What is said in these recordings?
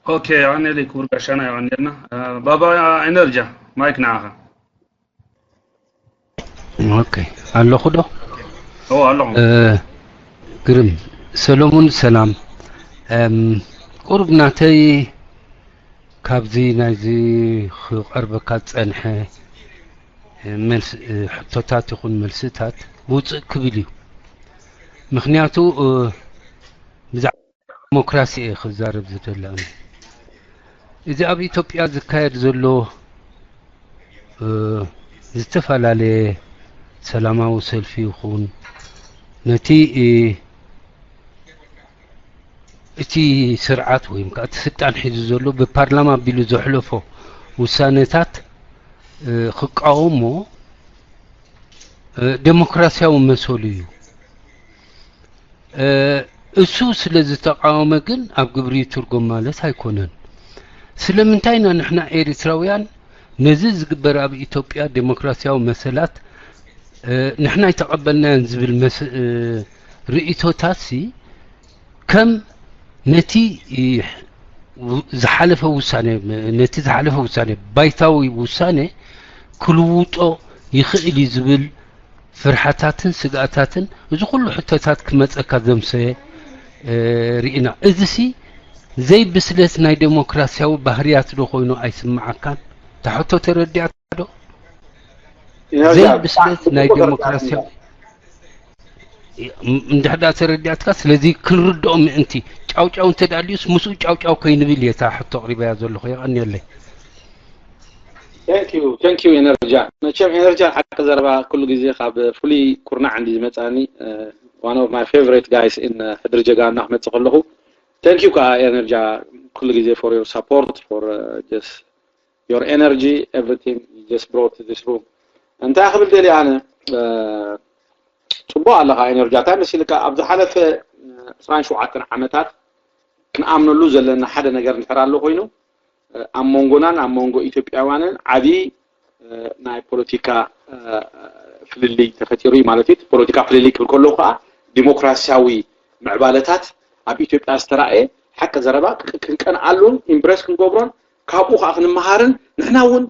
ኦኬ፣ የቐንየለይ ክቡር ጋሻና፣ የቐንየልና። እ፣ ባባ ኤነርጃ፣ ማይክ ንዓኻ። ኦኬ፣ ኣለኹ ዶ? ኦ፣ ኣለኹ። እ፣ ግርም ሰሎሙን፣ ሰላም። እም፣ ቁሩብ ናተይ ካብዚ ናይዚ ክቐርበካ ዝጸንሐ መልስ፣ እ፣ ሕቶታት ይኹን መልስታት ውፅእ ክብል እዩ። ምኽንያቱ፣ እ፣ ብዛዕባ ዲሞክራሲ እየ ክዛረብ ዝደሊ ኣነ። እዚ ኣብ ኢትዮጵያ ዝካየድ ዘሎ፣ እ፣ ዝተፈላለየ ሰላማዊ ሰልፊ ይኹን ነቲ፣ እ፣ እቲ ስርዓት ወይም ከዓ እቲ ስልጣን ሒዙ ዘሎ ብፓርላማ ኣቢሉ ዘሕለፎ ውሳነታት፣ እ፣ ክቃወሞ፣ እ፣ ዴሞክራሲያዊ መሰሉ እዩ። እ፣ እሱ ስለ ዝተቃወመ ግን ኣብ ግብሪ ይትርጎም ማለት ኣይኮነን። ስለምንታይ ኢና ንሕና ኤሪትራውያን ነዚ ዝግበር ኣብ ኢትዮጵያ ዴሞክራሲያዊ መሰላት፣ እ፣ ንሕና ኣይተቐበልናዮን ዝብል መስ-፣ እ፣ ርእይቶታትሲ ከም ነቲ፣ እ፣ ው-፣ ዝሓለፈ ውሳኔ፣ ነቲ ዝሓለፈ ውሳኔ፣ ባይታዊ ውሳኔ ክልውጦ ይኽእል እዩ ዝብል ፍርሓታትን ስግኣታትን፣ እዚ ኩሉ ሕቶታት ክመጸካ ዘምሰየ፣ እ፣ ርኢና። እዚሲ ዘይብስለት ናይ ዴሞክራሲያዊ ባህርያት ዶ ኮይኑ ኣይስምዓካን? እታ ሕቶ ተረዲኣካ ዶ? ኢነርጂ ዘይብስለት ናይ ዴሞክራሲያዊ እንድሕር ደኣ ተረዲኣትካ፣ ስለዚ ክንርድኦ ምእንቲ ጫውጫው እንተ ደኣ ድዩስ ምስኡ ጫውጫው ከይንብል እየ እታ ሕቶ ኣቕሪበያ ዘለኹ። የቐንየለይ። Thank you, thank you ኤነርጃ። መቸም ኤነርጃ ሓቂ ዘረባ ኩሉ ግዜ ካብ ፍሉይ ኩርናዕ እንዲ ዝመጻኒ፣ one of my favorite guys in ሕድሪ ጀጋና ክመጽእ ከለኹ። Thank you ከዓ ኤነርጃ ኩሉ ግዜ for your support, for just your energy, everything you just brought to this room. እንታይ ክብል ደልየ ኣነ፣ እ፣ ጽቡቕ ኣለኻ ኤነርጂ። እንታይ መሲልካ፣ ኣብ ዝሓለፈ፣ እ፣ ዕስራን ሸውዓተን ዓመታት ክንኣምነሉ ዘለና ሓደ ነገር እንድሕር ኣሎ ኮይኑ፣ እ፣ ኣብ መንጎናን ኣብ መንጎ ኢትዮጵያውያንን ዓቢ፣ እ፣ ናይ ፖለቲካ፣ እ፣ ፍልልይ ተፈጢሩ እዩ ማለት እዩ። ፖለቲካ ፍልልይ ክብል ከለኹ ከኣ ዲሞክራሲያዊ ምዕባለታት ኣብ ኢትዮጵያ ዝተራእየ ሓቂ ዘረባ ክ-፣ ክንቀንኣሉን ኢምፕረስ ክንገብሮን ካብኡ ከኣ ክንመሃርን ንሕና እውን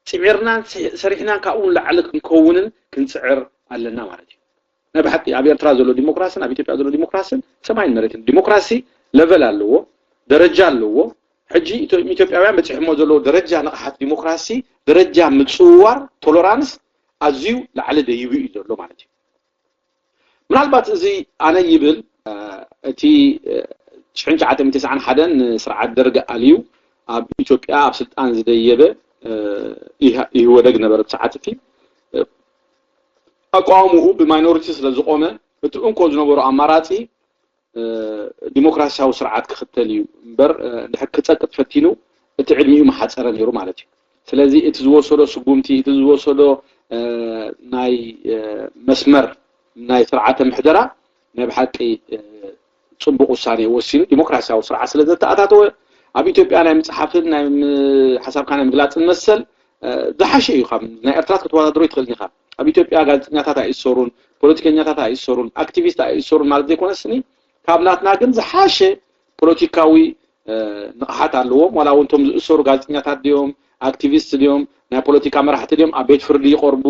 ጽዒርናን ሰ-፣ ሰሪሕናን ካብኡ ንላዕሊ ክንከውንን ክንጽዕር ኣለና ማለት እዩ። ናይ ብሓቂ ኣብ ኤርትራ ዘሎ ዲሞክራስን ኣብ ኢትዮጵያ ዘሎ ዲሞክራስን ሰማይን መሬትን። ዲሞክራሲ ለቨል ኣለዎ፣ ደረጃ ኣለዎ። ሕጂ ኢትዮ-፣ ኢትዮጵያውያን በጺሖሞ ዘለዉ ደረጃ ንቕሓት ዲሞክራሲ፣ ደረጃ ምጽውዋር፣ ቶለራንስ ኣዝዩ ላዕሊ ደይቡ እዩ ዘሎ ማለት እዩ። ምናልባት እዚ ኣነ ይብል፣ እ፣ እቲ፣ እ፣ ሽሕን ትሽዓተ ሚእትን ተስዓን ሓደን ንስርዓት ደርግ ኣልዩ ኣብ ኢትዮጵያ ኣብ ስልጣን ዝደየበ፣ እ፣ ኢህ-፣ ኢህወደግ ነበረ ብሰዓት እቲ፣ እ፣ ኣቋውምኡ ብማይኖሪቲ ስለ ዝቖመ እቲ እንኮ ዝነበሮ ኣማራጺ፣ እ፣ ዲሞክራሲያዊ ስርዓት ክኽተል እዩ እምበር፣ እ፣ ድሕር ክጸቅጥ ፈቲኑ እቲ ዕድሚኡ ምሓጸረ ነይሩ ማለት እዩ። ስለዚ እቲ ዝወሰዶ ስጉምቲ፣ እቲ ዝወሰዶ፣ እ፣ ናይ፣ እ፣ መስመር ናይ ስርዓተ ምሕደራ ናይ ብሓቂ፣ እ፣ ጽቡቕ ውሳኔ ወሲኑ ዲሞክራሲያዊ ስርዓት ስለ ዘተኣታተወ ኣብ ኢትዮጵያ ናይ ምጽሓፍን ናይ ም-፣ ሓሳብካ ናይ ምግላጽን መሰል፣ እ፣ ዝሓሸ እዩ። ካብ ናይ ኤርትራ ክትወዳደሮ ይትኽእልን ኢኻ። ኣብ ኢትዮጵያ ጋዜጠኛታት ኣይእሰሩን፣ ፖለቲከኛታት ኣይእሰሩን፣ ኣክቲቪስት ኣይእሰሩን ማለት ዘይኮነስኒ ካብ ናትና ግን ዝሓሸ ፖለቲካዊ፣ እ፣ ንቕሓት ኣለዎም። ዋላ እውን እቶም ዝእሰሩ ጋዜጠኛታት ድዮም፣ ኣክቲቪስት ድዮም፣ ናይ ፖለቲካ መራሕቲ ድዮም፣ ኣብ ቤት ፍርዲ ይቐርቡ፣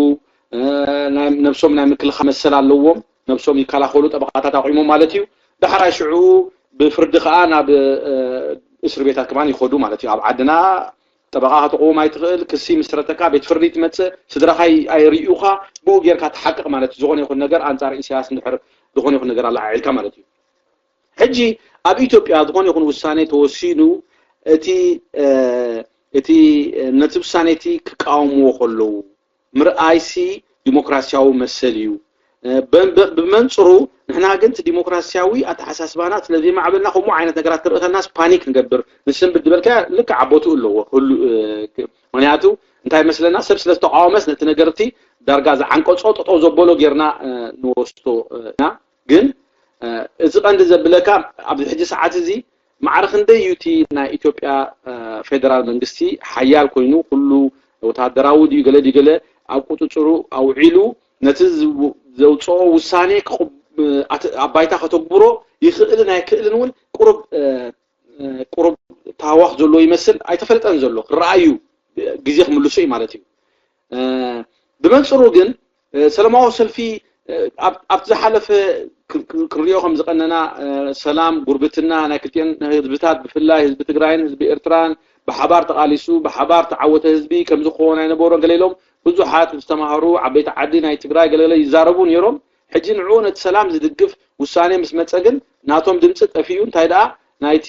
እ፣ ናይ ነብሶም ናይ ምክልኻል መሰል ኣለዎም። ነብሶም ይከላኸሉ፣ ጠበቓታት ኣቑሞም ማለት እዩ። ዳሕራይ ሽዑ ብፍርዲ ከኣ ናብ፣ እ፣ እስር ቤታት ከማን ይኸዱ ማለት እዩ። ኣብ ዓድና ጠበቓ ከተቑም ኣይትኽእል፣ ክሲ ምስረተካ ቤት ፍርዲ ትመጽእ፣ ስድራኻ ኣይ-፣ ኣይርእዩኻ፣ ብኡ ጌርካ ትሓቅቕ ማለት እዩ። ዝኾነ ይኹን ነገር ኣንጻር ኢሳያስ እንድሕር ዝኾነ ይኹን ነገር ኣለዓዒልካ ማለት እዩ። ሕጂ ኣብ ኢትዮጵያ ዝኾነ ይኹን ውሳኔ ተወሲኑ እቲ፣ እ፣ እቲ፣ እ፣ ነቲ ውሳኔ እቲ ክቃወምዎ ከለዉ ምርኣይሲ ዲሞክራሲያዊ መሰል እዩ። እ፣ በ-፣ በ-፣ ብመንጽሩ ንሕና ግን እቲ ዲሞክራሲያዊ ኣተሓሳስባና ስለ ዘይማዕበልና ከምኡ ዓይነት ነገራት ክርኢ ከለናስ ፓኒክ ንገብር፣ ንስንብድ ዝበልካዮ ልክዕ ኣብ ቦትኡ ኣለዎ። ኩሉ፣ እ፣ ክ-፣ ምኽንያቱ እንታይ መስለና ሰብ ስለ ዝተቃወመስ ነቲ ነገር እቲ ዳርጋ ዝዓንቀጾ ጠጠው ዘበሎ ጌርና፣ እ፣ ንወስዶ፣ እ፣ ኢና። ግን፣ እ፣ እዚ ቀንዲ ዘብለካ ኣብዚ ሕጂ ሰዓት እዚ ማዕረ ክንደይ እዩ እቲ ናይ ኢትዮጵያ፣ እ፣ ፌደራል መንግስቲ ሓያል ኮይኑ ኩሉ ወተሃደራዊ ድዩ ገለ ድዩ ገለ ኣብ ቁጽጽሩ ኣውዒሉ ነቲ ዝው-፣ ዘውጽኦ ውሳኔ ክቕብ-፣ ኣት-፣ ኣብ ባይታ ከተግብሮ ይኽእልን ኣይክእልን እውን ቁሩብ፣ እ፣ እ፣ ቁሩብ ሃዋኽ ዘለዎ ይመስል ኣይተፈለጠን ዘሎ ክረኣዩ ግዜ ክምልሶ እዩ ማለት እዩ። ብመንፅሩ ግን ሰለማዊ ሰልፊ ኣብቲ ዝሓለፈ ክንሪኦ ከም ዝቀነና ሰላም ጉርብትና ናይ ክልቲኤን ህዝብታት ብፍላይ ህዝቢ ትግራይን ህዝቢ ኤርትራን ብሓባር ተቃሊሱ ብሓባር ተዓወተ ህዝቢ ከምዚ ክኸውን ኣይነበሮን ገለ ኢሎም ብዙሓት ዝተማሃሩ ዓበይቲ ዓዲ ናይ ትግራይ ገለገለ ይዛረቡ ነይሮም። ሕጂ ንዕኡ ነቲ ሰላም ዝድግፍ ውሳኔ ምስ መጸ ግን ናቶም ድምፂ ጠፊኡ እንታይ ደኣ ናይቲ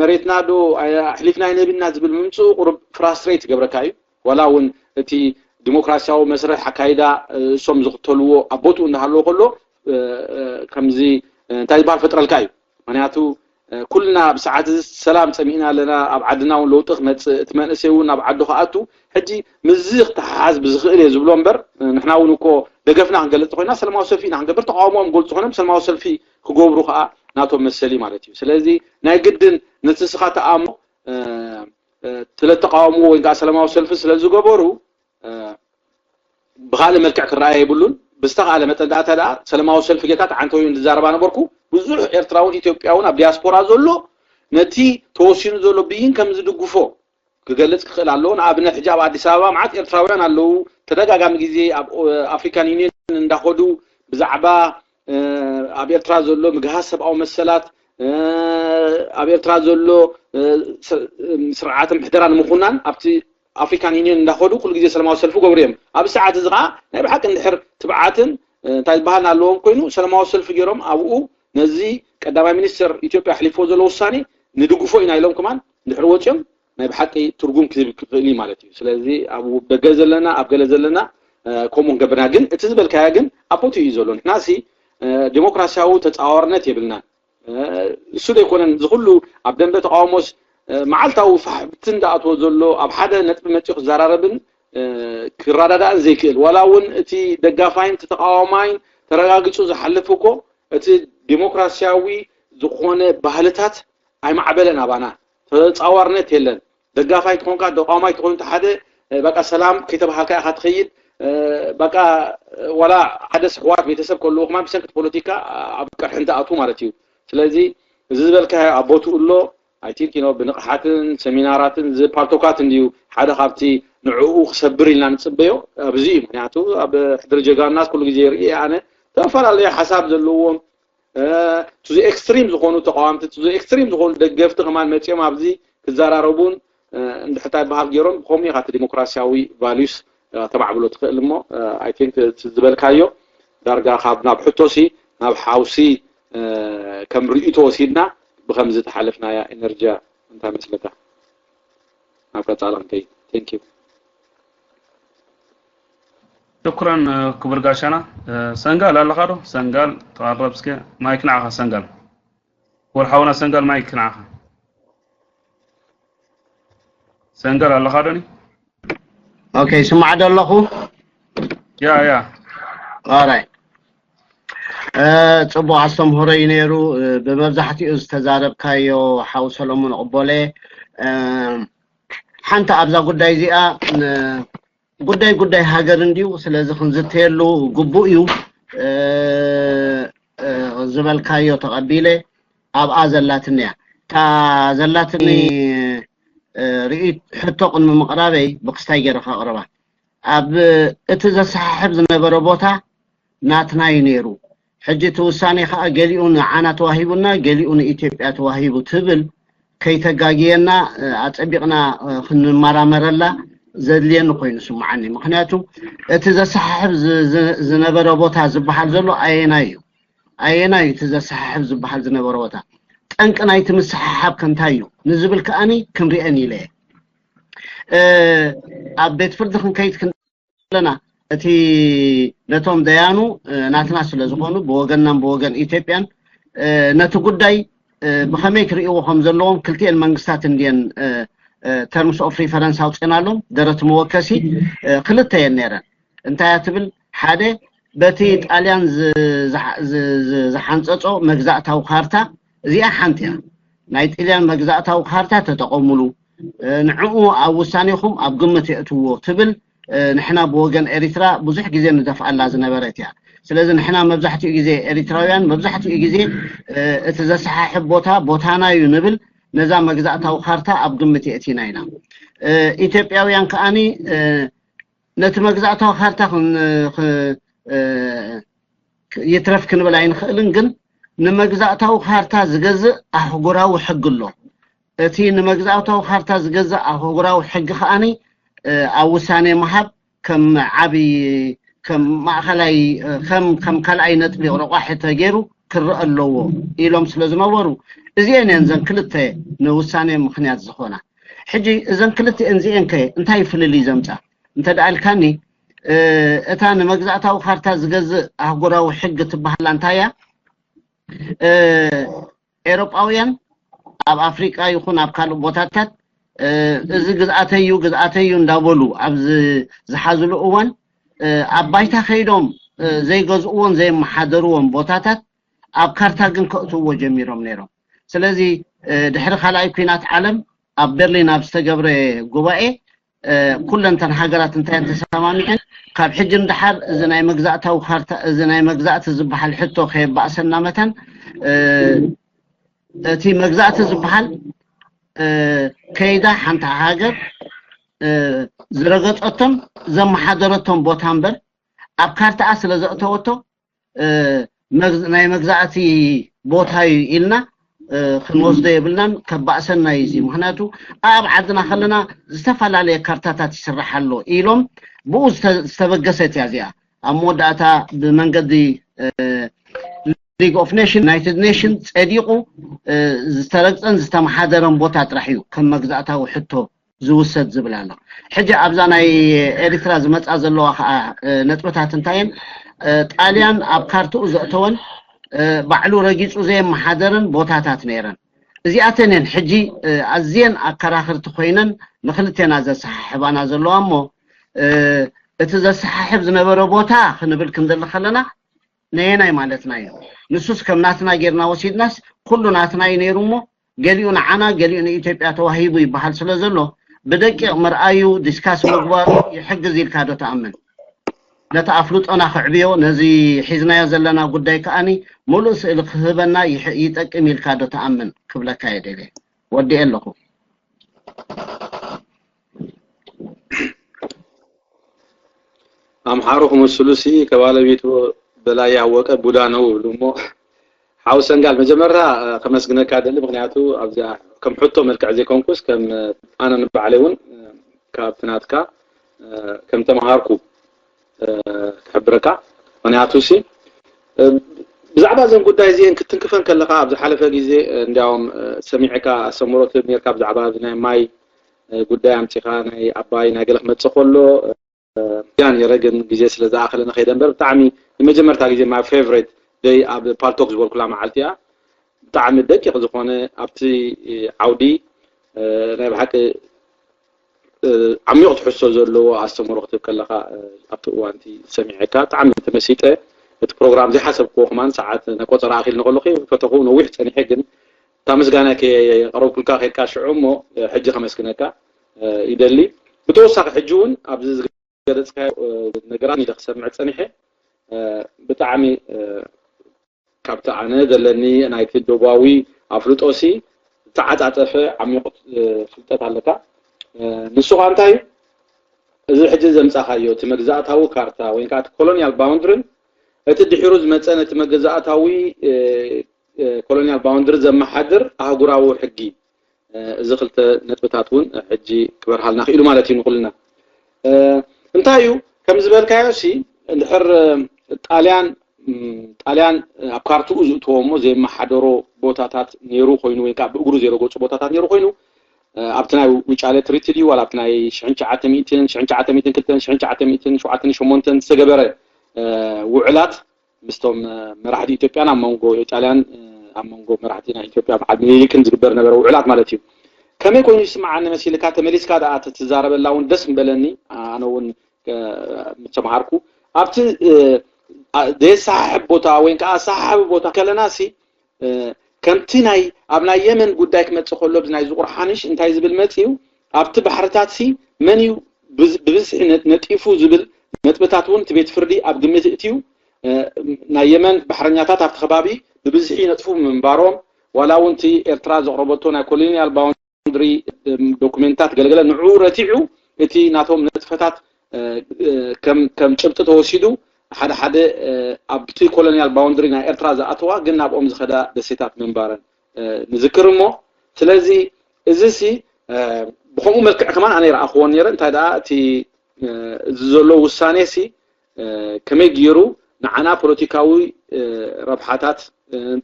መሬትና ዶ ኣሕሊፍና ኣይንህብና ዝብል ምምፅኡ ቁሩብ ፍራስትሬት ይገብረካ እዩ። ዋላ እውን እቲ ዲሞክራሲያዊ መስርሕ ኣካይዳ እሶም ዝኽተልዎ ኣብ ቦትኡ እንዳሃለዎ ከሎ ከምዚ እንታይ ዝበሃል ፈጥረልካ እዩ። ምክንያቱ ኩልና ብሰዓት እዚ ሰላም ፀሚእና ኣለና፣ ኣብ ዓድና እውን ለውጢ ክመፅእ እቲ መንእሰይ እውን ናብ ዓዱ ክኣቱ ሕጂ ምስዚ ክተሓሓዝ ብዝኽእል እየ ዝብሎ እምበር ንሕና እውን እኮ ደገፍና ክንገልፅ ኮይና ሰለማዊ ሰልፊ ኢና ክንገብር ተቃውሞኦም ገልፁ ኮይኖም ሰለማዊ ሰልፊ ክገብሩ ከዓ ናቶም መሰሊ ማለት እዩ። ስለዚ ናይ ግድን ነቲ ስኻ ተኣሞ ስለ ተቃውሞ ወይ ከዓ ሰለማዊ ሰልፊ ስለ ዝገበሩ ብካልእ መልክዕ ክረኣየ የብሉን። ብዝተካለ መጠን ደኣ ተደኣ ሰለማዊ ሰልፊ ጌታት ዓንተው ዝዛረባ ነበርኩ። ብዙሕ ኤርትራውን ኢትዮጵያውን ኣብ ዲያስፖራ ዘሎ ነቲ ተወሲኑ ዘሎ ብይን ከም ዝድግፎ ክገልጽ ክኽእል ኣለዎ። ንኣብነት ሕጂ ኣብ ኣዲስ ኣበባ መዓት ኤርትራውያን ኣለዉ። ተደጋጋሚ ግዜ ኣብ ኣፍሪካን ዩኒየን እንዳኸዱ ብዛዕባ ኣብ ኤርትራ ዘሎ ምግሃስ ሰብኣዊ መሰላት ኣብ ኤርትራ ዘሎ ስርዓተ ምሕደራ ንምኹናን ኣብቲ ኣፍሪካን ዩኒየን እንዳኸዱ ኩሉ ግዜ ሰላማዊ ሰልፊ ገብሩ እዮም። ኣብዚ ሰዓት እዚ ከዓ ናይ ብሓቂ እንድሕር ትብዓትን እንታይ ዝበሃል ኣለዎም ኮይኑ ሰላማዊ ሰልፊ ገይሮም ኣብኡ ነዚ ቀዳማይ ሚኒስትር ኢትዮጵያ ኣሕሊፎ ዘሎ ውሳኔ ንድግፎ ኢና ኢሎም ከማን እንድሕር ወፂኦም ናይ ብሓቂ ትርጉም ክህብ ክኽእል እዩ ማለት እዩ። ስለዚ ኣብ ደገ ዘለና ኣብ ገለ ዘለና ከምኡ ንገብርና ግን እቲ ዝበልካያ ግን ኣብ ቦትኡ እዩ ዘሎ። ንሕና ሲ ዲሞክራሲያዊ ተፃዋርነት የብልናን። እሱ ዘይኮነን እዚ ኩሉ ኣብ ደንበ ተቃውሞስ መዓልታዊ ፋሕብትን ዝኣትዎ ዘሎ ኣብ ሓደ ነጥቢ መፂኡ ክዘራረብን ክረዳዳእን ዘይክእል ዋላ እውን እቲ ደጋፋይን እቲ ተቃዋማይን ተረጋጊፁ ዝሓልፍ እኮ እቲ ዲሞክራሲያዊ ዝኾነ ባህልታት ኣይማዕበለን ኣባና ተፃዋርነት የለን። ደጋፋይ ትኾንካ ተቃዋማይ ትኾን ሓደ በቃ ሰላም ከይተባሃልካ ኢኻ ትኸይድ። በቃ ዋላ ሓደ ስሕዋት ቤተሰብ ከለዉ ከማን ብሰንኪ ፖለቲካ ኣብ ቅርሒ እንትኣትዉ ማለት እዩ። ስለዚ እዚ ዝበልካዮ ኣብ ቦትኡ ኣሎ። ኣይ ቲንክ ዩ ብንቕሓትን ሰሚናራትን ዝፓልቶካት እንድዩ ሓደ ካብቲ ንዕኡ ክሰብር ኢልና ንፅበዮ ኣብዚ እዩ። ምክንያቱ ኣብ ሕድሪ ጀጋኑና ኩሉ ግዜ ይርኢ ኣነ ዝተፈላለየ ሓሳብ ዘለዎም ቱ ኤክስትሪም ዝኾኑ ተቃዋምቲ ቱ ኤክስትሪም ዝኾኑ ደገፍቲ ከማን መፂኦም ኣብዚ ክዘራረቡን እንድሕታይ በሃል ገይሮም ከምኡ ኢኻ እቲ ዲሞክራሲያዊ ቫሉስ ተማዕብሎ ትኽእል እሞ ኣይ ቲንክ ዝበልካዮ ዳርጋ ካብ ናብ ሕቶሲ ናብ ሓውሲ ከም ርእይቶ ወሲድና ብከምዚ ተሓለፍናያ ኤነርጂያ እንታይ መስለካ? ናብ ቀፃሊ ክንከይድ። ቴንክ ዩ። ሽኩረን ክቡር ጋሻና። ሰንጋል ኣለኻ ዶ? ሰንጋል ተቐረብ እስከ ማይክ ንዓኻ ሰንጋል። ክቡር ሓውና ሰንጋል ማይክ ንዓኻ። ሰንጋል ኣለኻ ዶኒ? ኦኬ ይስማዕ ዶ ኣለኹ? ያ ያ። ኦራይ ጽቡቕ ኣስተምህሮ እዩ ነይሩ። ብመብዛሕትኡ ዝተዛረብካዮ ሓው ሰሎሞን እቕበሎ እየ። ሓንቲ ኣብዛ ጉዳይ እዚኣ ጉዳይ ጉዳይ ሃገር እንድዩ፣ ስለዚ ክንዝተየሉ ግቡእ እዩ ዝበልካዮ ተቐቢለ ኣብኣ ዘላትኒ እያ። እታ ዘላትኒ ርእይት ሕቶ ቅድሚ ምቕራበይ ብክስታይ ገይረ ከቕርባ። ኣብ እቲ ዘሰሓሕብ ዝነበረ ቦታ ናትና እዩ ነይሩ። ሕጂ እቲ ውሳኔ ከኣ ገሊኡ ንዓና ተዋሂቡና ገሊኡ ንኢትዮጵያ ተዋሂቡ ትብል ከይተጋግየና ኣጸቢቕና ክንመራመረላ ዘድልየኒ ኮይኑ ስምዓኒ። ምክንያቱ እቲ ዘሰሓሕብ ዝነበረ ቦታ ዝበሃል ዘሎ ኣየናይ እዩ? ኣየናይ እዩ እቲ ዘሰሓሕብ ዝበሃል ዝነበረ ቦታ? ጠንቂ ናይቲ ምስሕሓብ ከ እንታይ እዩ ንዝብል ከኣኒ ክንሪአን ኢለ እየ። ኣብ ቤት ፍርዲ ክንከይድ ከለና እቲ ነቶም ደያኑ ናትና ስለ ዝኾኑ ብወገንናን ብወገን ኢትዮጵያን ነቲ ጉዳይ ብኸመይ ክርእይዎ ከም ዘለዎም ክልቲኤን መንግስታት እንድየን terms of reference ኣውፅእናሎም። ደረት መወከሲ ክልተ እየን ነይረን። እንታይ እያ ትብል? ሓደ በቲ ጣልያን ዝሓንፀፆ መግዛእታዊ ካርታ እዚኣ ሓንቲ እያ። ናይ ጥልያን መግዛእታዊ ካርታ ተጠቐሙሉ፣ ንዕኡ ኣብ ውሳኔኹም ኣብ ግምት የእትዎ ትብል ንሕና ብወገን ኤሪትራ ብዙሕ ግዜ ንደፍኣላ ዝነበረት እያ። ስለዚ ንሕና መብዛሕትኡ ግዜ ኤሪትራውያን መብዛሕትኡ ግዜ እቲ ዘሰሓሕብ ቦታ ቦታና እዩ ንብል። ነዛ መግዛእታዊ ካርታ ኣብ ግምት የእቲና ኢና። ኢትዮጵያውያን ከዓኒ ነቲ መግዛእታዊ ካርታ ይትረፍ ክንብል ኣይንኽእልን፣ ግን ንመግዛእታዊ ካርታ ዝገዝእ ኣህጉራዊ ሕጊ ኣሎ። እቲ ንመግዛእታዊ ካርታ ዝገዝእ ኣህጉራዊ ሕጊ ከዓኒ ኣብ ውሳኔ ምሃብ ከም ዓብዪ ከም ማእኸላይ ከም ከም ካልኣይ ነጥቢ ረቋሒ ተገይሩ ክረአ ኣለዎ ኢሎም ስለ ዝነበሩ፣ እዚአን እየን ዘን ክልተ ንውሳኔ ምኽንያት ዝኾና። ሕጂ እዘን ክልተኤን እዚአን ከ እንታይ ፍልልይ ዘምፃ እንተ ደኣ ኢልካኒ፣ እታ ንመግዛእታዊ ካርታ ዝገዝእ ኣህጉራዊ ሕጊ ትበሃላ እንታይ እያ? ኤሮጳውያን ኣብ ኣፍሪቃ ይኹን ኣብ ካልእ ቦታታት እዚ ግዝኣተይ እዩ ግዝኣተይ እዩ እንዳበሉ ኣብ ዝሓዝሉ እዋን ኣብ ባይታ ከይዶም ዘይገዝእዎን ዘየመሓደርዎን ቦታታት ኣብ ካርታ ግን ከእትውዎ ጀሚሮም ነይሮም። ስለዚ ድሕሪ ካልኣይ ኲናት ዓለም ኣብ በርሊን ኣብ ዝተገብረ ጉባኤ ኩለንተን ሃገራት እንታይ ተሰማሚዐን ካብ ሕጂ ንደሓር እዚ ናይ መግዛእታዊ ካርታ እዚ ናይ መግዛእቲ ዝበሃል ሕቶ ከየባእሰና መታን እቲ መግዛእቲ ዝበሃል ከይዳ ሓንቲ ሃገር ዝረገፀቶም ዘመሓደረቶም ቦታ እምበር ኣብ ካርታኣ ስለ ዘእተወቶ ናይ መግዛእቲ ቦታ እዩ ኢልና ክንወስዶ የብልናን ከባእሰና እዩ እዚ። ምክንያቱ ኣብ ዓድና ከለና ዝተፈላለየ ካርታታት ይስራሕ ኣሎ ኢሎም ብኡ ዝተበገሰት እያ እዚኣ። ኣብ መወዳእታ ብመንገዲ ሊግ ኦፍ ኔሽን ዩናይትድ ኔሽን ፀዲቁ ዝተረግፀን ዝተመሓደረን ቦታ ጥራሕ እዩ ከም መግዛእታዊ ሕቶ ዝውሰድ ዝብል ኣሎ። ሕጂ ኣብዛ ናይ ኤርትራ ዝመፃ ዘለዋ ከዓ ነጥብታት እንታይ እየን? ጣልያን ኣብ ካርትኡ ዘእተወን ባዕሉ ረጊፁ ዘየመሓደረን ቦታታት ነይረን። እዚኣተን እየን ሕጂ ኣዝየን ኣከራኽርቲ ኮይነን ንክልቴና ዘሰሓሕባና ዘለዋ እሞ እቲ ዘሰሓሕብ ዝነበረ ቦታ ክንብል ክንደሊ ከለና ነየናይ ማለትና እዩ? ንሱስ ከም ናትና ጌርና ወሲድናስ ኩሉ ናትና እዩ ነይሩ እሞ ገሊኡ ንዓና ገሊኡ ንኢትዮጵያ ተዋሂቡ ይበሃል ስለ ዘሎ ብደቂቕ ምርኣዩ ዲስካስ ምግባሩ ይሕግዝ ኢልካ ዶ ትኣምን? ነቲ ኣፍልጦና ክዕብዮ ነዚ ሒዝናዮ ዘለና ጉዳይ ከኣኒ ሙሉእ ስእሊ ክህበና ይጠቅም ኢልካ ዶ ትኣምን ክብለካ እየ ደልየ። ወዲኤ ኣለኹ። ኣምሓሩ ክመስሉ ሲ ከባለቤቱ በላይ ያወቀ ቡዳ ነው ይብሉ እሞ ሓው ሰንጋል መጀመርታ ከመስግነካ ደሊ ምክንያቱ ኣብዚኣ ከም ሕቶ መልክዕ ዘይኮንኩስ ከም ኣነ ንባዕለይ እውን ካብቲ ናትካ ከም ተምሃርኩ ክሕብረካ ምክንያቱ ሲ ብዛዕባ እዘን ጉዳይ እዚአን ክትንክፈን ከለካ ኣብ ዝሓለፈ ግዜ እንዲያውም ሰሚዕካ ኣስተምሮ ትህብ ነርካ ብዛዕባ ናይ ማይ ጉዳይ ኣምፂኻ ናይ ኣባይ ናይ ገለ ክመፅእ ከሎ ያ ነረ ግን ግዜ ስለ ዝኣኸለ ንኸይደ እምበር ብጣዕሚ ንመጀመርታ ግዜ my favorite day ኣብ ፓልቶክ ዝበልኩላ መዓልቲ እያ። ብጣዕሚ ደቂቕ ዝኾነ ኣብቲ ዓውዲ ናይ ብሓቂ ዓሚቕ ትሕዝቶ ዘለዎ ኣስተምህሮ ክትህብ ከለኻ ኣብቲ እዋንቲ ሰሚዐካ ብጣዕሚ ተመሲጠ። እቲ ፕሮግራም ዘይሓሰብክዎ ከማን ሰዓት ናይ ቆፀራ ኣኺልኒ ከሎ ከይፈተኹ ነዊሕ ፀኒሐ ግን እታ ምስጋና ከየቕረብኩልካ ከድካ ሽዑ እሞ ሕጂ ከመስግነካ ይደሊ። ብተወሳኺ ሕጂ እውን ኣብዚ ዝገለፅካዮ ነገራት ኢለ ክሰምዕ ፀኒሐ ብጣዕሚ ካብቲ ኣነ ዘለኒ ናይቲ ዶባዊ ኣፍልጦሲ ዝተዓፃፀፈ ዓሚቕ ፍልጠት ኣለካ። ንሱ ከዓ እንታይ እዩ? እዚ ሕጂ ዘምፃኻዮ እቲ መግዛእታዊ ካርታ ወይ ከዓ እቲ ኮሎኒያል ባውንድርን እቲ ድሒሩ ዝመፀ ነቲ መግዛእታዊ ኮሎኒያል ባውንድሪ ዘመሓድር ኣህጉራዊ ሕጊ እዚ ክልተ ነጥብታት እውን ሕጂ ክበርሃልና ክኢሉ ማለት እዩ ንኩልና። እንታይ እዩ ከም ዝበልካዮ ሲ እንድሕር ጣልያን ጣልያን ኣብ ካርትኡ ዝእትዎ እሞ ዘየመሓደሮ ቦታታት ነይሩ ኮይኑ ወይ ከዓ ብእግሩ ዘይረገፁ ቦታታት ነይሩ ኮይኑ ኣብቲ ናይ ውጫለ ትሪቲ ድዩ ዋላ ኣብቲ ናይ ሽሕን ትሽዓተ ሚእትን ሽሕን ትሽዓተ ሚእትን ክልተን ሽሕን ትሽዓተ ሚእትን ሸውዓተን ሸሞንተን ዝተገበረ ውዕላት ምስቶም መራሕቲ ኢትዮጵያን ኣብ መንጎ ኢጣልያን ኣብ መንጎ መራሕቲ ናይ ኢትዮጵያ በዓል ምኒልክን ዝግበር ነበረ ውዕላት ማለት እዩ። ከመይ ኮይኑ ይስምዓኒ መሲልካ ተመሊስካ ደኣ ትዛረበላ እውን ደስ ምበለኒ ኣነ እውን ምተምሃርኩ ኣብቲ ዘየሰሓሕብ ቦታ ወይ ከዓ ኣሰሓሓቢ ቦታ ከለና ሲ ከምቲ ናይ ኣብ ናይ የመን ጉዳይ ክመፅእ ከሎ ናይ ዝቁር ሓንሽ እንታይ ዝብል መፅዩ ኣብቲ ባሕርታት ሲ መን እዩ ብብዝሒ ነጢፉ ዝብል ነጥብታት እውን እቲ ቤት ፍርዲ ኣብ ግምት እትዩ ናይ የመን ባሕረኛታት ኣብቲ ከባቢ ብብዝሒ ይነጥፉ ምንባሮም ዋላ እውን እቲ ኤርትራ ዘቕረበቶ ናይ ኮሎኒያል ባውንድሪ ዶኩሜንታት ገለገለ ንዑ ረቲዑ እቲ ናቶም ንጥፈታት ከም ጭብጢ ተወሲዱ ሓደ ሓደ ኣብቲ ኮሎኒያል ባውንድሪ ናይ ኤርትራ ዝኣተዋ ግን ናብኦም ዝኸዳ ደሴታት ምንባረን ንዝክር እሞ ስለዚ እዚ ሲ ብከምኡ መልክዕ ከማን ኣነ ይረኣኽዎ ነረ እንታይ ደኣ እቲ እዚ ዘሎ ውሳኔ ሲ ከመይ ገይሩ ንዓና ፖለቲካዊ ረብሓታት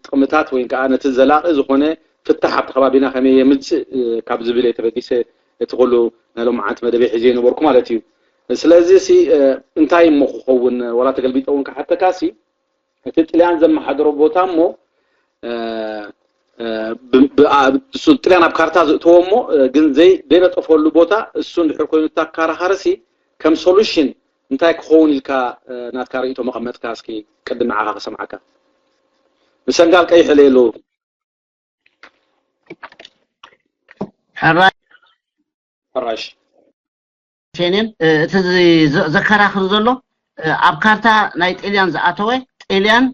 ጥቕምታት ወይ ከዓ ነቲ ዘላቒ ዝኾነ ፍታሕ ኣብቲ ከባቢና ከመይ የምፅእ ካብ ዝብል የተበጊሰ እቲ ኩሉ ናይ ሎምዓንቲ መደበይ ሒዘ የነበርኩ ማለት እዩ ስለዚ ሲ እንታይ እሞ ክኸውን ዋላ ተገልቢጠ እውን ክሓተካ ሲ እቲ ጥልያን ዘመሓደሮ ቦታ እሞ ጥልያን ኣብ ካርታ ዝእተዎ እሞ ግን ዘይነጠፈሉ ቦታ እሱ እንድሕር ኮይኑ ተካራኻርሲ ከም ሶሉሽን እንታይ ክኸውን ኢልካ ናትካ ርእቶ መቐመጥካ እስኪ ቅድሚ ዓኻ ክሰምዓካ ንሰንጋል ቀይሕ ለየሉ ሕራይ ሕራሽ ሴኔን እቲ ዘከራኽር ዘሎ ኣብ ካርታ ናይ ጤልያን ዝኣተወ ጤልያን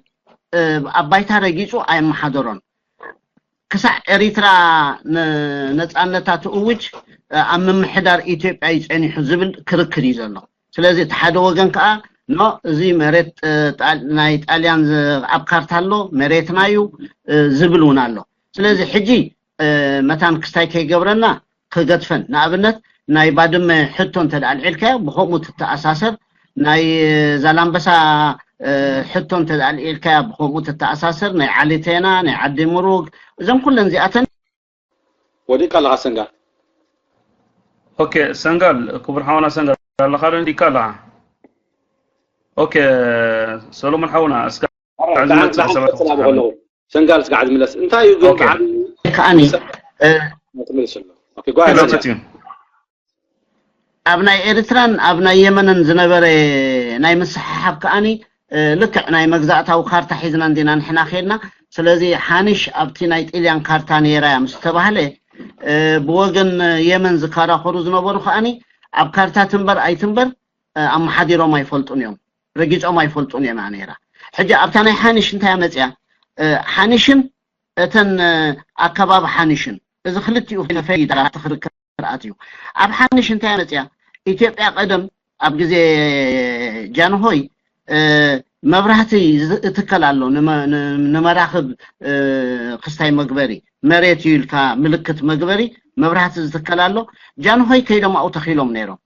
ኣብ ባይታ ረጊጹ ኣየመሓደሮን ክሳዕ ኤሪትራ ነፃነታ ትእውጅ ኣብ ምምሕዳር ኢትዮጵያ እዩ ፀኒሑ ዝብል ክርክር እዩ ዘሎ ስለዚ እቲ ሓደ ወገን ከዓ ኖ እዚ መሬት ናይ ጣልያን ኣብ ካርታ ኣሎ መሬትና እዩ ዝብል እውን ኣሎ ስለዚ ሕጂ መታን ክስታይ ከይገብረና ክገድፈን ንኣብነት ናይ ባድመ ሕቶ እንተ ኣልዒልካዮ ብከምኡ ትተኣሳሰር ናይ ዛላምበሳ ሕቶ እንተ ኣልዒልካዮ ብከምኡ ትተኣሳሰር ናይ ዓሊቴና ናይ ዓዲ ምሩግ እዞም ኩለን እዚኣተን ወዲእካ ኣለኻ ሰንጋል ኦኬ ሰንጋል ክቡር ሓውና ሰንጋል ኣለኻ ዶ ወዲእካ ኣለኻ ኦኬ ሰሎሞን ሓውና እስካ ሰንጋል ስጋዕ ዝምለስ እንታይ እዩ ግን ከዓኒ ትምልስ ኣሎ ኣብ ናይ ኤርትራን ኣብ ናይ የመንን ዝነበረ ናይ ምስሓሓብ ከዓኒ ልክዕ ናይ መግዛእታዊ ካርታ ሒዝና እንዲና ንሕና ኸድና ስለዚ ሓንሽ ኣብቲ ናይ ጥልያን ካርታ ነይራ እያ ምስ ተባህለ ብወገን የመን ዝከራኸሩ ዝነበሩ ከዓኒ ኣብ ካርታ ትንበር ኣይትንበር ኣመሓዲሮም ኣይፈልጡን እዮም ረጊጾም ኣይፈልጡን እዮም ነይራ ሕጂ ኣብታ ናይ ሓንሽ እንታይ መፅያ ሓንሽን እተን ኣከባቢ ሓንሽን እዚ ክልቲኡ ተፈይዳ ትኽርክር ኣትዩ ኣብ ሓንሽ እንታይ መፅያ ኢትዮጵያ ቀደም ኣብ ግዜ ጃንሆይ መብራህቲ ዝትከል ኣሎ ንመራኽብ ክስታይ መግበሪ መሬት እዩ ኢልካ ምልክት መግበሪ መብራህቲ ዝትከል ኣሎ ጃንሆይ ከይዶም ኣብኡ ተኺሎም ነይሮም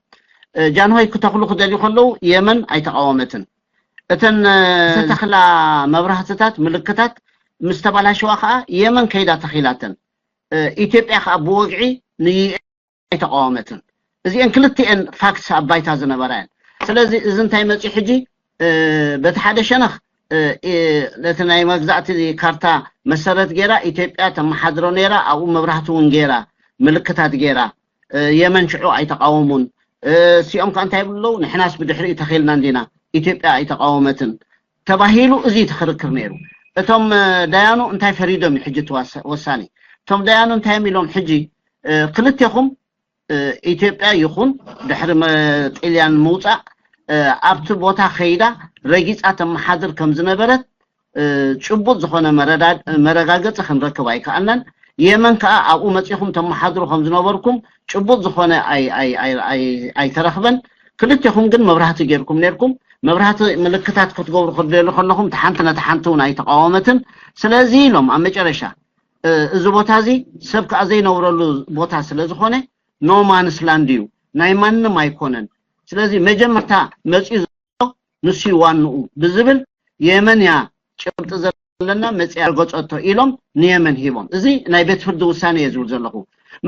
ጃንሆይ ክተኽሉ ክደልዩ ከለዉ የመን ኣይተቃወመትን እተን ዝተተኽላ መብራህትታት ምልክታት ምስ ተባላሸዋ ከዓ የመን ከይዳ ተኺላተን ኢትዮጵያ ከዓ ብወግዒ ንይኤ ኣይተቃወመትን እዚአን ክልቲኤን ፋክትስ ኣብ ባይታ ዝነበራ እየን ስለዚ እዚ እንታይ መፅኡ ሕጂ በቲ ሓደ ሸነኽ ነቲ ናይ መግዛእቲ ካርታ መሰረት ገይራ ኢትዮጵያ ተመሓድሮ ነይራ ኣብኡ መብራህቲ እውን ገይራ ምልክታት ገይራ የመን ሽዑ ኣይተቃወሙን ሲኦም ከ እንታይ ይብሉ ኣለዉ ንሕናስ ብድሕሪኡ ተኺልና እንዲና ኢትዮጵያ ኣይተቃወመትን ተባሂሉ እዚ ተኽርክር ነይሩ እቶም ዳያኑ እንታይ ፈሪዶም እዩ ሕጂ ወሳኒ እቶም ዳያኑ እንታይ እዮም ኢሎም ሕጂ ክልቴኹም ኢትዮጵያ ይኹን ድሕሪ ጥልያን ምውፃእ ኣብቲ ቦታ ከይዳ ረጊፃ ተመሓድር ከም ዝነበረት ጭቡጥ ዝኾነ መረጋገፂ ክንረክብ ኣይከኣልናን የመን ከዓ ኣብኡ መፂኹም ተመሓድሩ ከም ዝነበርኩም ጭቡጥ ዝኾነ ኣይተረኽበን ክልቴኹም ግን መብራህቲ ጌርኩም ነርኩም መብራህቲ ምልክታት ክትገብሩ ክትደሉ ከለኹም ሓንቲ ነቲ ሓንቲ እውን ኣይተቃወመትን ስለዚ ኢሎም ኣብ መጨረሻ እዚ ቦታ እዚ ሰብ ከዓ ዘይነብረሉ ቦታ ስለ ዝኾነ ኖማንስ ላንድ እዩ ናይ ማንም ኣይኮነን ስለዚ መጀመርታ መፅኡ ዘሎ ንሱ ዋንኡ ብዝብል የመን እያ ጭብጢ ዘለና መፅያ ገፀቶ ኢሎም ንየመን ሂቦም እዚ ናይ ቤት ፍርዲ ውሳኔ እየ ዝብል ዘለኹ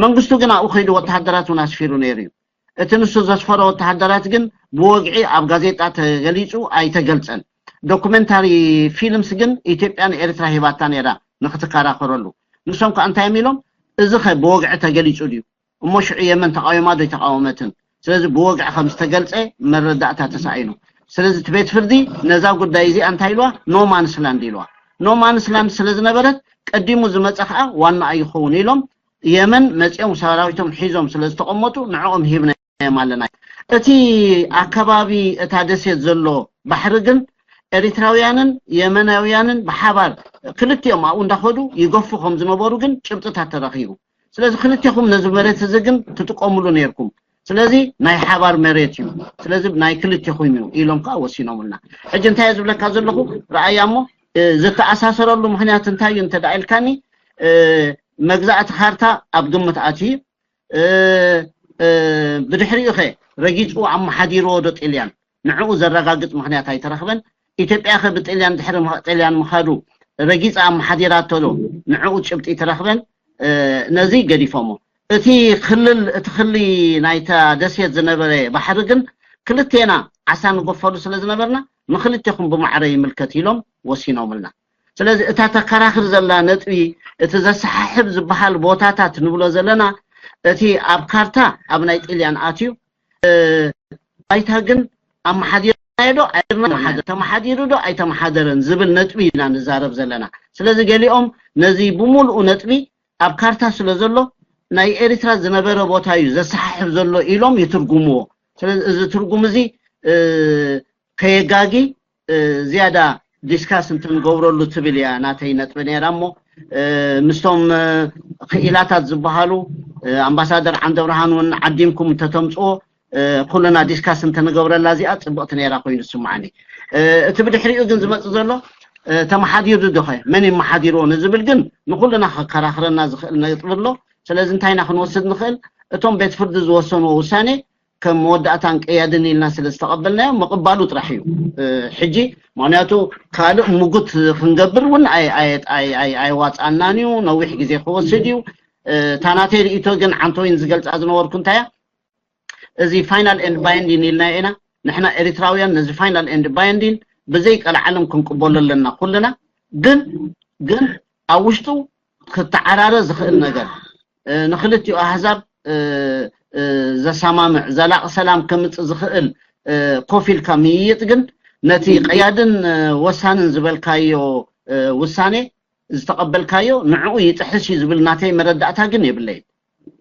መንግስቱ ግን ኣብኡ ከይዱ ወተሃደራት እውን ኣስፊሩ ነይሩ እዩ እቲ ንሱ ዘስፈሮ ወተሃደራት ግን ብወግዒ ኣብ ጋዜጣ ተገሊፁ ኣይተገልፀን ዶኩመንታሪ ፊልምስ ግን ኢትዮጵያ ንኤርትራ ሂባታ ነይራ ንክትከራኸረሉ ንሶም ከዓ እንታይ ኢሎም እዚ ከ ብወግዒ ተገሊፁ ድዩ እሞ ሽዑ የመን ተቃዊማ ዶ ኣይተቃወመትን ስለዚ ብወግዒ ከም ዝተገልፀ መረዳእታ ተሳኢኑ ስለዚ እቲ ቤት ፍርዲ ነዛ ጉዳይ እዚኣ እንታይ ኢልዋ ኖማንስ ላንድ ኢልዋ ኖማንስ ላንድ ስለ ዝነበረት ቀዲሙ ዝመፀ ከዓ ዋና ኣይኸውን ኢሎም የመን መፂኦም ሰራዊቶም ሒዞም ስለ ዝተቐመጡ ንዕኦም ሂብናዮም ኣለና እቲ ኣከባቢ እታ ደሴት ዘሎ ባሕሪ ግን ኤሪትራውያንን የመናውያንን ብሓባር ክልቲኦም ኣብኡ እንዳኸዱ ይገፉ ከም ዝነበሩ ግን ጭብጥታት ተረኺቡ። ስለዚ ክልቴኹም ነዚ መሬት እዚ ግን ትጥቀምሉ ነይርኩም። ስለዚ ናይ ሓባር መሬት እዩ። ስለዚ ናይ ክልቴኹም እዩ ኢሎም ከዓ ወሲኖምልና። ሕጂ እንታይ እየ ዝብለካ ዘለኹ? ረኣያ እሞ ዝተኣሳሰረሉ ምክንያት እንታይ እዩ እንተ ኢልካኒ፣ መግዛእቲ ካርታ ኣብ ግምት ኣትዩ። ብድሕሪኡ ኸ ረጊፁ ኣመሓዲርዎ ዶ ጥልያን? ንዕኡ ዘረጋግፅ ምክንያት ኣይተረኽበን። ኢትዮጵያ ኸ ብጥልያን ድሕሪ ጥልያን ምኻዱ ረጊፃ ኣመሓዲራቶ ዶ? ንዕኡ ጭብጢ ኣይተረኽበን። ነዚ ገዲፎሞ። እቲ ክልል እቲ ክሊ ናይታ ደሴት ዝነበረ ባሕሪ ግን ክልቴና ዓሳ ንጎፈሉ ስለ ዝነበርና ንክልቴኹም ብማዕረ ይምልከት ኢሎም ወሲኖምልና። ስለዚ እታ ተከራኽር ዘላ ነጥቢ፣ እቲ ዘሰሓሕብ ዝበሃል ቦታታት ንብሎ ዘለና፣ እቲ ኣብ ካርታ ኣብ ናይ ጥልያን ኣትዩ፣ ባይታ ግን ኣመሓዲርናዮ ዶ ኣይርና መሓደር ተመሓዲሩ ዶ ኣይተመሓደረን ዝብል ነጥቢ ኢና ንዛረብ ዘለና። ስለዚ ገሊኦም ነዚ ብምሉኡ ነጥቢ ኣብ ካርታ ስለ ዘሎ ናይ ኤሪትራ ዝነበረ ቦታ እዩ ዘሰሓሕብ ዘሎ ኢሎም ይትርጉምዎ። ስለዚ እዚ ትርጉም እዚ ከየጋጊ ዝያዳ ዲስካስ እንትንገብረሉ ትብል እያ ናተይ ነጥቢ ነይራ እሞ፣ ምስቶም ክኢላታት ዝበሃሉ ኣምባሳደር ዓንደብርሃን እውን ዓዲምኩም እንተተምፅዎ ኩልና ዲስካስ እንተንገብረላ እዚኣ ፅብቕቲ ነይራ ኮይኑ ዝስማዓኒ። እቲ ብድሕሪኡ ግን ዝመፅእ ዘሎ ተመሓዲሩ ዶኸ መን ይመሓዲርዎ ንዝብል ግን ንኩልና ከከራኽረና ዝኽእል ነጥቢ ኣሎ። ስለዚ እንታይ ኢና ክንወስድ ንኽእል? እቶም ቤት ፍርዲ ዝወሰንዎ ውሳኔ ከም መወዳእታን ቀያድን ኢልና ስለ ዝተቐበልናዮ ምቕባሉ ጥራሕ እዩ ሕጂ። ምክንያቱ ካልእ ሙጉት ክንገብር እውን ኣይዋፃናን እዩ። ነዊሕ ግዜ ክወስድ እዩ። እታ ናተይ ርእይቶ ግን ዓንተወይን ዝገልፃ ዝነበርኩ እንታይ እያ፣ እዚ ፋይናል ኤንድ ባይንዲን ኢልና ኢና ንሕና ኤሪትራውያን። ነዚ ፋይናል ኤንድ ባይንዲን ብዘይ ቀልዓለም ክንቅበሎ ኣለና ኩልና። ግን ግን ኣብ ውሽጡ ክተዓራረ ዝኽእል ነገር ንክልቲኡ ኣህዛብ ዘሰማምዕ ዘላቂ ሰላም ከምፅእ ዝኽእል ኮፍ ኢልካ ምይይጥ ግን ነቲ ቀያድን ወሳንን ዝበልካዮ ውሳኔ ዝተቐበልካዮ ንዕኡ ይጥሕስ እዩ ዝብል ናተይ መረዳእታ ግን የብለይን።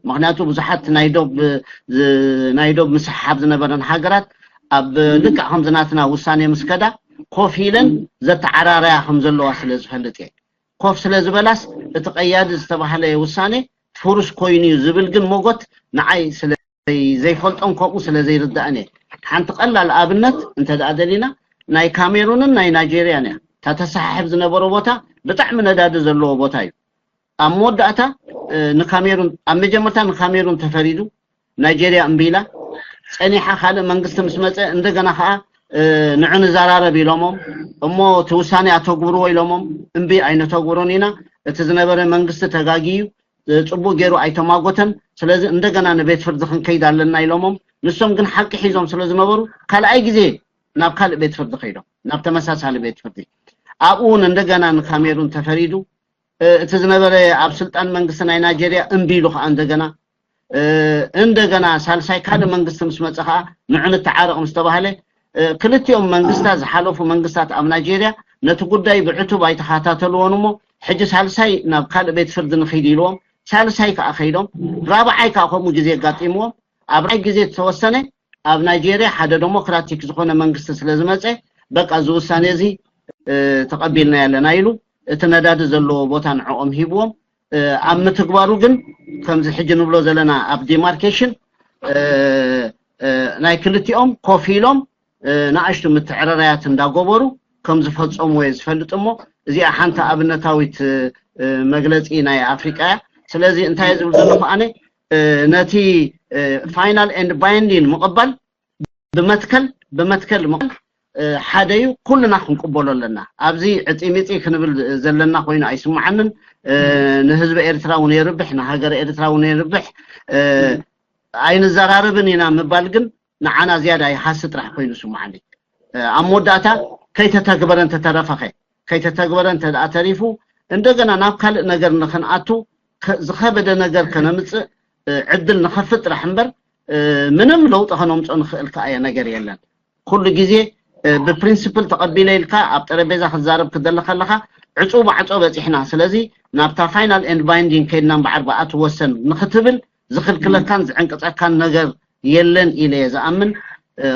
ምክንያቱ ብዙሓት ናይ ዶብ ናይ ዶብ ምስሕሓብ ዝነበረን ሃገራት ኣብ ልክዕ ከምዚ ናትና ውሳኔ ምስ ከዳ ኮፍ ኢለን ዘተዓራረያ ከም ዘለዋ ስለ ዝፈልጥ እየ። ኮፍ ስለ ዝበላስ እቲ ቀያዲ ዝተባህለ ውሳኔ ፍሩስ ኮይኑ እዩ ዝብል ግን ሞጎት ንዓይ ስለ ዘይፈልጦን ከምኡ ስለ ዘይርዳእን እየ። ሓንቲ ቀላል ኣብነት እንተ ደኣ ደሊና ናይ ካሜሩንን ናይ ናይጄርያን እያ። እታ ተሰሓሕብ ዝነበሮ ቦታ ብጣዕሚ ነዳዲ ዘለዎ ቦታ እዩ። ኣብ መወዳእታ ንካሜሩን ኣብ መጀመርታ ንካሜሩን ተፈሪዱ ናይጄርያ እምቢ ኢላ ጸኒሓ ካልእ መንግስቲ ምስ መጸ እንደገና ከዓ ንዑ ንዘራረብ ኢሎሞም እሞ እቲ ውሳኔ ኣተግብርዎ ኢሎሞም እምቢ ኣይነተግብሮን ኢና እቲ ዝነበረ መንግስቲ ተጋጊዩ ጽቡቅ ገይሩ ኣይተማጎተን ስለዚ እንደገና ንቤት ፍርዲ ክንከይድ ኣለና ኢሎሞም ንሶም ግን ሓቂ ሒዞም ስለ ዝነበሩ ካልኣይ ግዜ ናብ ካልእ ቤት ፍርዲ ከይዶም ናብ ተመሳሳሊ ቤት ፍርዲ ኣብኡ እውን እንደገና ንካሜሩን ተፈሪዱ እቲ ዝነበረ ኣብ ስልጣን መንግስቲ ናይ ናይጀርያ እምቢ ኢሉ ከዓ እንደገና እንደገና ሳልሳይ ካልእ መንግስቲ ምስ መፀ ከዓ ንዑ ንተዓረቕ ምስ ተባሃለ ክልቲኦም መንግስታት ዝሓለፉ መንግስታት ኣብ ናይጀርያ ነቲ ጉዳይ ብዕቱብ ኣይተኸታተልዎን እሞ ሕጂ ሳልሳይ ናብ ካልእ ቤት ፍርዲ ንኺድ ኢልዎም ሳልሳይ ከዓ ከይዶም ራብዓይ ከዓ ከምኡ ግዜ ኣጋጢምዎም ኣብ ራብዓይ ግዜ ዝተወሰነ ኣብ ናይጀርያ ሓደ ደሞክራቲክ ዝኾነ መንግስቲ ስለ ዝመፀ በቃ እዚ ውሳኔ እዚ ተቐቢልናዮ ኣለና ኢሉ እቲ ነዳዲ ዘለዎ ቦታ ንዕኦም ሂብዎም ኣብ ምትግባሩ ግን ከምዚ ሕጂ ንብሎ ዘለና ኣብ ዲማርኬሽን ናይ ክልቲኦም ኮፍ ኢሎም ንኣሽቱ ምትዕርራያት እንዳገበሩ ከም ዝፈፀሙ እየ ዝፈልጥ እሞ እዚኣ ሓንቲ ኣብነታዊት መግለፂ ናይ ኣፍሪቃ እያ ስለዚ እንታይ ዝብል ዘለኹ ኣነ ነቲ ፋይናል ኤንድ ባይንዲን ምቕባል ብመትከል ብመትከል ምቕባል ሓደ እዩ ኩልና ክንቅበሎ ኣለና ኣብዚ ዕፂ ሚፂ ክንብል ዘለና ኮይኑ ኣይስማዓንን ንህዝቢ ኤርትራ እውን የርብሕ ንሃገር ኤርትራ እውን የርብሕ ኣይንዘራረብን ኢና ምባል ግን ንዓና ዝያዳ ይሃሲ ጥራሕ ኮይኑ ይስማዓኒ ኣብ መወዳእታ ከይተተግበረ እንተተረፈኸ ከይተተግበረ እንተ ተሪፉ እንደገና ናብ ካልእ ነገር ንክንኣቱ ዝኸበደ ነገር ከነምፅእ ዕድል ንኸፍጥ ጥራሕ እምበር ምንም ለውጢ ከነምፅኦ ንኽእል ከኣየ ነገር የለን ኩሉ ግዜ ብፕሪንስፕል ተቐቢለ ኢልካ ኣብ ጠረጴዛ ክትዛረብ ክደሊ ከለካ ዕፁ ማዕፆ በፂሕና ስለዚ ናብታ ፋይናል ኤንድ ባይንዲንግ ከይድና እምበዓር ብኣ ትወሰን ንክትብል ዝኽልክለካን ዝዕንቅፀካን ነገር የለን ኢለ እየ ዝኣምን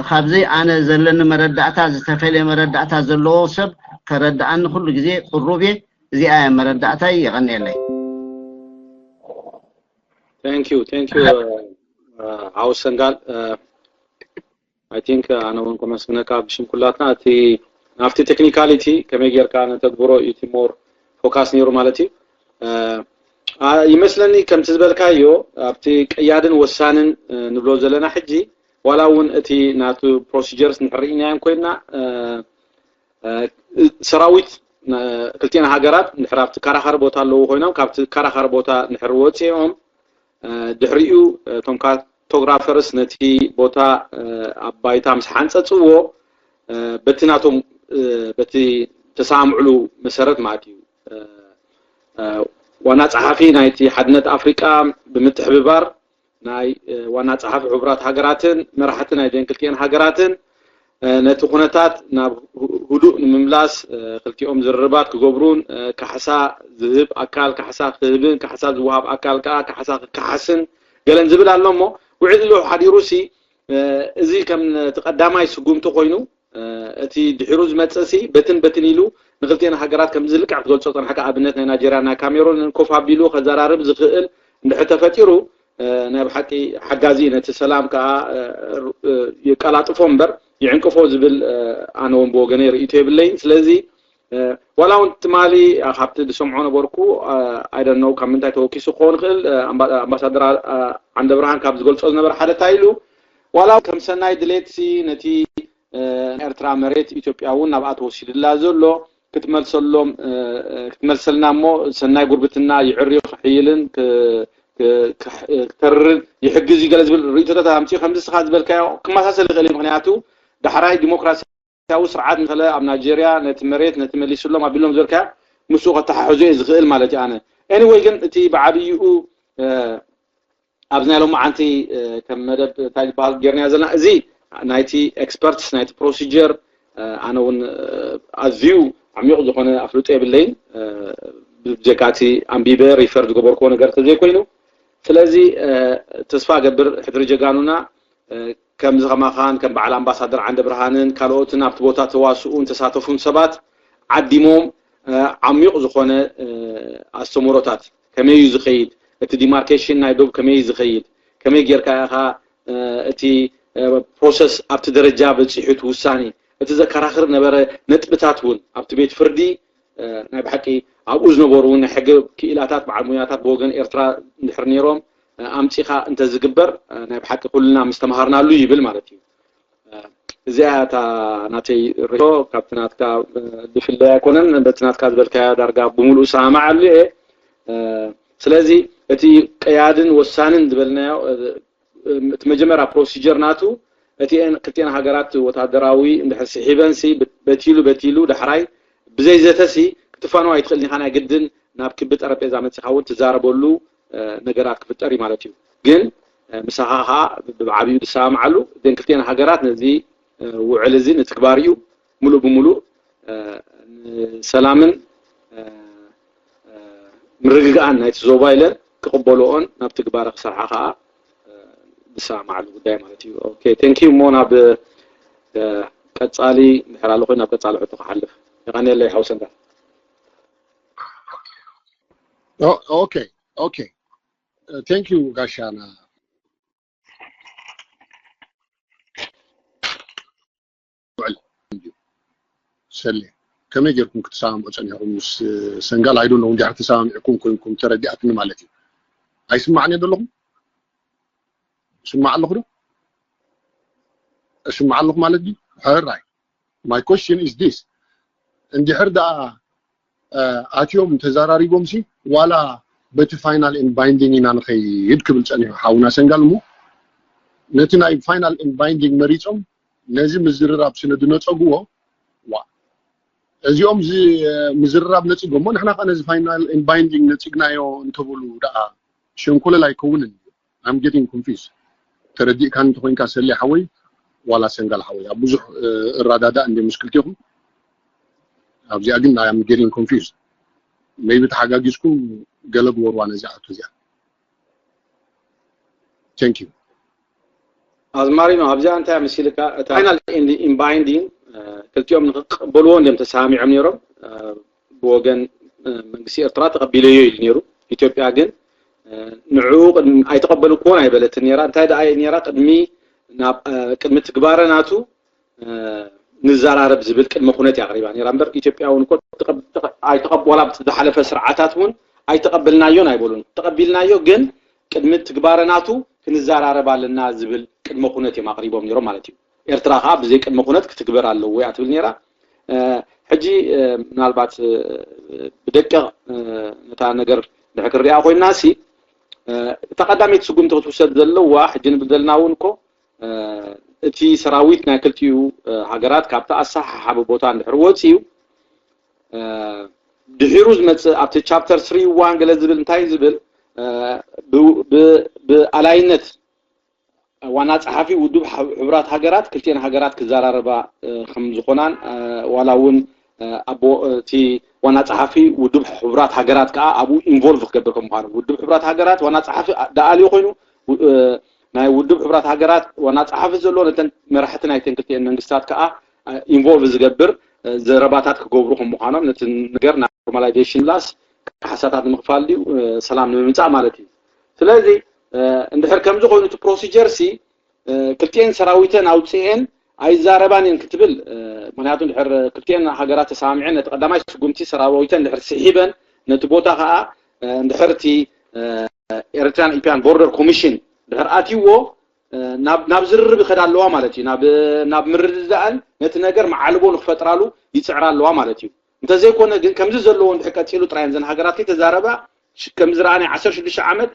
ካብዚ ኣነ ዘለኒ መረዳእታ ዝተፈለየ መረዳእታ ዘለዎ ሰብ ከረዳኣኒ ኩሉ ግዜ ቅሩብ እየ። እዚኣ እያ መረዳእታይ። የቐንየለይ። Thank you, thank you. ሓው ሰንጋል፣ I think ኣነ እውን ከመስግነካ ብሽም ኩላትና። እቲ ናብቲ ቴክኒካሊቲ ከመይ ጌርካ ነተግብሮ እዩ እቲ ሞር ፎካስ ነይሩ ማለት እዩ። ይመስለኒ ከምቲ ዝበልካዮ ኣብቲ ቀያድን ወሳንን ንብሎ ዘለና ሕጂ፣ ዋላ እውን እቲ ናቱ ፕሮሲጀርስ ንሕርኢናዮም ኮይና፣ ሰራዊት ክልቲኤን ሃገራት ንድሕር ኣብቲ ካራኻሪ ቦታ ኣለዉ ኮይኖም፣ ካብቲ ካራኻሪ ቦታ ንድሕር ወፂኦም፣ ድሕሪኡ እቶም ካርቶግራፈርስ ነቲ ቦታ ኣብ ባይታ ምስ ሓንፀፅዎ፣ በቲ ናቶም በቲ ተሰማምዕሉ መሰረት ማለት እዩ፣ ዋና ፀሓፊ ናይቲ ሓድነት ኣፍሪቃ ብምትሕብባር ናይ ዋና ፀሓፊ ሕቡራት ሃገራትን መራሕቲ ናይ ደን ክልቲኤን ሃገራትን ነቲ ኩነታት ናብ ህዱእ ንምምላስ ክልቲኦም ዝርርባት ክገብሩን፣ ካሕሳ ዝህብ ኣካል ካሕሳ ክህብን፣ ካሕሳ ዝወሃብ ኣካል ከዓ ካሕሳ ክከሓስን ገለን ዝብል ኣሎ። እሞ ውዕል ኢሉ ሓዲሩ ሲ፣ እዚ ከም እቲ ቀዳማይ ስጉምቲ ኮይኑ፣ እቲ ድሒሩ ዝመፅእ ሲ በትን በትን ኢሉ ንክልቲኤን ሃገራት ከምዚ ልክዕ ክትገልፆ ፀናሕካ፣ ኣብነት ናይ ናይጀርያ ናይ ካሜሩን ኮፍ ኣቢሉ ከዘራርብ ዝኽእል እንድሕር ተፈጢሩ፣ ናይ ብሓቂ ሓጋዚ ነቲ ሰላም ከዓ የቀላጥፎ እምበር ይዕንቅፎ ዝብል ኣነ እውን ብወገነይ ርእይቶ የብለይን። ስለዚ ዋላ እውን ትማሊ ካብቲ ዝሰምዖ ነበርኩ፣ I don't know ካብ ምንታይ ተወኪሱ ክኸውን ይኽእል፣ ኣምባሳደር ዓንደብርሃን ካብ ዝገልፆ ዝነበረ ሓደ እንታይ ኢሉ፣ ዋላ ከም ሰናይ ድሌትሲ ነቲ ኤርትራ መሬት ኢትዮጵያ እውን ናብኣ ተወሲድላ ዘሎ ክትመልሰሎም ክትመልሰልና እሞ ሰናይ ጉርብትና ይዕርዩ ክሕይልን ክተርርን ይሕግዝ እዩ ገለ ዝብል ርእይቶታት ኣምፅኡ። ከምዚ ስኻ ዝበልካዮ ክመሳሰል ይኽእል እዩ። ምክንያቱ ዳሕራይ ዲሞክራሲያዊ ስርዓት ንኸለ ኣብ ናይጀርያ ነቲ መሬት ነቲ መሊስሎም ኣቢሎም ዝበልካዮ ምስኡ ከተሓሕዞ እየ ዝኽእል ማለት እዩ። ኣነ anyway ግን እቲ ብዓብይኡ ኣብዚ ናይ ሎማዓንቲ ከም መደብ እንታይ ዝበሃል ጌርናዮ ዘለና፣ እዚ ናይቲ ኤክስፐርትስ ናይቲ ፕሮሲጀር ኣነ እውን ኣዝዩ ዓሚቕ ዝኾነ ኣፍልጦ የብለይን፣ ብጀካ እቲ ኣንቢበ ሪፈር ዝገበርክዎ ነገር ተዘይኮይኑ። ስለዚ ተስፋ ገብር ሕድሪ ጀጋኑና ከምዚ ከማኻን ከም በዓል ኣምባሳደር ዓንደ ብርሃንን ካልኦትን ኣብቲ ቦታ ተዋስኡን ተሳተፉን ሰባት ዓዲሞም ዓሚቕ ዝኾነ ኣስተምህሮታት ከመይ እዩ ዝኸይድ፣ እቲ ዲማርኬሽን ናይ ዶብ ከመይ እዩ ዝኸይድ፣ ከመይ ጌርካ ኢኻ እቲ ፕሮሰስ ኣብቲ ደረጃ በፂሑ እቲ ውሳኔ፣ እቲ ዘከራኽር ነበረ ነጥብታት እውን ኣብቲ ቤት ፍርዲ ናይ ብሓቂ ኣብኡ ዝነበሩ እውን ናይ ሕገ ክኢላታት በዓል ሙያታት ብወገን ኤርትራ እንድሕር ነይሮም ኣምፂኻ እንተዝግበር ናይ ብሓቂ ኩልና ምስተምሃርናሉ ይብል ማለት እዩ። እዚኣ እታ ናተይ ርኢቶ ካብቲ ናትካ ዝፍለይ ኣይኮነን። በቲ ናትካ ዝበልካዮ ዳርጋ ብምሉእ ሰማማዓሉ እየ። ስለዚ እቲ ቀያድን ወሳንን ዝበልናዮ እቲ መጀመርያ ፕሮሲጀር ናቱ እቲኤን ክልቲኤን ሃገራት ወታደራዊ እንድሕር ስሒበን ሲ በቲሉ በቲሉ ዳሕራይ ብዘይ ዘተ ሲ ክትፋነው ኣይትኽእልን ኢኻ። ናይ ግድን ናብ ክቢ ጠረጴዛ መፂኻ እውን ትዛረበሉ ነገራት ክፍጠር እዩ ማለት እዩ። ግን ምሳኻ ከዓ ብዓብዩ ዝሰማማዓሉ እተን ክልቲኤን ሃገራት ነዚ ውዕል እዚ ንትግባር እዩ ሙሉእ ብሙሉእ ንሰላምን ምርግጋእን ናይቲ ዞባ ኢለን ክቕበልኦን ናብ ትግባረ ክሰርሓ ከዓ ዝሰማማዓሉ ጉዳይ ማለት እዩ። ኦኬ፣ thank you። እሞ ናብ ቀፃሊ እንድሕር ኣሎ ኮይኑ ናብ ቀፃሊ ሕቶ ክሓልፍ። የቐንየለይ ሓው ሰንጋል። ኦኬ፣ ኦኬ፣ thank you ጋሻና። ውዕል ሰሌ፣ ከመይ ጌርኩም ክትሰማምዑ ጸኒሕኩም ምስ ሰንጋል? I don't know፣ እንድሕር ተሰማሚዕኩም ኮይንኩም ተረዲኣትኒ ማለት እዩ። ኣይስማዕን እየ ዘለኹም? ስማዕ ኣለኹ ዶ? እስማዕ ኣለኹ ማለት ድዩ? ሕራይ። My question is this፣ እንድሕር ደኣ ኣትዮም ተዘራሪቦም ሲ ዋላ በቲ final and binding ኢና ንኸይድ ክብል ጸኒሑ ሓውና ሰንጋል። እሞ ነቲ ናይ final and binding መሪጾም ነዚ ምዝርራብ ስለ ዝነጸግዎ፣ ዋ እዚኦም እዚ ምዝርራብ ነጺጎሞ ንሕና ከ ነዚ final and binding ነጺግናዮ እንተበሉ ደኣ ሸንኮለል ኣይከውንን እዩ። I'm getting confused። ተረዲእካኒ እንተኮይንካ ሰሌ ሓወይ ዋላ ሰንጋል ሓወይ ኣብ ብዙሕ እራዳዳእ እንደ ምስ ክልቴኹም ኣብዚኣ ግን I'm getting confused። Maybe ተሓጋጊዝኩም ገለ ግበርዋ ነዚኣ ሕቶ እዚኣ። Thank you። ኣዝማሪኖ ኣብዚኣ እንታይ መሲልካ፣ እታ final and in binding ክልቲኦም ንክቀበልዎ እንዲም ተሰማሚዖም ነይሮም። ብወገን መንግስቲ ኤርትራ ተቐቢለዮ ኢሉ ነይሩ። ኢትዮጵያ ግን ንዕኡ ኣይተቐበልክዎን ኣይበለትን ነይራ። እንታይ ደኣ ነይራ? ቅድሚ ናብ ቅድሚ ትግባረ ናቱ ንዘራረብ ዝብል ቅድመ ኩነት ኣቕሪባ ነይራ እምበር ኢትዮጵያ እውን እኮ ኣይተቐበላ። ዝሓለፈ ስርዓታት እውን ኣይተቐበልናዮን ኣይበሉን። ተቐቢልናዮ ግን ቅድሚ ትግባረ ናቱ ክንዘራረብ ኣለና ዝብል ቅድመ ኩነት እዮም ኣቕሪቦም ነይሮም ማለት እዩ። ኤርትራ ከዓ ብዘይ ቅድመ ኩነት ክትግበር ኣለዎ እያ ትብል ነይራ። ሕጂ ምናልባት ብደቂቕ ነታ ነገር ድሕር ክንሪኣ ኮይና ሲ እታ ቀዳመይቲ ስጉምቲ ክትውሰድ ዘለዋ ሕጂ ንብል ዘለና እውን እኮ እቲ ሰራዊት ናይ ክልቲኡ ሃገራት ካብቲ ኣሰሓሓቢ ቦታ እንድሕር ወፂኡ ድሒሩ ዝመፅእ ኣብቲ ቻፕተር ስሪ ዋን ገለ ዝብል እንታይ ዝብል ብኣላይነት ዋና ፀሓፊ ውድብ ሕቡራት ሃገራት ክልቲኤን ሃገራት ክዘራረባ ከም ዝኾናን ዋላ እውን ኣቦ እቲ ዋና ፀሓፊ ውድብ ሕቡራት ሃገራት ከዓ ኣብኡ ኢንቮልቭ ክገብር ከም ምዃኑ ውድብ ሕቡራት ሃገራት ዋና ፀሓፊ ደኣልዩ ኮይኑ ናይ ውድብ ሕቡራት ሃገራት ዋና ፀሓፊ ዘሎ ነተን መራሕቲ ናይተን ክልቲኤን መንግስታት ከዓ ኢንቮልቭ ዝገብር ዘረባታት ክገብሩ ከም ምዃኖም ነቲ ነገር ናብ ኖርማላይዜሽን ላስ ካሕሳታት ንምኽፋል ድዩ ሰላም ንምምፃእ ማለት እዩ። ስለዚ እንድሕር ከምዚ ኮይኑ እቲ ፕሮሲጀር ሲ ክልቲኤን ሰራዊተን ኣውፅኤን ኣይዛረባን እየን ክትብል ምክንያቱ እንድሕር ክልቲኤን ሃገራት ተሰማሚዐን ነቲ ቀዳማይ ስጉምቲ ሰራዊተን እንድሕር ስሒበን ነቲ ቦታ ከዓ እንድሕር እቲ ኤርትራን ኢትዮጵያን ቦርደር ኮሚሽን ድሕር ኣትይዎ ናብ ዝርርብ ይኸዳ ኣለዋ ማለት እዩ። ናብ ምርድዳእን ነቲ ነገር መዓልቦ ንክፈጥራሉ ይፅዕራ ኣለዋ ማለት እዩ። እንተዘይኮነ ግን ከምዚ ዘለዎ እንድሕር ቀፂሉ ጥራይ እዘን ሃገራት ከይተዛረባ ከምዚ ረኣ ናይ ዓሰርተ ሽዱሽተ ዓመት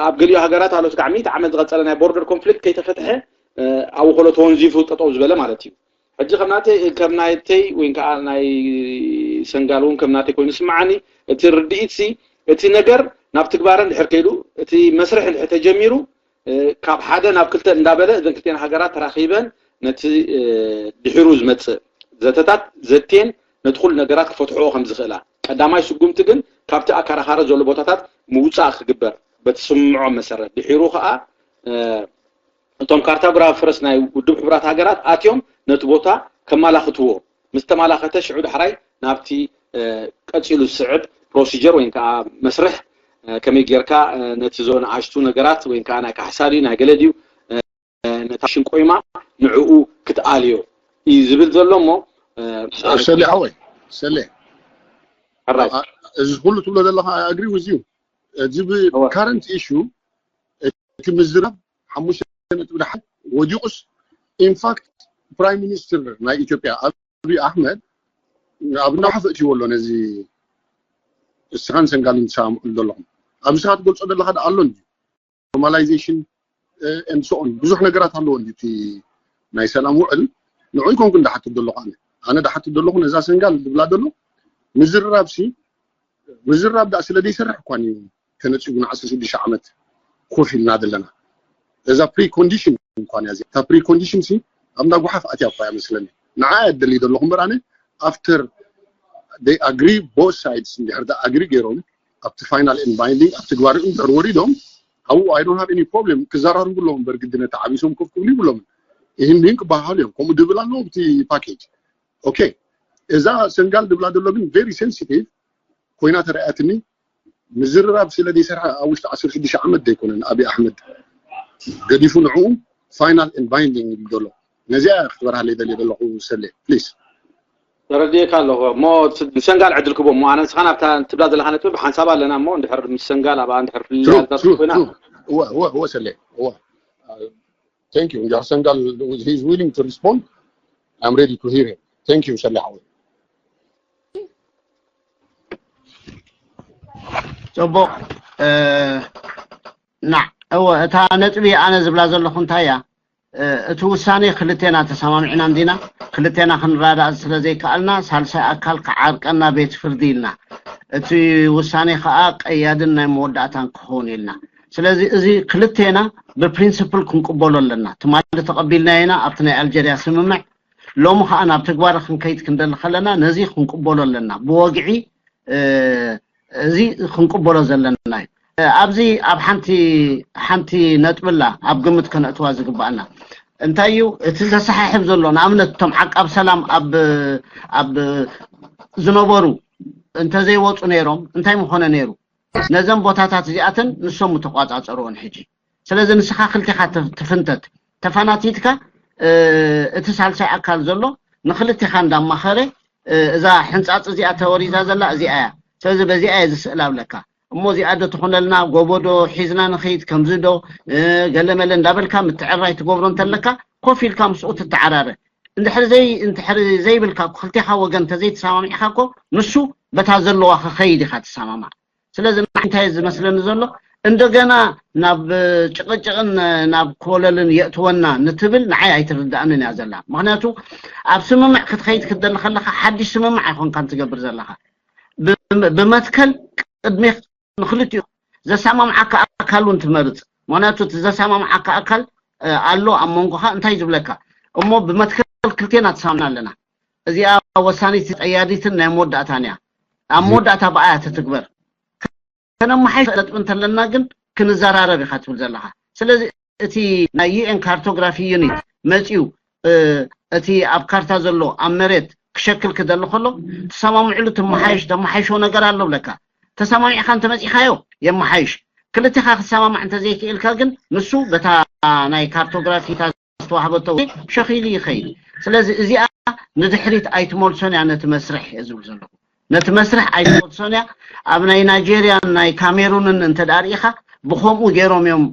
ኣብ ገሊኡ ሃገራት ኣሎ ስጋዕ ሚእቲ ዓመት ዝቐፀለ ናይ ቦርደር ኮንፍሊክት ከይተፈትሐ ኣብኡ ከሎ ተወንዚፉ ጠጠው ዝበለ ማለት እዩ። ሕጂ ከም ናተይ ከም ናተይ ወይ ከዓ ናይ ሰንጋል እውን ከም ናተይ ኮይኑ ስምዓኒ እቲ ርድኢት ሲ እቲ ነገር ናብ ትግባረ እንድሕር ከይዱ እቲ መስርሕ እንድሕር ተጀሚሩ ካብ ሓደ ናብ ክልተ እንዳበለ እዘን ክልቲኤን ሃገራት ተራኺበን ነቲ ድሒሩ ዝመፅእ ዘተታት ዘትየን ነቲ ኩሉ ነገራት ክፈትሕኦ ከም ዝኽእላ ቀዳማይ ስጉምቲ ግን ካብቲ ኣከራኻሪ ዘሎ ቦታታት ምውፃእ ክግበር በቲ ስምምዖ መሰረት ድሒሩ ከዓ እቶም ካርቶግራፈርስ ናይ ውድብ ሕቡራት ሃገራት ኣትዮም ነቲ ቦታ ከመላኽትዎ ምስ ተመላኸተ ሽዑ ዳሕራይ ናብቲ ቀፂሉ ዝስዕብ ፕሮሲጀር ወይ ከዓ መስርሕ ከመይ ጌርካ ነቲ ዞ ንኣሽቱ ነገራት ወይ ከዓ ናይ ካሕሳ ድዩ ናይ ገለ ድዩ ነታ ሽንቆይማ ንዕኡ ክትኣልዮ እዩ ዝብል ዘሎ እሞ ሰሌ ሓወይ ሰሌ እዚ ኩሉ ትብሎ ዘለካ ኣግሪ ውዝ ዩ እዚ ብ current issue እቲ ምዝራብ ሓሙሽተ ነጥቢ ደሓን ወዲቑስ ኢንፋክት ፕራይም ሚኒስትር ናይ ኢትዮጵያ ኣብይ ኣሕመድ ኣብ ናሓፍ እትይዎ ኣሎ ነዚ እስኻን ሰንጋልን ትሰማምዑሉ ዘለኹም ኣብዚ ኻ ትገልጾ ዘለኻ ዳ ኣሎ እንዲ ኖርማላይዜሽን and so on ብዙሕ ነገራት ኣለዎ እንዲ እቲ ናይ ሰላም ውዕል ንዑ ይኮንኩ እንዳሓትት ዘለኹ ኣነ ኣነ ዳሓትት ዘለኹ ነዛ ሰንጋል ዝብላ ዘሎ ምዝርራብ ሲ ምዝራብ ዳኣ ስለ ዘይሰርሕ እኳ እዩ ተነፂጉ ን ዓሰርተ ሽዱሽተ ዓመት ኮፍ ኢልና ዘለና እዛ ፕሪኮንዲሽን እንኳን እያ እዚኣ እታ ፕሪኮንዲሽን ሲ ኣብ እንዳ ጓሓፍ ኣትያ እኳ እያ መስለኒ ንዓ እያ ደሊ ዘለኹ እምበር ኣነ after they agree both sides እንድሕር ዳ ኣግሪ ገይሮም ኣብቲ final and binding ኣብ ትግባር እንድሕር ወሪዶም ኣብኡ I don't have any problem ክዘራርቡ ኣለዎም እምበር ግድነት ተዓቢሶም ኮፍ ክብሉ ይብሎም ይህን ይህን ክበሃሉ እዮም ከምኡ ድብል ኣለዎ ኣብቲ package okay እዛ ሰንጋል ድብላ ዘሎ ግን very sensitive ኮይና ተረኣያትኒ ምዝርራብ ስለ ዘይሰርሐ ኣብ ውሽጢ ዓሰርተ ሽዱሽተ ዓመት ዘይኮነን ኣብይ ኣሕመድ ገዲፉ ንዕኡ final and binding ይብል ዘሎ ነዚኣ ክትበርሃለይ ደልየ ዘለኹ ሰሌ please ተረዲእካ ኣለኹ እሞ ንሰንጋል ዕድል ክቦ እሞ ኣነ ንስኻ ናብታ ትብላ ዘለኻ ነጥቢ ብሓንሳብ ኣለና እሞ እንድሕር ምስ ሰንጋል ኣብኣ እንድሕር ፍልልያታት ኮይና እወ እወ እወ ሰሌ እወ thank you እንድሕር ሰንጋል he is willing to respond I'm ready to hear him thank you ሰሌ ሓወይ ፅቡቕ ናዕ እወ እታ ነጥቢ ኣነ ዝብላ ዘለኹ እንታይ እያ እቲ ውሳኔ ክልቴና ተሰማሚዕና እንዲና ክልቴና ክንራዳእ ስለ ዘይከኣልና ሳልሳይ ኣካል ክዓርቀና ቤት ፍርዲ ኢልና እቲ ውሳኔ ከዓ ቀያድን ናይ መወዳእታን ክኸውን ኢልና ስለዚ እዚ ክልቴና ብፕሪንስፕል ክንቅበሎ ኣለና ትማሊ ተቐቢልናዮ ኢና ኣብቲ ናይ ኣልጀርያ ስምምዕ ሎሚ ከዓ ናብ ትግባረ ክንከይድ ክንደሊ ከለና ነዚ ክንቅበሎ ኣለና ብወግዒ እዚ ክንቅበሎ ዘለና እዩ ኣብዚ ኣብ ሓንቲ ሓንቲ ነጥብላ ኣብ ግምት ከነእትዋ ዝግባኣና እንታይ እዩ እቲ ዘሰሓሕብ ዘሎ? ንኣብነት እቶም ዓቃብ ሰላም ኣብ ኣብ ዝነበሩ እንተዘይወፁ ነይሮም እንታይ ምኾነ ነይሩ? ነዘን ቦታታት እዚኣተን ንሶም ምተቋፃፀርዎን ሕጂ። ስለዚ ንስኻ ክልቴኻ ትፍንተት። ተፋናቲትካ እቲ ሳልሳይ ኣካል ዘሎ ንክልቴኻ እንዳማኸረ እዛ ሕንፃፅ እዚኣ ተወሪዛ ዘላ እዚኣ እያ። ስለዚ በዚኣ እየ ዝስእል ኣብለካ። እሞ እዚኣ ዶ ትኾነልና፣ ጎቦ ዶ ሒዝና ንኸይድ፣ ከምዚ ዶ ገለመለ እንዳበልካ ምትዕራይ ትገብሮ እንተለካ ኮፍ ኢልካ ምስኡ ትተዓራረ። እንድሕር ዘይ እንድሕር ዘይብልካ ክልቴኻ ወገን እንተዘይተሰማሚዕካ እኮ ንሱ በታ ዘለዋ ክኸይድ ኢኻ ትሰማማዕ። ስለዚ እንታይ ዝመስለኒ ዘሎ እንደገና ናብ ጭቕጭቕን ናብ ኮለልን የእትወና ንትብል ንዓይ ኣይትርዳእንን እያ ዘላ። ምክንያቱ ኣብ ስምምዕ ክትኸይድ ክትደሊ ከለካ ሓድሽ ስምምዕ ኣይኮንካን ትገብር ዘለካ። ብመትከል ቅድሚ ንክልቲኡ ዘሰማምዓካ ኣካል እውን ትመርፅ። ምክንያቱ እቲ ዘሰማምዓካ ኣካል ኣሎ ኣብ መንጎካ እንታይ ዝብለካ እሞ ብመትከል ክልቴና ተሳምና ኣለና። እዚኣ ወሳኒት ቀያዲትን ናይ መወዳእታን እያ። ኣብ መወዳእታ ብኣያ ትትግበር። ከነመሓይሽ ነጥቢ እንተለና ግን ክንዘራረብ ኢኻ ትብል ዘለኻ። ስለዚ እቲ ናይ ዩኤን ካርቶግራፊ ዩኒት መፂኡ እቲ ኣብ ካርታ ዘሎ ኣብ መሬት ክሸክል ክደሊ ከሎ ተሰማምዕሉ ትመሓይሽ ተመሓይሾ ነገር ኣሎ ብለካ። ተሰማሚዕካ እንተመፂኻዮ የመሓይሽ። ክልቴኻ ክሰማማዕ እንተዘይክእልካ ግን ንሱ በታ ናይ ካርቶግራፊ ዝተዋህበቶ ወይ ሸኺሉ ይኸይድ። ስለዚ እዚኣ ንድሕሪት ኣይትመልሶን እያ ነቲ መስርሕ እየ ዝብል ዘለኹ። ነቲ መስርሕ ኣይትመልሶን እያ። ኣብ ናይ ናይጄርያን ናይ ካሜሩንን እንተ ደኣ ርኢኻ ብኸምኡ ገይሮም እዮም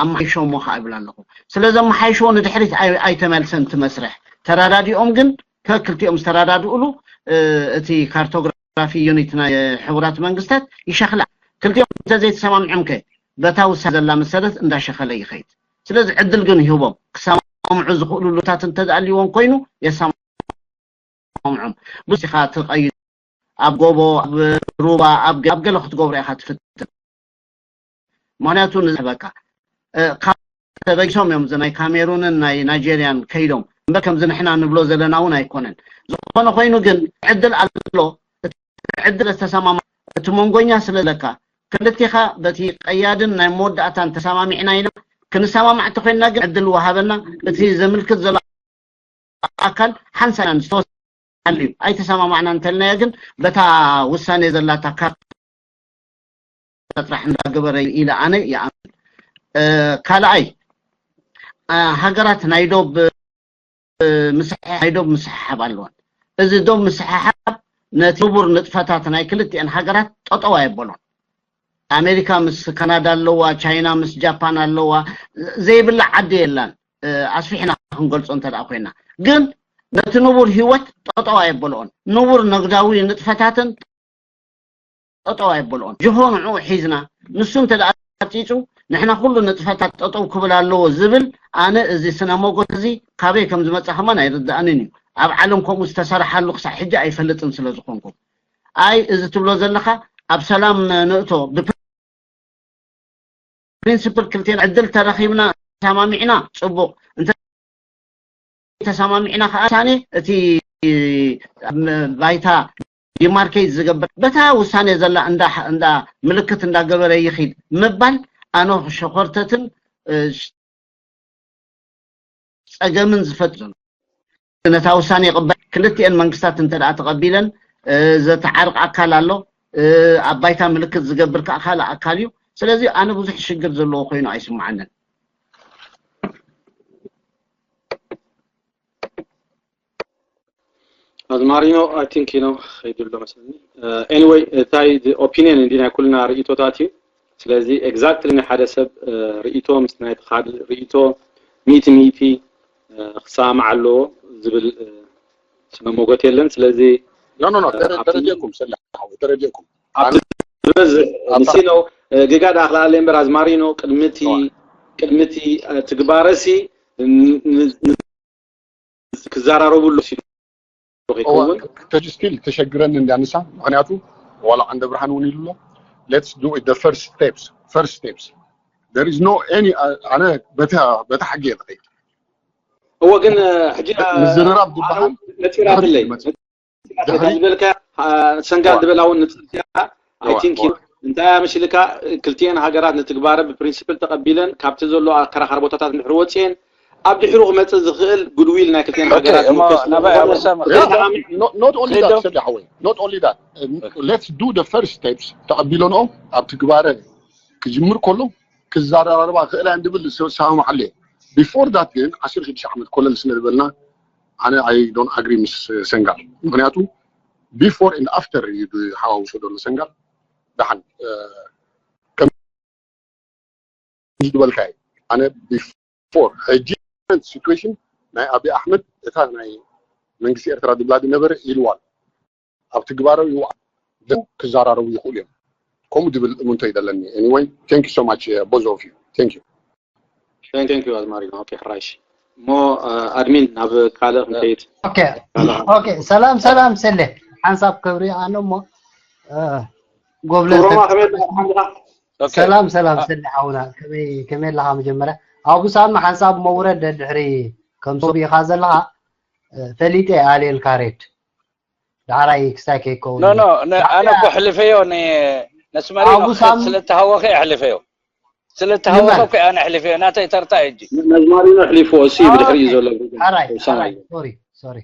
ኣመሓይሾሞ ከዓ ይብል ኣለኹ። ስለዚ ኣመሓይሽዎ ንድሕሪት ኣይተመልሰን እቲ መስርሕ። ተረዳዲኦም ግን ከክልቲኦም ዝተረዳድእሉ እቲ ካርቶግራፊ ዩኒት ናይ ሕቡራት መንግስታት ይሸኽላ። ክልቲኦም እንተዘይተሰማምዖም ከ በታ ውሳነ ዘላ መሰረት እንዳሸኸለ ይኸይድ። ስለዚ ዕድል ግን ይህቦም ክሰማምዑ ዝኽእሉሉታት እንተዝኣልይዎም ኮይኑ የሰማምዖም። ብዙሕ ኢኻ ትቐይድ ኣብ ጎቦ ኣብ ሩባ ኣብ ገ- ኣብ ገለ ክትገብሮ ኢኻ ትፍትን። ምክንያቱ ንዝሕበካ ካብ ተበጊሶም እዮም እዚ ናይ ካሜሩንን ናይ ናይጄርያን ከይዶም እምበር ከምዚ ንሕና ንብሎ ዘለና እውን ኣይኮነን። ዝኾነ ኮይኑ ግን ዕድል ኣሎ። እቲ ዕድል ዝተሰማማ እቲ መንጎኛ ስለ ዘለካ ክልቴኻ በቲ ቀያድን ናይ መወዳእታን ተሰማሚዕና ኢና። ክንሰማማዕ እንተኮይንና ግን ዕድል ወሃበና። እቲ ዘምልክት ዘሎ ኣካል ሓንሳብ ኢና ዝተወሰነ እዩ። ኣይተሰማማዕና እንተልናዮ ግን በታ ውሳኔ ዘላታ ካርታ ጥራሕ እንዳገበረ ኢለ ኣነ ይኣምን። ካልኣይ ሃገራት ናይ ዶብ ምስሕሓብ ናይ ዶብ ምስሕሓብ ኣለወን። እዚ ዶብ ምስሕሓብ ነቲ ንቡር ንጥፈታት ናይ ክልቲኤን ሃገራት ጠጠው ኣየበሎን። ኣሜሪካ ምስ ካናዳ ኣለዋ፣ ቻይና ምስ ጃፓን ኣለዋ፣ ዘይብላ ዓዲ የላን። ኣስፊሕና ክንገልጾ እንተ ደኣ ኮይና ግን ነቲ ንቡር ህይወት ጠጠው ኣየበልኦን። ንቡር ንግዳዊ ንጥፈታትን ጠጠው ኣይበልኦን። ጅሆ ንዕኡ ሒዝና ንሱ እንተ ደኣ ፂፁ ንሕና ኩሉ ንጥፈታት ጠጠው ክብል ኣለዎ ዝብል ኣነ እዚ ስነ ሞጎት እዚ ካበይ ከም ዝመፀ ከማን ኣይርዳእንን እዩ። ኣብ ዓለም ከምኡ ዝተሰርሓሉ ክሳዕ ሕጂ ኣይፈልጥን ስለ ዝኾንኩ። ኣይ እዚ ትብሎ ዘለኻ ኣብ ሰላም ንእቶ ብፕሪንስፕል ክልቴና ዕድል ተረኺብና ተሰማሚዕና ፅቡቕ እንተ ተሰማሚዕና ከዓ ውሳኔ እቲ ባይታ ዲማርኬት ዝገብር በታ ውሳኔ ዘላ እንዳ ምልክት እንዳገበረ ይኺድ ምባል ኣነ ሸኾርተትን ፀገምን ዝፈጥር ዘሎ። ነታ ውሳኔ ይቕበል። ክልቲኤን መንግስታት እንተ ደኣ ተቐቢለን ዘተዓርቕ ኣካል ኣሎ። ኣብ ባይታ ምልክት ዝገብር ከዓ ካልእ ኣካል እዩ። ስለዚ ኣነ ብዙሕ ሽግር ዘለዎ ኮይኑ ኣይስምዓንን። ኣዝማሪኖ I think you know ከይዱ ኣሎ መስለኒ። Anyway እታይ opinion እንዲ ናይ ኩልና ርእይቶታት እዩ። ስለዚ exactly ናይ ሓደ ሰብ ርእይቶ ምስ ናይ ሓደ ርእይቶ ሚእቲ ሚእቲ ክሰማማዕ ኣለዎ ዝብል ስነ ሞጎት የለን። ስለዚ no no no ተረዲእኩም ስለ ተረዲእኩም ኣብዚ ዝበዝሕ ንሲ ነው ግጋ ዳኣኽልኣለ እምበር ኣዝማሪኖ ቅድምቲ ቅድምቲ ትግባረሲ ክዘራረብሉ ሲሉ ከይከውን ሕጂ still ተሸግረኒ እንዳ ንሳ ምክንያቱ ዋላ ዓንደ ብርሃን እውን ኢሉ ኣሎ let's do it the first steps first steps there is no any ኣነ በታ በታ ሕጊ እየ ዝኸይድ እወ ግን ሕጂ ምዝርራብ ዝበሃል ነፂራትለይ ዝበልካ ሰንጋል ዝበላ እውን ንፅርያ I think እንታይ ኣመሲልካ? ክልቲኤን ሃገራት ንትግባረ ብፕሪንሲፕል ተቐቢለን ካብቲ ዘሎ ኣከራኻሪ ቦታታት እንድሕር ወፂኤን ኣብ ድሕሩ ክመፅእ ዝኽእል ጉድዊል ናይ ክልቲኤን ሃገራት እሞ ናባይ ኣበሳም not only that ሰዲ ሓወይ not only that let's do the first steps ተቐቢለንኦ ኣብ ትግባረ ክጅምር ከሎ ክዘራረባ ክእላ እንድብል ሰማማዕ ኣለየ before that ግን ዓሰርተ ሽዱሽተ ዓመት ኮለል ስለ ዝበልና ኣነ I don't agree ምስ ሰንጋል ምክንያቱ before and after እዩ ሓዋውሶ ዘሎ ሰንጋል ደሓን ዝበልካ እዩ ኣነ before ሕጂ situation ናይ ኣብይ ኣሕመድ እታ ናይ መንግስቲ ኤርትራ ድብላ ዝነበረ ኢልዋል ኣብ ትግባራዊ ይውዓል ክዘራረቡ ይኽእሉ እዮም ከምኡ ዝብል እምንቶ ይደለኒ anyway thank you so much both of you thank you thank you ኣዝማሪኖ okay ሕራይ እሺ እሞ ኣድሚን ናብ ካልእ ክንከይድ okay okay ሰላም ሰላም ሰለ ሓንሳብ ከብሪ ኣነ እሞ ጎብለል ሮማ ከመይ ኣለካ ሓንካ ሰላም ሰላም ሰለ ሓውና ከመይ ከመይ ኣለካ መጀመርያ ኣቡ ሳሚ ሓንሳብ መውረድ ድሕሪ ከም ሰብ ኢኻ ዘለኻ ፈሊጠ ኣልየልካ ሬድ ዳዕራይ ክሳይ ከይከውን no no ኣነ እኮ ሕልፈዮ ነስመሪ ስለ ተሃወኸ ሕልፈዮ ስለ ተሃወኸ እኮ ኣነ ሕልፈዮ ናተይ ተርታ እጂ ነዝማሪኖ ሕሊፎ እሲ ብድሕሪ እዩ ዘሎ ዳዕራይ sorry sorry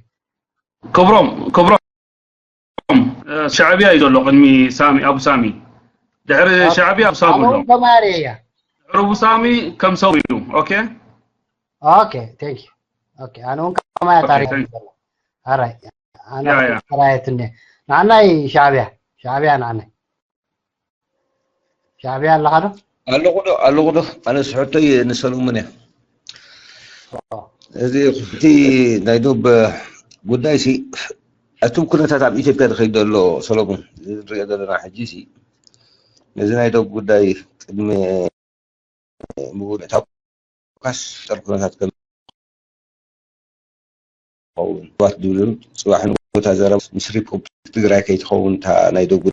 ክብሮም ክብሮም ሻዕብያ እዩ ዘሎ ቅድሚ ሳሚ ኣቡ ሳሚ ድሕሪ ሻዕብያ ኣቡ ሳሚ ኣሎ ተማሪ እያ ድሕሪ ኣቡ ሳሚ ከም ሰው እዩ okay okay thank you okay ኣነ እውን ከማያ ታሪክ ኣራይ ኣነ ተራየትኒ ንዓናይ ሻዕብያ ሻዕብያ ንዓናይ ሻዕብያ ኣለኻ ዶ ኣለኹ ዶ ኣለኹ ዶ ኣነስ ሕቶይ ንሰለሙን እያ እዚ እቲ ናይ ዶብ ጉዳይ ሲ እቱም ኩነታት ኣብ ኢትዮጵያ ዝኸይድ ዘሎ ሰለሙን ንሪኦ ዘለና ሕጂ ሲ ነዚ ናይ ዶብ ጉዳይ ቅድሚ ምውዳእ ታውቃስ ጥር ኩነታት ከም ኸውን ባት ድብልን ፅባሕ ንጎታ ዘረባ ምስ ሪፖብሊክ ትግራይ ከይትኸውን እታ ናይ ዶብ